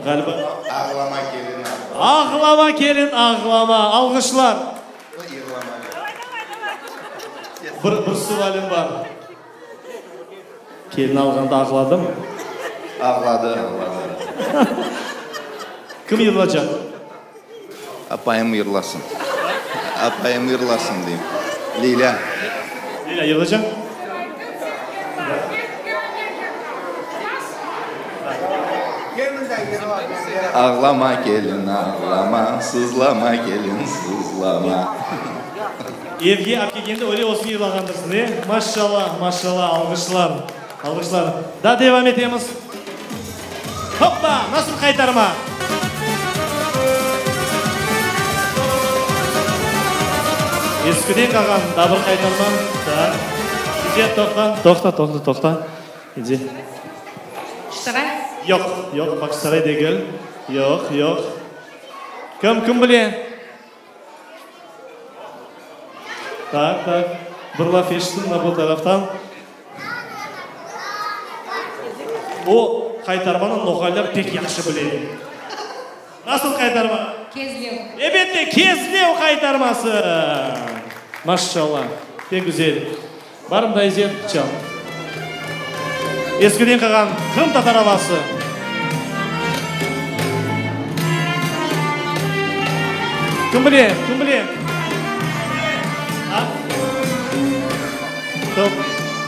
Ğaliba. Ağlama, kelin, ağlama. Ağlama, kelin, ağlama. Alğışlar. Bir, bir sualim bar. Kelin alğanda ağladımı? Ağladı, ağladı. Kim yırlacaq? Apayım yırlasın. Apayım yırlasın, deyim. Leylâ. Leylâ, yırlacaq? Ağlama, kelin, ağlama, sızlama, kelin, sızlama. Evge ap kelgende öyle olsun yırlağandırsıñ, e? Maşallah, maşallah, alğışlar, alğışlar. Da devam etemiz. Hoppa! Nasıl qaytarma? Eskiden qalğan da bir qaytarma. Tak. İzzet, toqta, toqta, toqta, toqta. İzzet. Bağçasaray? Yoq, yoq, Bağçasaray degil. Yoq, yoq. Kim, kim bile? Tak, tak. Bir laf eşittim mına bu taraftan. O qaytarmanı noğaylar pek yahşı bile. Nasıl qaytarma? Kezlev. Elbette, Kezlev qaytarması! Maşallah, pek güzel. Barım da İzzet, çal. Eskiden qalğan qırımtatar avası. Kim bile, kim bile? A?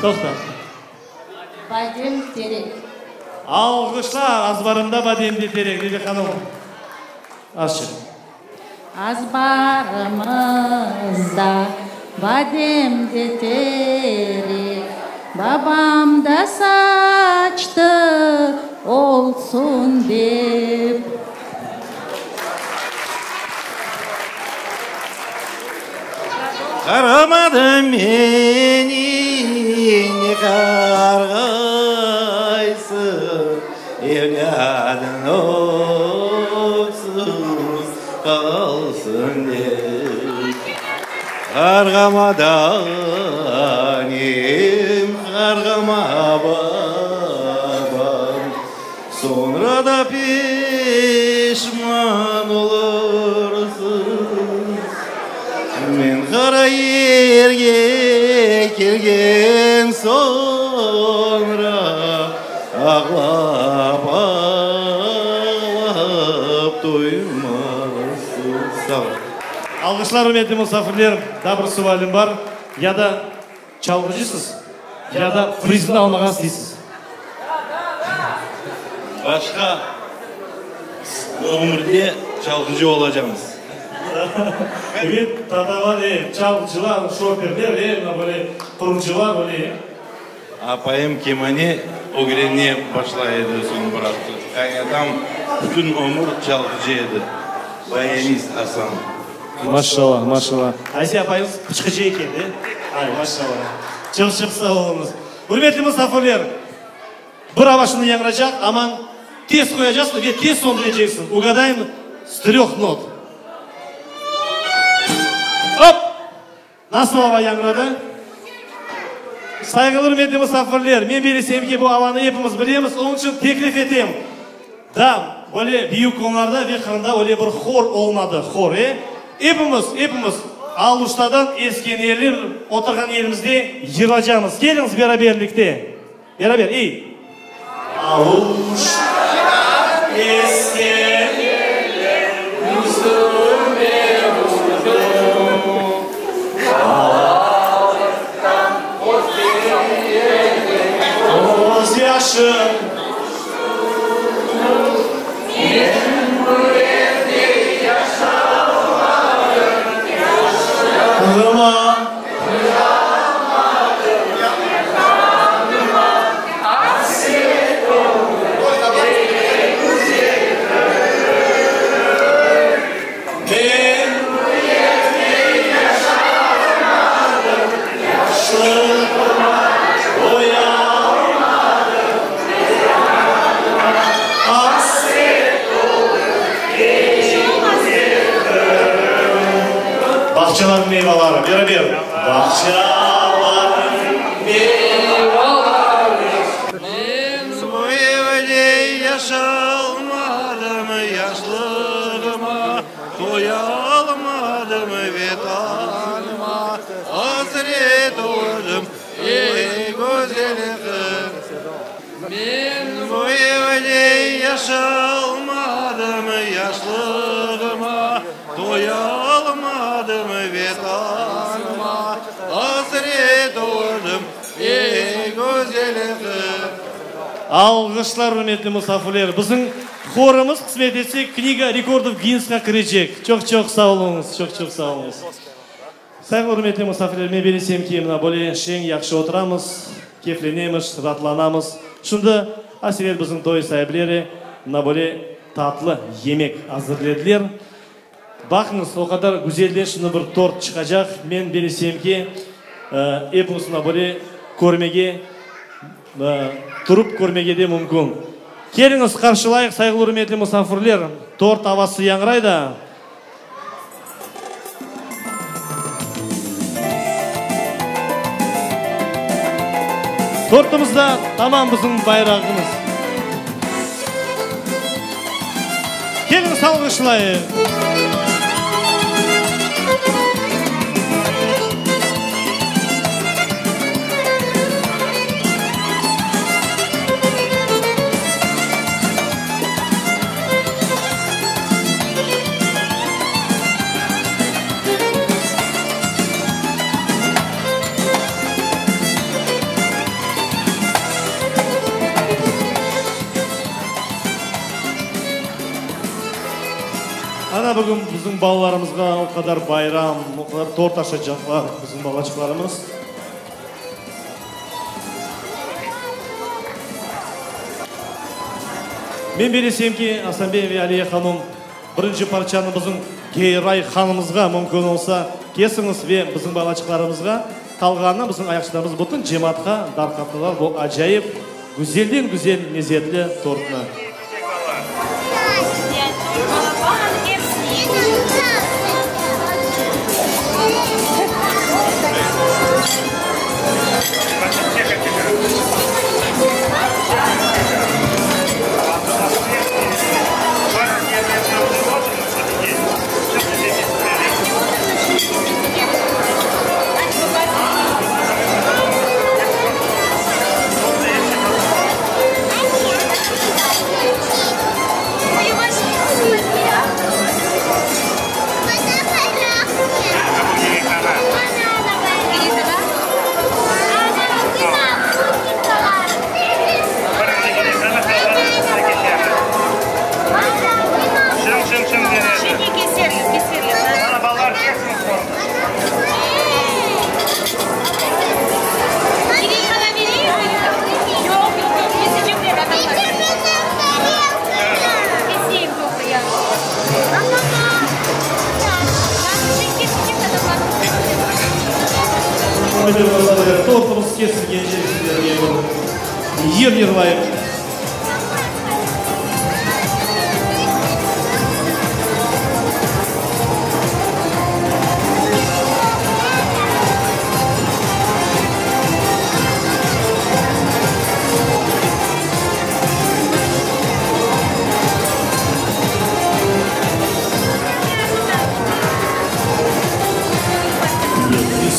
Toqta. Badem terek. Alğışlar, azbarımda badem de terek, Lilâ hanım. Azçıq. Azbarımızda badem de terek, Babam da saçtı olsun dep. Qarğamadı meni, ne qarğaysıñ, Evlâdıñ öksüz qalsın dep. Qarğama da anem, qarğama babam, Soñra da peşman olursız. Men qara yerge kelgen soñra, Ağlap, ağlap toymazsız. Sağ olun. Alğışlar, ürmetli musafirler, daa bir sualim bar. Ya da çalğıcısız, ya da prizni almağa isteysiz? Başqa. Ömürde çalğıcı olacamız. Evet, tatalar, e, çalğıcılar, şoferler, e, mına böyle qurucılar, öyle, e. Apayım kemane ögrene başlay edi, soñ bıraqtı. Qaynatam bütün ömür çalğıcı edi, bayanist Asan. Maşallah, maşallah. Ayse apayıñız pıçqıcı eken, de? Ay, maşallah. Çoq çoq sağ oluñız. Ürmetli musafirler, bir ava şimdi yañıracaq, aman tez qoyacaqsıñ ve tez söndüreceksiñ. Ugadayım s tröh not. Op! Nasıl ava yañğıradı? Sayğılı ürmetli musafirler, men belesem ki, bu avanı epimiz bilemiz, onıñ içün teklif etem, da, böyle büyük konularda ve Qırımda öyle bir hor olmadı, hor, e? Epimiz, epimiz Aluştadan esken eller oturğan yerimizde yırlacamız. Keliñiz beraberlikte, beraber, ey! Aluştadan esken yeller yüzüme urdı, Balalıqtan ötken yeller közyaşım Men bu evde yaşalmadım, yaşlığıma Bağçalarnıñ meyvaları, beraber. Bağçalarnıñ meyvaları. Men bu evde yaşalmadım, yaşlığıma toyalmadım, Vetanıma asret oldım, ey güzel Qırım. Men bu evde yaşalmadım, yaşlığıma toyalmadım, Vetanıma asret oldım, ey güzel Qırım. Alğışlar, ürmetli musafirler! Bizim horımız, qısmet etse, Kniga rekordov Ginnesqa kirecek. Çoq-çoq sağ oluñız, çoq-çoq sağ oluñız. Sayğılı ürmetli musafirler, men belesem ki, mına böyle şeñ, yahşı oturamız, keflenemiz, raatlanamız. Şimdi aselet bizim toy saipleri mına böyle tatlı yemek azırlediler. Baqıñız, o qadar güzelden şimdi bir tort çıqacaq. Men belesem ki, epimiz mına böyle körmege, turıp körmege de mümkün. Keliñiz, qarşılayıq, sayğılı ürmetli musafirler, tort avası yañğıray da. Tortımızda tamam bizim bayrağımız. Keliñiz alğışlayıq. Ana bugün bizim balalarımızğa o qadar bayram, o qadar tort aşacaqlar bizim balaçıqlarımız. Men belesem ki, Asan bey ve Aliye hanım, birinci parçanı bizim Geyray hanımızğa mümkün olsa kesiñiz ve bizim balaçıqlarımızğa, qalğanını bizim ayaqçılarımız bütün cemaatqa darqattılar bu acayip, güzelden-güzel lezetli tortnı. Ürmetli musafirler, tortımız kesilgence sizlerge bir yır yırlayıq.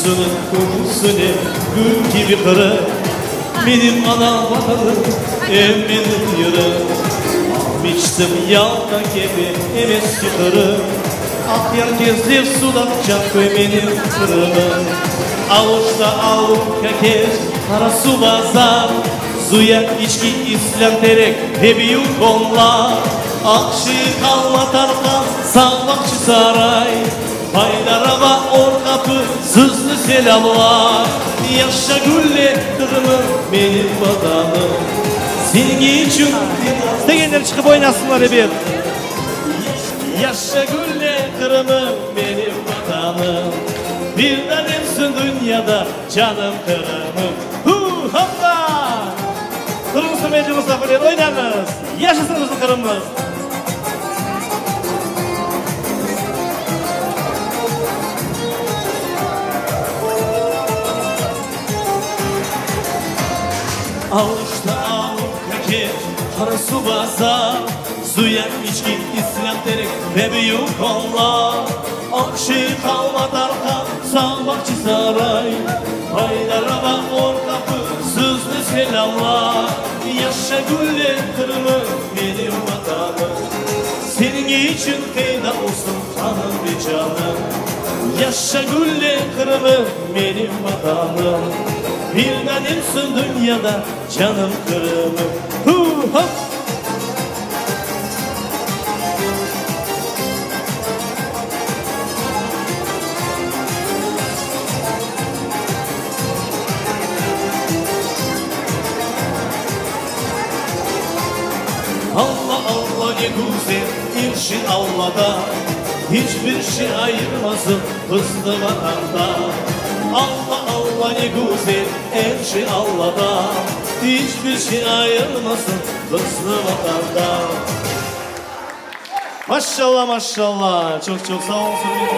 Yeryüzüniñ köküsine gül kibi Qırım, Menim ana Vatanım, em menim yırım. Ant içtim Yalta kibi, em eski Qırım, Aqyar, Kezlev, Sudaq, Canköy menim Qırımım. Aluşta, Alupka, Keç, Qarasuvbazar, Zuya, İçki, İslâm Terek ve Büyük Onlar, Aqşeyh, Alma Tarhan, Saq, Bağçasaray, Haydarava, Or Qapı sizni selâmlay. Yaşa, gülle, Qırımım, menim Vatanım, seniñ içün. İstegenler çıqıp oynasınlar, ebet. Yaşa, gülle, Qırımım, menim Vatanım, bir danemsiñ dünyada, canım Qırımım. Hu-hoppa! Turıñız, ürmetli musafirler, oynañız! Yaşasın bizim Qırımımız! Aluşta, Alupka, Keç, Qarasuvbazar, Zuya, İçki, İslâm Terek ve Büyük Onlar, Aqşeyh, Alma Tarhan, Saq, Bağçasaray, Haydarava, Or Qapı sizni selâmlay. Yaşa, gülle, Qırımım, menim Vatanım, Seniñ içün feda olsun qanım ve canım. Yaşa, gülle, Qırımım, menim Vatanım, Bir danemsiñ dünyada, canım Qırımım. Hu-hop! Alla, Alla, ne güzel er şey Allada, İç bir şey ayırmasın bizni Vatandan. Alla, Alla, ne güzel er şey Allada, İç bir şey ayırmasın bizni Vatandan. Maşalla, maşalla, çoq-çoq sağ oluñ.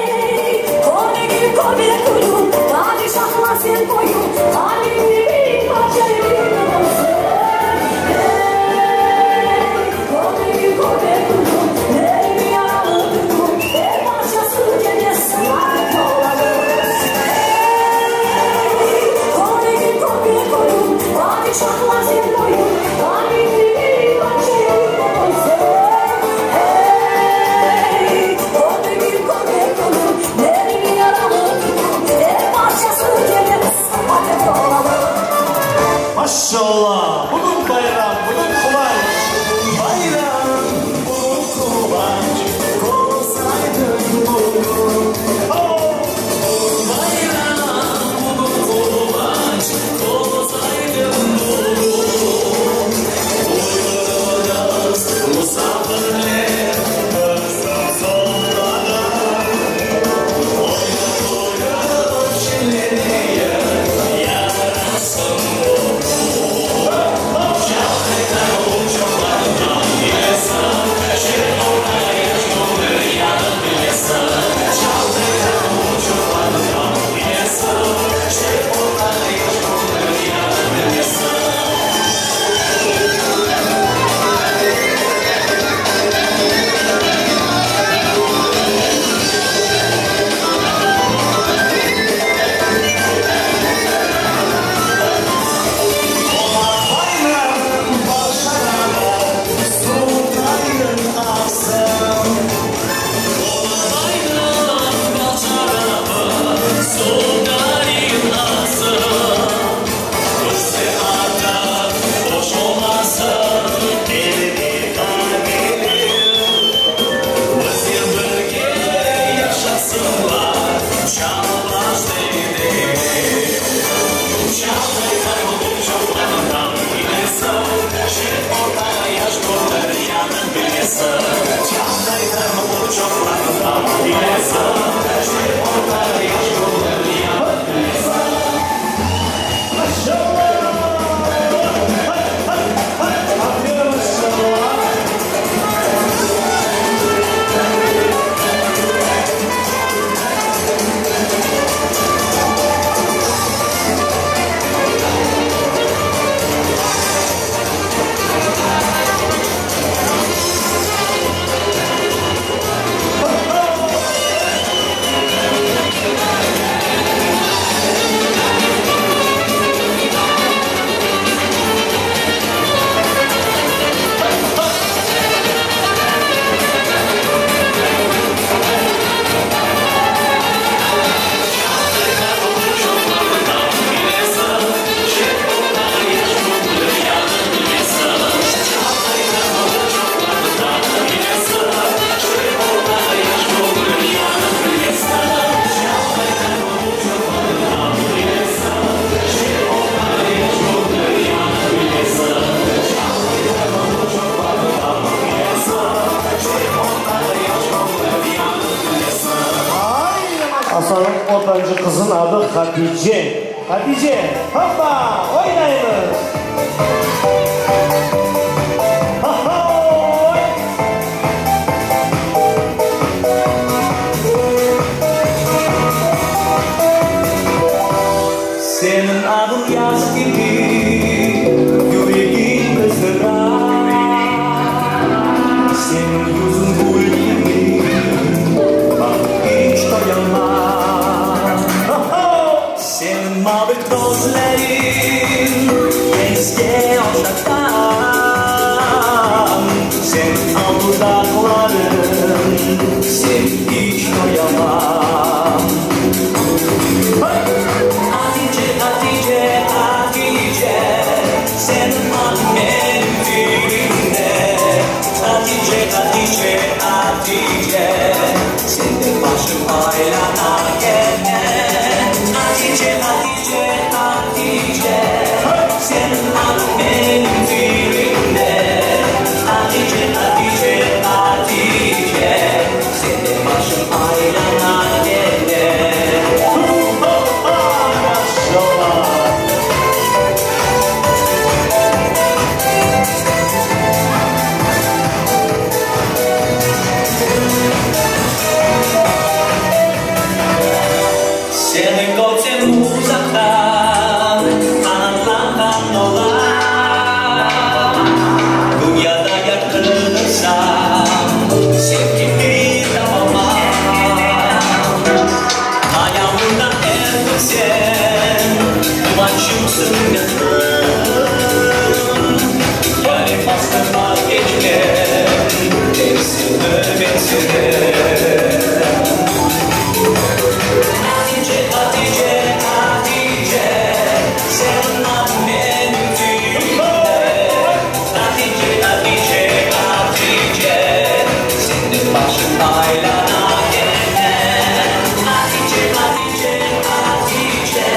Qızımıznıñ adı Hatice. Hatice, hoppa, oynaymız! Ha-hoy! Seniñ adıñ yaz kibi yüregim qızdıra, Seniñ yüzüñ gül kibi, baqıp iç toyalmam. Seniñ mavı közleriñ deñizge oşatam, Seniñ al dudaqlarıñ, sevip iç toyalmam. Atice, Atice, Atice, seniñ adıñ menim tilimde. Atice, Atice, Atice, sende başım aylana kene. Atice, Atice, Atice, seniñ adıñ menim tilimde. Atice, Atice, Atice, sende başım aylana kene. Maşallah! Seni körsem uzaqtan, qanatlanğan olam. Dünyada yer qıdırsam, sevgini tapalmam. Hayalımda er kün sen, quvançımsıñ menim. Yarem asla vazgeçmem, tek seni men sevem. Atice, Atice, Atice, seniñ adıñ menim tilimde. Atice, Atice, Atice, sende başım aylana kene. Atice, Atice, Atice,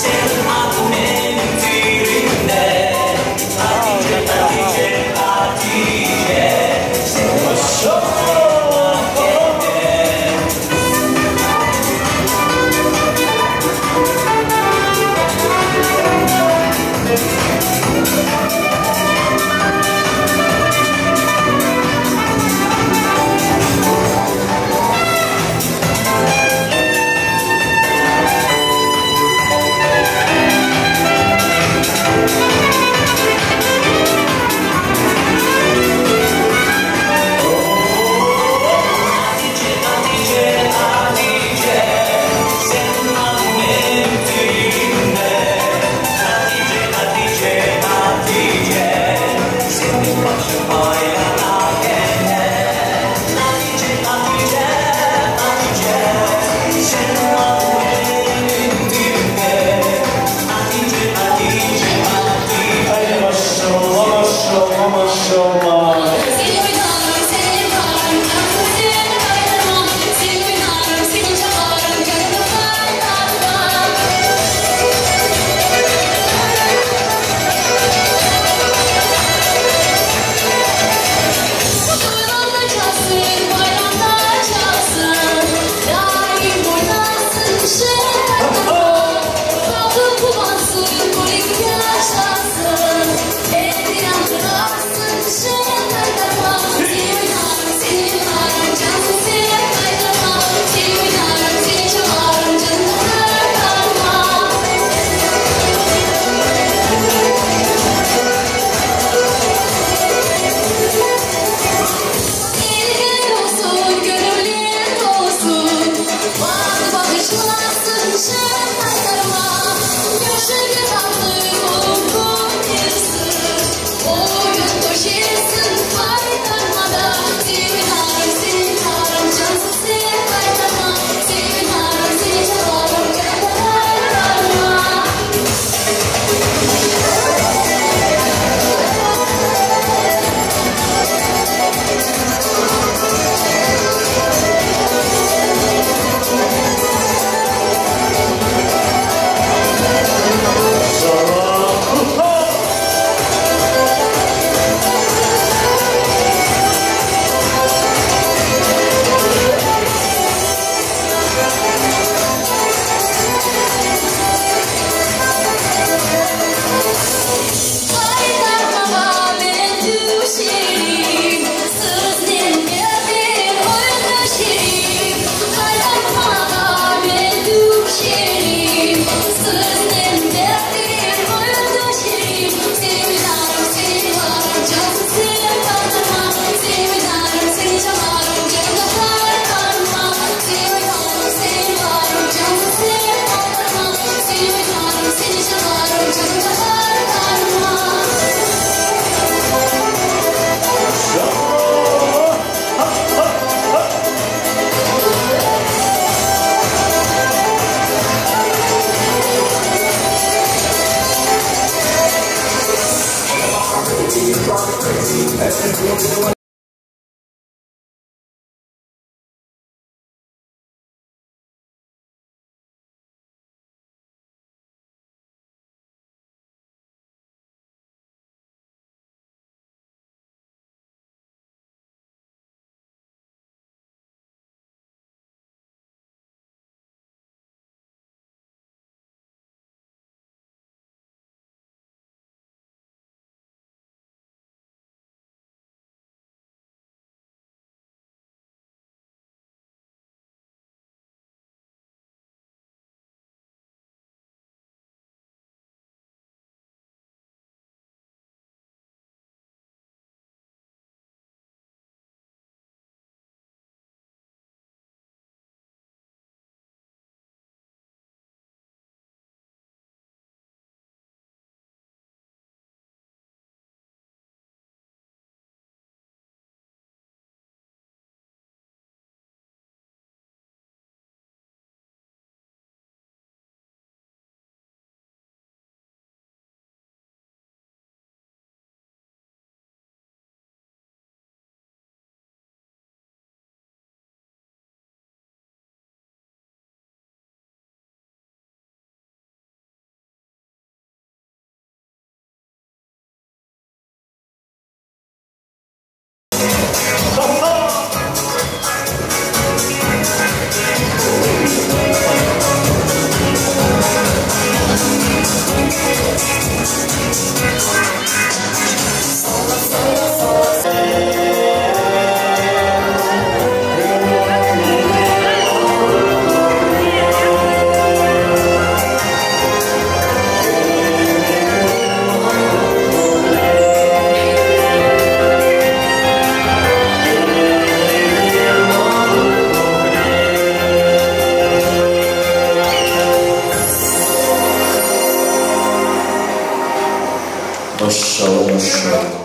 seniñ adıñ. Maşallah, maşallah.